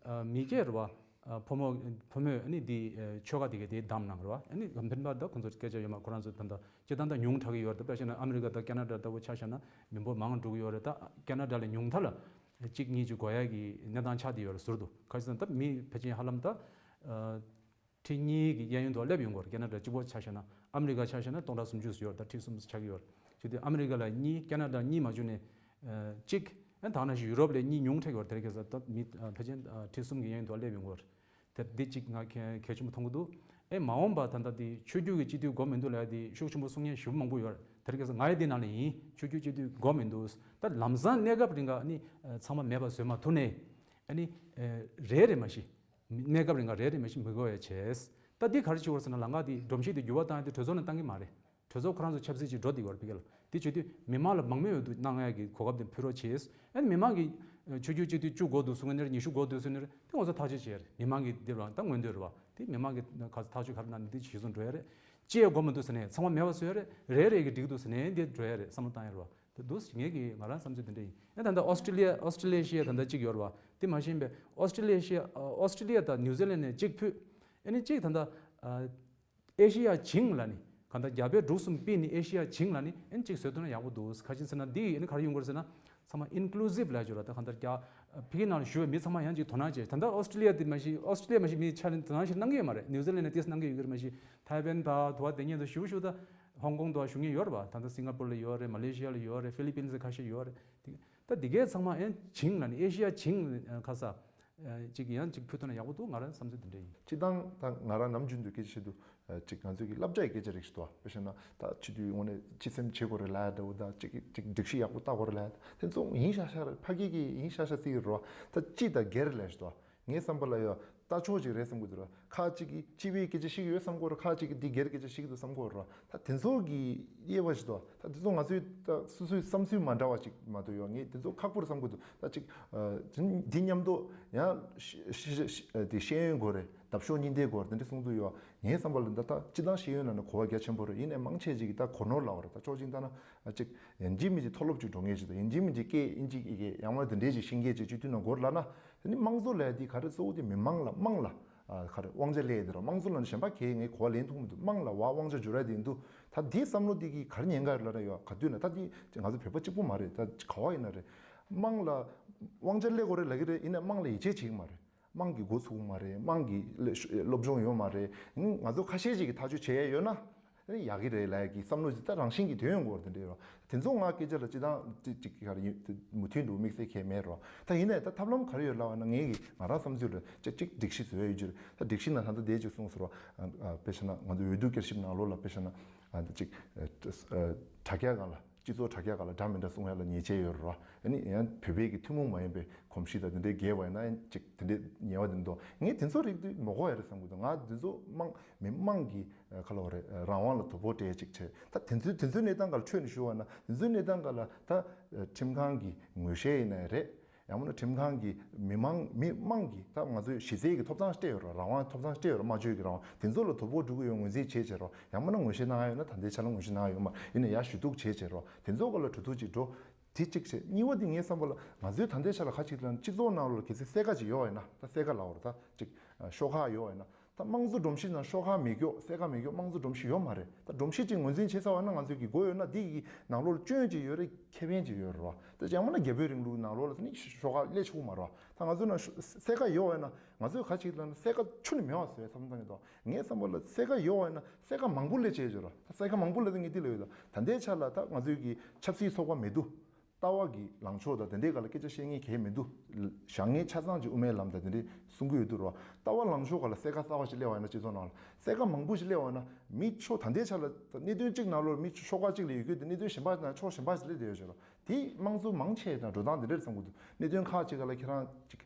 ཨ་མི་སྐྱེ་རེད་བ། ཨ་ཕོ་མོ་ཕོ་མོས་ཨ་ནི་འདི་ཨ་ཆོལ་ཁ་དེ་གས་དེ་བདམས་གནང་རེད་བ། ཨ་ནི་འཕེན་པ་ད་ཁོང་ཚོ་སྐད་ཆ་ཡོད་མ། ཁོ་རང་ཚོ་ད་ལྟ་སྤྱི་བཏང་ད་ཉུང་དྲགས་ཀྱི་ཡོད་རེད། ད་དཔེ་བཞག་ན་ཨ་མི་རི་ཀ་དང་ཁེ་ན་ཌ་ལྟ་བུ་ཆ་བཞག་ན་མི་འབོར་མང་འགྲོ་གི་ཡོད་རེད། ད་ཁེ་ན་ཌ་ལས་ཉུང་མཐའ་ལ་གཅིག་གཉིས་ཅིག་དགོས་ཡ་གི་གནས་སྟངས་ཆགས་བསྡད་ཡོད་རེད་ཟུར་དུ། ག་རེ་ཟེར་ན་ད་མི་ཕལ་ཆེར་ཧ་ལམ་ད་ཨ། ཁྲི་གཉིས་ཀྱི་གཡས་གཡོན་དུ་སླེབས་ཡོང་གི་ཡོད་རེད། ཁེ་ན་ཌ་གཅིག་པོ་ཆ་བཞག་ན། ཨ་མི་རི་ཀ་ཆ་བཞག་ན་སྟོང་ཕྲག་སུམ་ཅུ་ཡོད་རེད། ད་ཁྲི་གསུམ་ཆགས་ཀྱི་ཡོད་རེད། བྱས་དུས་ཨ་མི་རི་ཀ་ལ་གཉིས། ཁེ་ན་ཌ་གཉིས་མ་བྱུང་ནས་ཨ་གཅིག་ཨ་ད་ནང་བཞིན་ཡུ་རོབ་ལ་གཉིས་ཉུང་དྲགས་ཡོད་རེད། དེ་རིང་ཁ་སང་ད་མི་ཨ་ཕལ་ཆེར་ཨ་ཁྲི་གསུམ་གྱི་གཡས་གཡོན་དུ་སླེབས་ཡོང་གི་ཡོད་རེད། དེ་འདི་གཅིག་ང་གལ་གལ་ཆེན་པོ་མཐོང་གི་འདུག་ཨེ་མ་འོངས་པ་ད་ལྟ་འདི་ཆོས་བརྒྱུད་ཀྱི་སྤྱི་འཐུས་དགོས་མི་འདུག་ལབ་ཡ་འདི་ཤུགས་ཆེན་པོ་གསུང་མཁན་ཞེ་པོ་མང་པོ་ཡོད་རེད། དེ་རིང་ཁ་སང་ང་ཡི་འདི་ནང་ལ་ཡིན། ཆོས་བརྒྱུད་སྤྱི་འཐུས་དགོས་མི་འདུག་ད་ལམ་སང་གནས་སྐབས་རིང་ག་ཨ་ནི་ཨ་ཚང་མ་མེད་པ་བཟོས་མ་ཐུབ་ནས་ཨ་ནི་ཨ་རེ་རེ་མ་གཞི། གནས་སྐབས་རིང་ག་རེ་རེ་མ་གཞི་མི་དགོས་ཡ་བྱས། ད་འདི་ག་རེ་བྱེད་དགོས་ཟེར་ན་ལམ་ཁ་འདི་སྒྲོམ་གཞི་འདི་འགྱུར་བ་བཏང་ཡ་འདི་གྲོས་ཚོགས་ནས་བཏང་གི་མ་རེད། གྲོས་ཚོགས་ཁོ་རང་ཚོ་ཆབ་སྲིད་ཅིག་འགྲོ་བསྡད་ཡོད་རེད་ཕ་གི་ལ། འདི་བྱེད་དུས་མི་མང་ལ་མང་མོས་འོས་བསྡུ་གནང་ཡ་གི་གོ་སྐབས་འདི་ཕུལ་རོགས་བྱས། ཨ་ནི་མི་མང་གིས་ཆོས་བརྒྱུད་སྤྱི་འཐུས་བཅུ་དགོས་འདུག་གསུང་མཁན་འདི་ཉི་ཤུ་དགོས་འདུག་གསུང་མཁན་འདི་ང་ཚོ་ཐག་གཅོད་བྱས་རེད། མི་མང་གིས་འདི་རེད་བ། ད་མངོན་འདོད་རེད་བ། འདི་མི་མང་གིས་ག་ཚོད་ཐག་གཅོད་ག་རེ་གནང་ནས་འདི་གཞི་བཟུང་འགྲོ་ཡ་རེད། ཅི་ཡ་དགོས་མི་འདུག་ཟེར་ནས་ཚང་མ་མེད་པ་བཟོ་ཡ་རེད། རེ་རེ་གིས་འགྲིག་འདུག་ཟེར་ནས་འདི་འགྲོ་ཡ་རེད། བསམ་བློ་བཏང་ཡ་རེད་བ། དེ་འདུག་ངས་ཀྱི་ང་རང་བསམ་ཚུལ་དེ་འདྲ་ཡིན། ཨེ་ད་ལྟ་ཨོ་སི་ཀྲི་ལི་ཡ་ཨོ་སི་ཀྲི་ལི་ཤི་ཡ་ད་ལྟ་གཅིག་ཡོད་རེད་བ། དེ་མ་ཤེས་པས་ཨོ་སི་ཀྲི་ལི་ཤི་ཡ་ཨོ་སི་ཀྲི་ལི་ཡ་དང་ནིའུ་ཛི་ལན་ནས་གཅིག་ཕུད། ཨེ་ནི་གཅིག་ད་ལྟ་ཨེ་ཤི་ཡ་བྱིངས་ལ་ནི་གང་ལྟར་རྒྱ་བལ་འབྲུག་གསུམ་སྤེལ་ནི་ཨེ་ཤི་ཡ་བྱིངས་ལ་ནི་ཨེ་ནི་གཅིག་བཟོས་ཐུབ་ན་ཡག་པོ་འདུག་ག་ཅིན་ཟེར་ན་འདི་ཨེ་ནི་ག་རེ་ཡོང་དགོས་ཟེར་ན་ཚང་མ་ཨིན་ཀུ་ལུ་སིབ་ལ་བརྗོད་ར། ད་གང་ལྟར་རྒྱ་ཕ་གི་ནང་ལ་བཞུགས་པའི་མི་ཚང་མ་ཡང་གཅིག་དོ་སྣང་བྱས། ད་ལྟ་ཨོ་སི་ཀྲི་ལི་ཡ་དེ་མ་གཞི་ཨོ་སི་ཀྲི་ལི་ཡ་མ་གཞི་མི་ཆ་ལེན་དོ་སྣང་ཞིག་གནང་གི་ཡོད་མ་རེད། ནིའུ་ཛི་ལན་ནས་ཏིས་གནང་གི་ཡོད་ཀྱི་རེད། མ་གཞི་ཐའེ་ཝན་ད་དུ་བ་དེ་ཉིད་དུ་ཞུ་ཞུ་ད་ཧོང་ཀོང་དུ་བ་བཞུགས་མཁན་ཡོད་རེད་བ། ད་ལྟ་སིང་ག་པུར་ལ་ཡོད་རེད། མ་ལེ་ཤི་ཡ་ལ་ཡོད་རེད། ཧྥི་ལི་པིན་ཁ་ཤས་ཡོད་རེད། དེ་ད་འདི་གའི་ཚང་མ་ཨེ་བྱིངས་ལ་ནི་ཨེ་ཤི་ཡ་བྱིངས་ཁ་ས་ཅིག་ཡང་ཅིག་ཕུལ་ཐུབ་ན་ཡག་པོ་འདུག་ང་རང་བསམ་ཚུལ་དེ་འདྲ་ཡིན། སྤྱི་བཏང་ད་ང་རང་ནམ་རྒྱུན་དུ་སྐད་ཆ་བཤད་དུས་ཅིག་ང་ཚོས་ཀྱི་བསླབ་བྱ་ཡི་སྐད་ཆ་རིགས་ཤིག་འདུག་དཔེ་བཞག་ན་ད་སྤྱི་འཐུས་དངོས་གནས་སྤྱི་སེམས་བྱེད་དགོས་རེད་ལབ་འདྲ་བོ་དང་ཅིག་ཅིག་སྒྲིག་གཞི་ཡག་པོ་བཏགས་དགོས་རེད་ལབ་དེ་ཚོ་ཡིན་ཤག་ཤག་རེད། ཕ་གི་གི་ཡིན་ཤག་ཤག་ཟེར་གྱི་རེད་བ། ད་སྤྱི་དང་སྒེར་ལབ་ཤིག་འདུག་ངའི་བསམ་པ་ལ་ཡོད་ལྟ་ཕྱོགས་ཅིག་རེད་བསམ་གྱི་འདུག་ར། ཁ་ཅིག་གིས་སྤྱི་པའི་སྐད་ཆ་བཤད་ཀྱི་ཡོད་བསམ་གྱི་རེད། ཁ་ཅིག་གིས་འདི་སྒེར་སྐད་ཆ་བཤད་ཀྱི་འདུག་བསམ་གྱི་རེད། ད་དེ་ཚོ་གི་དབྱེ་བ་ཞིག་འདུག་ད་དེ་ཚོ་ང་ཚོས་ད་སོ་སོའི་བསམ་ཚུལ་མ་འདྲ་བ་ཅིག་མ་གཏོགས་ཡོད། ངས་དེ་ཚོ་ཁག་པོ་རེད་བསམ་གྱི་འདུག་ད་ཅིག་འདི་མཉམ་དུ་ཡང་ཤེས་ཤེས་ཤེས་དེ་ཤེས་ཡོན་དགོས་རེད། འདབ་གཤོག་གཉིས་ལྡན་དགོས་རེད། དེ་འདྲ་གསུང་གི་འདུག་ཡོད། ངའི་བསམ་པ་ལ་ད་ད་སྤྱི་བཏང་ཤེས་ཡོན་ལ་ནི་གོ་བ་རྒྱ་ཆེན་པོ་རེད། ཡིན་ནའི་མང་ཆེ་ཅིག་གིས་ད་གོ་ནོར་ལབ་པ་རེད། ད་ཕྱོགས་གཅིག་ལྟ་ན་ཅིག་ཡིན་གཅིག་མིན་གཅིག་མཐོ་སློབ་ཅིག་འགྲོ་མཁན་ཅིག་དང་ཡིན་གཅིག་མིན་གཅིག་སྐད་ཡིན་གཅིག་ཡི་གེ་ཡང་མ་དེ་འདྲའི་ཅིག་ཤེས་མཁན་ཅིག་སྤྱི་འཐུས་ནང་སྒོར་ལབ་ན། དེ་ནི་དམངས་གཙོ་ལབ་ཡ་དེ་ག་རེ་གཙོ་བོ་དེ་མི་དམངས་ལ་དམངས་ལ་ཨ་ག་རེ་དབང་ཆ་སླེབས་ཡ་དེ་རེད། དམངས་གཙོ་ལབ་ན་གཞན་པ་གས་ངས་གོ་བ་ལེན་ཐུབ་མི་འདུག་དམངས་ལ་བ་དབང་ཆ་འབྱོར་ཡ་དེ་ཡིན་དུས་ད་དེའི་བསམ་བློ་དེ་གིས་ག་རེ་ཉེན་ཁ་ཡོད་ལབ་ན་ཡོད་ག་དུས་ན་ད་དེ་ང་ཚོ་བོད་པ་གཅིག་པུ་མ་རེད། ད་ག་བ་ཡིན་ན་རེད། དམངས་ལ་དབང་ཆ་སླེབས་དགོས་རེད་ལབ་ཀྱི་རེད། ཡིན་ན་དམངས་ལ་ཡིད་ཆེས་བྱེད་ཀྱི་མ་རེད། དམངས་ཀྱིས་འགོ་ཚུགས་མ་རེད། དམངས་ཀྱི་སློབ་སྦྱོང་ཡོད་མ་རེད། ང་ཚོ་ཁ་ཤས་ཅིག་གིས་ཐག་གཅོད་བྱེད་ཡ་ཡོད་ན་ཡག་གི་རེད་ལབ་ཡ་གི་བསམ་བློ་ཅིག་ད་རང་བཞིན་གྱིས་ཐོན་ཡོང་གི་ཡོད་རེད། དེ་འདྲ་ཡོད་རེད། དེ་ཚོ་ང་སྐད་ཆ་ལ་སྤྱི་བཏང་ཅིག་ཅིག་ག་རེ་ཡིན་མུ་མཐུད་འདུག་དམིགས་བསལ་གང་ཡང་མེད་རེད། ད་ཡིན་ནའི་ད་ཐབས་ལམ་ག་རེ་ཡོད་ལབ་པ་ན་ངའི་གི་ང་རང་བསམ་ཚུལ་ལ་ཅིག་ཅིག་སྒྲིག་གཞི་བཟོ་ཡ་ཡོད་ཀྱི་རེད། ད་སྒྲིག་གཞི་ནང་ད་ལྟ་བསྡད་ཅིག་གསུངས་ཟེར་བ། དཔེ་བྱས་ན་ང་ཚོ་འོས་བསྡུ་བསྐྱར་ཞིབ་ནང་ལོགས་ལ་དཔེ་བྱས་ན་ཅིག་དྲ་རྒྱ་སྒང་ལ་སྤྱི་ཚོགས་དྲ་རྒྱ་སྒང་ལ་འདྲ་མི་འདྲ་གསུང་ཡ་ལ་ཉེས་ཆད་ཡོད་རེད་བ། ཨ་ནི་ཡང་བོད་པའི་གི་ཐུན་མོང་མ་ཡིན་པའི་གོམས་གཤིས་དང་དེ་འདྲའི་འགལ་བ་ཡིན་ན་ཡང་ཅིག་དེ་འདྲའི་ཉེས་པ་དེ་འདུག་ངས་དེ་ཚོ་རིགས་དེ་མ་གོ་ཡ་རེད་བསམ་གི་འདུག་ང་དེ་ཚོ་དམངས་མི་དམངས་ཀྱི་ཁ་ལོ་རེད་རང་དབང་ལ་དོ་ཕོག་སྤྲད་ཅིག་བྱས། ད་དེ་ཚོའི་དེ་ཚོའི་གནས་སྟངས་སྒང་ལ་འཕྲོས་ནས་ཞུ་བ་ན་དེ་ཚོའི་གནས་སྟངས་སྒང་ལ་ད་ཁྲིམས་ཁང་གི་ངོས་བཞེས་ཡིན་ནའི་རེད། ཡང་མིན་ན་ཁྲིམས་ཁང་གིས་མི་མང་མི་དམངས་ཀྱི་ད་ང་ཚོའི་གཞི་རྩའི་གི་ཐོབ་ཐང་སྤྲད་ཡོད་རེད། རང་དབང་ཐོབ་ཐང་སྤྲད་ཡོད་རེད། སྨྲ་བརྗོད་ཀྱི་རང་དབང་དེ་ཚོ་ལ་དོ་ཕོག་འགྲོ་གི་ཡོད་ངོས་འཛིན་བྱས་བྱས་རོགས། ཡང་མིན་ན་ངོས་བཞེས་གནང་ཡ་ཡོད་ན་ད་ལྟའི་ཆ་ལ་ངོས་བཞེས་གནང་ཡ་ཡོད་མ་རེད། ཡིན་ན་ཡར་ཞུ་གཏུག་བྱས་བྱས་རོགས། དེ་ཚོ་སྒང་ལ་གྲོས་བསྡུར་ཅིག་འགྲོ། དེ་གཅིག་བྱས། གཉིས་པ་དེ་ངའི་བསམ་པ་ལ་ང་ཚོའི་ད་ལྟའི་ཆ་ལ་ཁ་ཅིག་ལ་སྤྱི་ཚོགས་ནང་ལོགས་ལ་གལ་སྲིད་སེར་ཁ་ཅིག་ཡོད་པ་ཡིན་ན། ད་སེར་ཁ་ལབ་དགོས་རེད། ད་ཅིག་ཤོག་ཁག་ཡོད་པ་ཡིན་ན། ད་དམངས་གཙོ་སྒྲོམ་གཞི་ནང་ཤོག་ཁག་མེད་རྒྱུ་སེར་ཁ་མེད་རྒྱུ་དམངས་གཙོ་སྒྲོམ་གཞི་ཡོད་མ་རེད། ད་སྒྲོམ་གཞི་ཅིག་ངོས་འཛིན་བྱེད་ཚར་བ་ན་ང་ཚོས་ཀྱི་དགོས་ཡོད་ན་འདི་ཡི་ནང་ལོགས་ལ་སྐྱོན་ཅིག་ཡོད་རེད། ཁེ་ཕན་ཅིག་ཡོད་རེད་བ། ད་ཡང་མིན་ན་རྒྱ་བོད་རིང་ལུགས་ནང་ལོགས་ལ་ད་ནི་ཤོག་ཁག་སླེབས་ཆོག་གི་མ་རེད་བ། ད་ང་ཚོ་ནང་ཤོ་སེར་ཁ་ཡོད་པ་ཡིན་ན་ང་ཚོས་ག་ཅིག་ལབ་ན་སེར་ཁ་ཁྱོན་ནས་མེད་པ་བཟོ་ཡ་བསམ་བློ་བཏང་གི་འདུག་ངའི་བསམ་པ་ལ་སེར་ཁ་ཡོད་པ་ཡིན་ན་སེར་ཁ་མང་པོ་སླེབས་བྱས་ཡོད་རེད། ད་སེར་ཁ་མང་པོ་སླེབས་ད་ངས་འདི་ལབ་ཡོད་ད། ད་ལྟའི་ཆ་ལ་ད་ང་ཚོའི་གི་ཆབ་སྲིད་ཚོགས་པ་མེད་དུས། ལྟ་བ་གི་ལངས་ཕྱོགས་དང་དེ་འདྲའི་སྒང་ལ་སྐད་ཆ་བཤད་མཁན་གང་ཡང་མི་འདུག་བཞག་མཁན་ཆ་ཚང་ཅིག་དབུ་མའི་ལམ་དང་དེ་འདྲའི་གསུང་གི་ཡོད་དུས་རོ། ལྟ་བ་ལངས་ཕྱོགས་སྒང་ལ་སེར་ཁ་གསར་པ་ཞིག་སླེབས་པ་ཡིན་ན་སྤྱི་ཚོགས་ནང་ལ་སེར་ཁ་མང་པོ་ཞིག་སླེབས་པ་ཡིན་ན་མི་ཕྱོགས་ད་ལྟའི་ཆ་ལ་གནད་དོན་གཅིག་ནང་ལོགས་མི་ཤོག་ཁག་གཅིག་ལ་ཡོད་རྒྱུ་དེ་གནད་དོན་གཞན་པ་དང་ཕྱོགས་གཞན་པ་ཞིག་སླེབས་བསྡད་ཡོད་ཤག་རོ། དེ་དམངས་གཙོ་མང་ཆེ་དང་འགྲོ་སྟངས་དེ་འདྲ་རེད་བསམ་གྱི་འདུག་གནད་དོན་ཁག་ཅིག་སྒང་ལ་ཁྱེད་རང་ཅིག་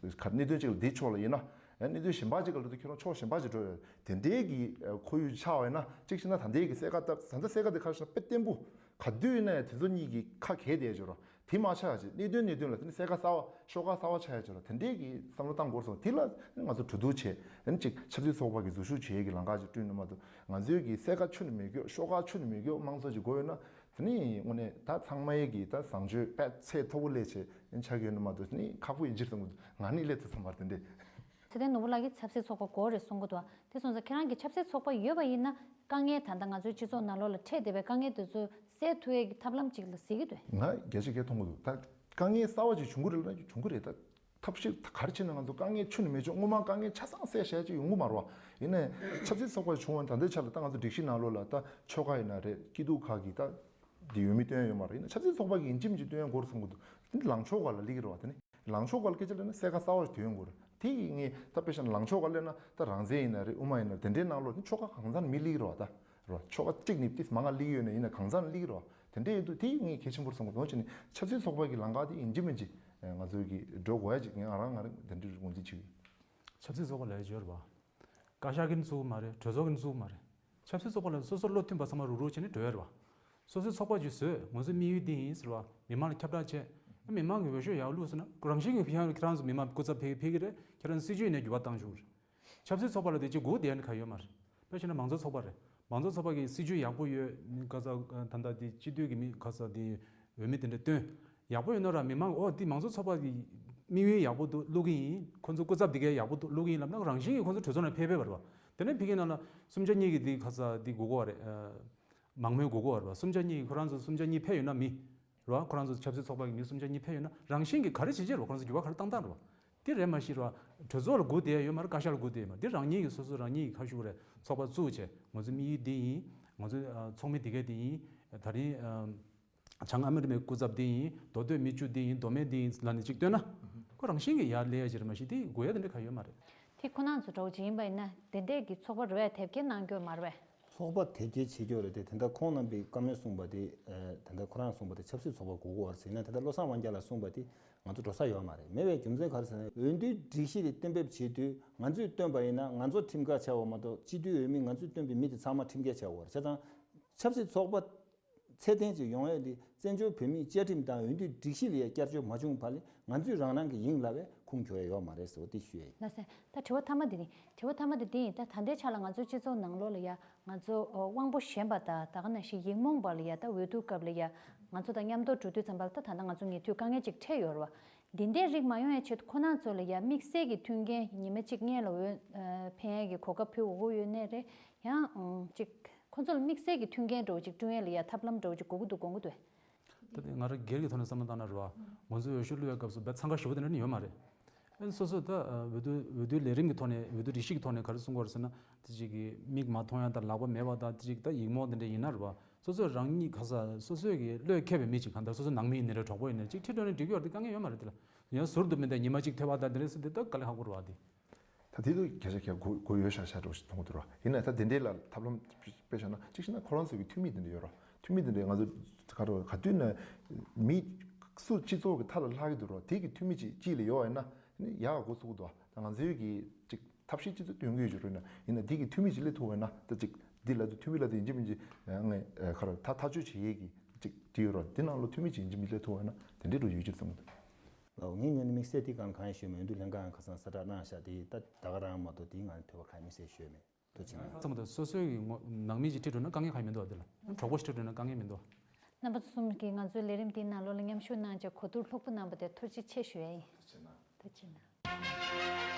ག་གནད་དོན་གཅིག་ལ་འདི་ཕྱོགས་ལ་ཡིན་ན་གནད་དོན་གཞན་པ་ཅིག་སྒང་ལ་ཁྱེད་རང་ཕྱོགས་གཞན་པ་ཅིག་འགྲོ་ཡོད། དེ་འདྲའི་གི་ཁོར་ཡུག་ཆགས་པ་ཡིན་ན་གཅིག་བྱས་ན་ད་ལྟའི་གི་སེར་ཁ་ད་ད་ལྟ་སེར་ཁ་དེ་ཁ་ཤས་དཔེ་བརྟན་པོ། ག་དུས་ཡིན་ན་ཡང་དེ་ཚོ་གཉིས་ཀྱི་ཁ་གས་བསྡད་ཡོད་རོ། དེ་མ་ཆགས་ཡ་ཅིག་གནད་དོན་གནད་དོན་ལ་དེ་ནི་སེར་ཁ་གསར་པ་ཤོག་ཁག་གསར་པ་ཆགས་ཡ་ཅིག་རོ། དེ་འདྲའི་གི་བསམ་བློ་བཏང་དགོས་སོང་། དེ་ལ་ང་ཚོ་གྲོས་བསྡུར་བྱས་ཨ་ནི་ཅིག་ཆབ་སྲིད་ཚོགས་པ་གི་འཛུལ་ཞུགས་བྱེད་ཡས་ཀྱི་ལམ་ཁ་ཅིག་བསྐྲུན་ན་མ་གཏོགས་ང་ཚོའི་གི་སེར་ཁ་ཁྱོན་ནས་མེད་རྒྱུ་ཤོག་ཁག་ཁྱོན་ནས་མེད་རྒྱུ་དམངས་གཙོ་ཅིག་དགོས་ཡོད་ན་དེ་ནི་དངོས་གནས་ད་ཚང་མའི་གི་ད་བཟང་སྤྱོད་དཔེ་ཚད་མཐོ་པོ་སླེབས་བྱས་ཨ་ནི་ཆགས་ཀྱི་ཡོད་ན་མ་གཏོགས་དེ་ནི་ཁག་པོ་ཡིན་ཕྱིར་བསམ་གྱི་འདུག་ང་ནི་སླེབས་ཐུབ་ས་མ་རེད་དེ་འདྲས། ཚེ་བརྟན་ནོར་བུ་ལགས་ཀྱིས་ཆབ་སྲིད་ཚོགས་པ་དགོས་རེད་གསུང་གི་འདུག་དེ་སོང་ཙང་ཁྱེད་རང་གིས་ཆབ་སྲིད་ཚོགས་པ་ཡོད་པ་ཡིན་ན་དཀའ་ངལ་ད་ལྟ་ང་ཚོའི་སྤྱི་ཚོགས་ནང་ལོགས་ལ་འཕྲད་བསྡད་པའི་དཀའ་ངལ་དེ་ཚོ་སེལ་ཐུབ་ཡས་ཀྱི་ཐབས་ལམ་ཅིག་ལ་གཟིགས་ཀྱི་འདུག་ང་རྒྱ་ཆེ་གས་མཐོང་གི་འདུག་ད་དཀའ་ངལ་གསར་པ་ཅིག་བྱུང་གི་རེད་ལབ་ན་བྱུང་གི་རེད། ད་ཐབས་ཤེས་ག་རེ་བྱས་ན་ང་ཚོ་དཀའ་ངལ་ཁྱོན་ནས་མེད་ཆོག་སྔོན་མ་དཀའ་ངལ་ཆ་ཚང་སེལ་བྱས་ཅིག་ཡོང་གི་མ་རེད་བ། ཡིན་ནའི་ཆབ་སྲིད་ཚོགས་པ་བྱུང་བ་ད་ལྟའི་ཆ་ལ་ད་ང་ཚོ་སྒྲིག་གཞི་ནང་ལོགས་ལ་ད་ཆོལ་ཁ་ཡིན་ན་རེད་སྐྱིད་སྡུག་ཁག་གི་ད་འདི་འོས་མི་བཏོན་ཡ་ཡོད་མ་རེད། ཡིན་ན་ཆབ་སྲིད་ཚོགས་པ་གི་ཡིན་གཅིག་མིན་གཅིག་བཏོན་ཡ་དགོས་རེད་བསམ་གི་འདུག་དེ་ནི་ལངས་ཕྱོགས་སྒང་ལ་སླེབས་ཀྱི་རེད་བ། དེ་ནི། ལངས་ཕྱོགས་སྒང་ལ་སྐད་ཆ་སླེབས་ན་སེར་ཁ་གསར་པ་ཞིག་ཐོན་ཡོང་གི་རེད། དེ་ཡིན་ངེས་ད་དཔེ་བཞག་ན་ལངས་ཕྱོགས་སྒང་སླེབས་ན་ད་རང་བཙན་ཡིན་ན་རེད་དབུ་མ་ཡིན་ན་དེ་འདྲའི་ནང་ལོགས་ནི་ཆོལ་ཁ་གང་ཚང་མི་སླེབས་ཀྱི་རེད་བ་ད་རེད་བ། ཆོལ་ཁ་གཅིག་ནི་ཏིས་མང་ང་སླེབས་ཀྱི་ཡོད་ན་ཡིན་ན་གང་ཚང་སླེབས་ཀྱི་རེད་བ། དེ་འདྲ་ཡིན་དུས་དེ་ངས་གལ་ཆེན་པོར་བསམ་གི་འདུག་ཅི་ནི་ཆབ་སྲིད་ཚོགས་པ་གི་ལམ་ཁ་དེ་ཡིན་གཅིག་མིན་གཅིག་ང་ཚོའི་གི་འགྲོ་དགོས་ཡ་ཅིག་ངས་ང་རང་ང་རང་དེ་འདྲའི་ངོས་འཛིན་བྱེད་ཀྱི་ཡོད། ཆབ་སྲིད་ཚོགས་པ་ལབ་ཡ་ཅིག་ཡོད་རེད་བ། བཀའ་ཤག་གིས་བཙུགས་མ་རེད། གྲོས་ཚོགས་ཀྱིས་བཙུགས་མ་རེད། ཆབ་སྲིད་ཚོགས་པ་ལ་སོ་སོ་བློ་མཐུན་པ་ཚང་མ་རུག་རུག་བྱས་ནས་འགྲོ་ཡ་རེད་བ། སོ་སོའི་ཚོགས་པ་ཅིག་བཟོས་ང་ཚོའི་དམིགས་ཡུལ་འདི་ཡིན་ཟེར་བ་མི་མང་ལ་ཁྱབ་བསྒྲགས་བྱས། མི་མང་གིས་འོས་ཤོག་ཡར་བླུགས་ཟེར་ན་རང་བཞིན་གྱིས་ཁྱེད་རང་ཁྱེད་རང་ཚོ་མི་མང་སྐུ་ཚབ་ཕེབས་ཕེབས་ཀྱི་རེད། ཁྱེད་རང་སྲིད་ཇུས་ནས་འགྱུར་བ་བཏང་ཆོག་གི་རེད། ཆབ་སྲིད་ཚོགས་པ་ལ་དེ་ཅིག་སྒུག་བསྡད་ཡ་ནི་ག་ཡོད་མ་རེད། དཔེ་བྱས་ན་མང་གཙོ་ཚོགས་པ་རེད། མང་གཙོ་ཚོགས་པ་གི་སྲིད་ཇུས་ཡག་པོ་ཡོད། མི་ག་ས་ད་ལྟ་དེ་སྤྱི་འཐུས་ཀྱི་མི་ག་ས་དེ་འོས་མི་དེ་འདྲ་བཏོན་ཡག་པོ་ཡོད་ན་ར། མི་མང་ཨོ་དེ་མང་གཙོ་ཚོགས་པ་གི་དམིགས་ཡུལ་ཡག་པོ་འདུག་བླུག་གི་ཡིན། ཁོ་ཚོ་སྐུ་ཚབ་དེ་གས་ཡག་པོ་འདུག་བླུག་གི་ཡིན་ལབ་ན་རང་བཞིན་གྱིས་ཁོ་ཚོ་གྲོས་ཚོགས་ནང་ཕེབས་ཕེབས་པ་རེད་བ། དེ་ནས་ཕ་གི་ནང་ལ་གསུམ་ཆ་གཉིས་ཀྱི་དེ་ག་ས་དེ་དགོས་ཀྱི་ཡོད་རེད། མང་མོས་དགོས་ཀྱི་ཡོད་རེད་བ། གསུམ་ཆ་གཉིས་ཀྱི་ཁོ་རང་ཚོ་གསུམ་ཆ་གཉིས་ཕེབས་ཡོད་ན་མི་རེད་བ། ཁོ་རང་ཚོ་ཆབ་སྲིད་ཚོགས་པ་གི་མི་གསུམ་ཆ་གཉིས་ཕེབས་ཡོད་ན་རང་བཞིན་གྱིས་ག་རེ་བྱེད་ཀྱི་རེད་བ། ཁོ་རང་ཚོ་འགྱུར་བ་ག་རེ་བཏང་སྟངས་རེད་བ། དེ་རེད་མ་གཞི་རེད་བ། གྲོས་ཚོགས་ལ་སྒུག་བསྡད་ཡ་ཡོད་མ་རེད། བཀའ་ཤག་ལ་སྒུག་བསྡད་ཡོད་མ་རེད། དེ་རང་ཉིད་ཀྱི་སོ་སོ་རང་ཉིད་ཀྱི་ཁ་ཤུགས་རེད། ཚོགས་པ་བཙུགས་བྱས་ང་ཚོ་དམིགས་ཡུལ་འདི་ཡིན། ང་ཚོ་ཨ་ཚོགས་མི་འདི་གས་འདི་ཡིན། ད་རིང་ཨ་བྱང་ཨ་མི་རི་ཀའི་སྐུ་ཚབ་འདི་ཡིན། མདོ་སྟོད་མི་བཅུ་འདི་ཡིན། མདོ་སྨད་འདི་ཡིན་ལབ་ནས་ཅིག་བཏོན་ན། ཁོ་རང་བཞིན་གྱིས་ཡར་སླེབས་ཡ་ཅིག་རེད་མ་གཞི་དེ་དགོས་ཡ་དེ་འདྲ་ག་ཡོད་མ་རེད། དེ་ཁོ་རང་ཚོ་འདྲ་བོ་ཅིག་ཡིན་པ་ཡིན་ན་དེ་འདྲས་ཀྱི་ཚོགས་པ་རེ་བས་དེབ་སྐྱེལ་གནང་རྒྱུ་མ་རེད་པས། ཚོགས་པ་དེབ་སྐྱེལ་བྱེད་རྒྱུ་རེད་དེ། དེ་འདྲ་ཁོང་རྣམ་པས་བཀའ་མོལ་གསུངས་པ་དེ་ཨ་དེ་འདྲ་ཁོ་རང་གསུངས་པ་དེ་ཆབ་སྲིད་ཚོགས་པ་དགོས་ཀྱི་ཡོད་རེད་ཟེར་ན། དེ་འདྲ་བློ་བཟང་དབང་རྒྱལ་ལགས་གསུངས་པ་དེ་ང་ཚོ་འགྲོ་ས་ཡོད་མ་རེད། མེད་པའི་རྒྱུ་མཚན་ག་རེ་ཟེར་ན། འོས་བསྡུའི་སྒྲིག་གཞི་དེ་གཏན་འབེབས་བྱེད་དུས་ང་ཚོས་བཏོན་པ་ཡིན་ན་ང་ཚོ་ཁྲིམས་འགལ་ཆགས་པ་མ་གཏོགས་སྤྱི་འཐུས་འོས་མི་ང་ཚོས་བཏོན་པའི་མི་དེ་ཚང་མ་ཁྲིམས་འགལ་ཆགས་ཡོད་རེད། བྱས་ཙང་ཆབ་སྲིད་ཚོགས་པ་ཚད་ལྡན་ཅིག་ཡོང་ཡས་དེ་བཙན་བྱོལ་བོད་མིའི་བཅའ་ཁྲིམས་དང་འོས་བསྡུའི་སྒྲིག་གཞི་ལ་ཡང་བསྐྱར་བཅོས་མ་བྱུང་བར་ལ་ང་ཚོས་རང་རང་གི་ཡིན་ལབ་པས་ཁུངས་འཁྱོལ་ཡས་ཡོད་མ་རེད་ཟེར་བ་དེ་ཞུ་ཡས་ཡིན། ལགས་སོ། ད་དྲི་བ་མཐའ་མ་དེ་ཡིན། དྲི་བ་མཐའ་མ་དེ་འདི་ཡིན། ད་ད་ལྟའི་ཆ་ལ་ང་ཚོ་སྤྱི་ཚོགས་ནང་ལོགས་ལ་ཡ་ང་ཚོ་ཨོ་དབང་པོ་ཞན་པ་དང་ད་ག་ནང་བཞིན་ཡིག་རྨོངས་པ་ལ་ཡ་ད་འོས་བསྡུ་སྐབས་ལ་ཡ་ང་ཚོ་དང་མཉམ་དུ་འགྲོ་དུས་ཙམ་པ་ལ་ད་ད་ལྟ་ང་ཚོ་ཉེ་དུས་དཀའ་ངལ་ཅིག་འཕྲད་ཡོད་རེད་བ། འདི་འདྲའི་རིགས་མ་ཡོང་ཡ་ཆེད་དུ་ཁོ་རང་ཚོ་ལ་ཡ་དམིགས་བསལ་གྱི་མཐུན་རྐྱེན། ཉི་མ་གཅིག་སྔོན་ལ་འོས་ཨ་འཕེན་ཡ་གི་གོ་སྐབས་ཕུལ་དགོས་ཀྱི་ཡོད་ནའི་རེད། ཡང་ཨང་ཅིག་ཁོ་ཚོ་ལ་དམིགས་བསལ་གྱི་མཐུན་རྐྱེན་འདྲ་བོ་ཅིག་བསྐྲུན་ཡ་ལ་ཡ་ཐབས་ལམ་འདྲ་བོ་ཅིག་དགོས་ཀྱི་འདུག་དགོངས་ཀྱི་འདུག་ད་དེ་ང་རང་སྒེར་གྱི་ཐོག་ནས་བསམ་བློ་བཏང་ན་རེད་བ། ང་ཚོ་འོས་ཤོག་བླུག་ཡ་སྐབས་སུ་དཔེ་འཚང་ཁ་ཞེ་པོ་དེ་འདྲ་ནི་ཡོད་མ་རེད། ཨ་ནི་སོ་སོ་ད་ཨ་འོས་བསྡུ་འོས་བསྡུའི་ལས་རིམ་གྱི་ཐོག་ནས། འོས་བསྡུ་སྒྲིག་གཞི་གི་ཐོག་ནས་ག་རེ་གསུང་གི་ཡོད་རེད་ཟེར་ན། དེ་ཅིག་གི་མིག་མ་མཐོང་ཡ་དང་ལག་པ་མེད་པ་དང་དེ་ཅིག་ད་ཡིག་རྨོངས་དེ་འདྲ་ཡིན་ན་རེད་བ། སོ་སོས་རང་ཉིད་ག་ས་སོ་སོས་གི་བློས་འཁེལ་བའི་མི་ཅིག་གང་ལྟར་སོ་སོ་ནང་མི་ཡིན་ནའི་རེད། གྲོགས་པོ་ཡིན་ནའི་ཅིག་ཁྲིད་འགྲོ་ནས་འགྲིག་གི་ཡོད་རེད་དེ། དཀའ་ངལ་ཡོད་མ་རེད་དེ་ལ། ཡང་ཟུར་དུ་མི་འདའ་ཉི་མ་གཅིག་ཐེ་བ་དང་དེ་འདྲ་སེ་དེ་ད་དཀའ་ལས་ཁག་པོ་རེད་བ་དེ། ད་དེ་ཚོ་གལ་ཆེ་གལ་དགོས་དགོས་ཡོད་ཤག་ཤག་འགྲོ་ཞིག་མཐོང་གི་འདུག་ར། ཡིན་ན་ད་དེ་འདྲའི་ལ་ཐབས་ལམ་དཔེ་བཞག་ན་གཅིག་བྱས་ན་ཁོ་རང་ཚོ་གི་འཐུས་མི་དེ་འདྲ་ཡོད་ར། འཐུས་མི་དེ་འདྲ་ང་ཚོ་ག་རེ་ག་དུས་ན་མི་སུ་སྤྱི་ཚོགས་ཀྱི་མཐའ་ལ་ལྷག་གི་འདུག་ར། དེ་གི་འཐུས་མི་ཅིག་ཅིག་ལ་ཡོད་ཡིན་ན་ཡག་ག་འགོ་ཚུགས་འདུག་ད་ང་ཚོའི་གི་ཅིག་ཐབས་ཤེས་ཅི་ཐུབ་སྟོན་གི་ཡོད་ཅིག་རེད་ན། ཡིན་ན་འདི་གི་འཐུས་མི་ཅིག་སླེབས་ཐུབ་པ་ཡིན་ན་ད་ཅིག་འདི་ལ་ཚོ་འཐུས་མི་ལ་དེ་ཡིན་གཅིག་མིན་གཅིག་ངས་ཁ་ར་ཐག་ཐག་གཅོད་བྱེད་ཡས་ཀྱི་ཅིག་དེ་ཡོད་ར། འདི་ནང་ལ་འཐུས་མི་ཅིག་ཡིན་གཅིག་མིན་གཅིག་སླེབས་ཐུབ་པ་ཡིན་ན་དེ་འདྲའི་འགྲོ་ཡོད་ཅིག་བསམ་གི་འདུག་ལགས། ངའི་ངོས་ནས་དམིགས་བསལ་དེ་གང་གང་ཡང་ཞུས་མེད། འོས་བསྡུ་ལྷན་ཁང་ཡང་ཁ་སང་གསལ་བསྒྲགས་གནང་ཤག་དེ་ད་ད་ག་རང་མ་གཏོགས་དེའི་ངང་ནས་ཐོས་པ་གང་ཡང་མི་གསལ་ཞུས་མེད། ཐུགས་རྗེ་གནང་། ཙམ་དུ་སོ་སོའི་གི་ངོ་ནང་མི་ཅིག་ཁྲིད་འགྲོ་ན་དཀའ་ངལ་གང་ཡང་མི་འདུག་བ། དེ་ལ་གྲོགས་པོ་ཞིག་ཁྲིད་འགྲོ་ན་དཀའ་ངལ་མི་འདུག་བ། རྣམ་པ་ཚོ་གསུམ་གྱིས་ང་ཚོའི་ལས་རིམ་འདིའི་ནང་ལོགས་ལ་མཉམ་ཞུགས་གནང་བྱས་གོ་བསྡུར་ལྷུག་པོ་གནང་བ་དེར་ཐུགས་རྗེ་ཆེ་ཞུ་ཡ་ཡིན། ཐུགས་རྗེ་གནང་། ཐུགས་རྗེ་གནང་།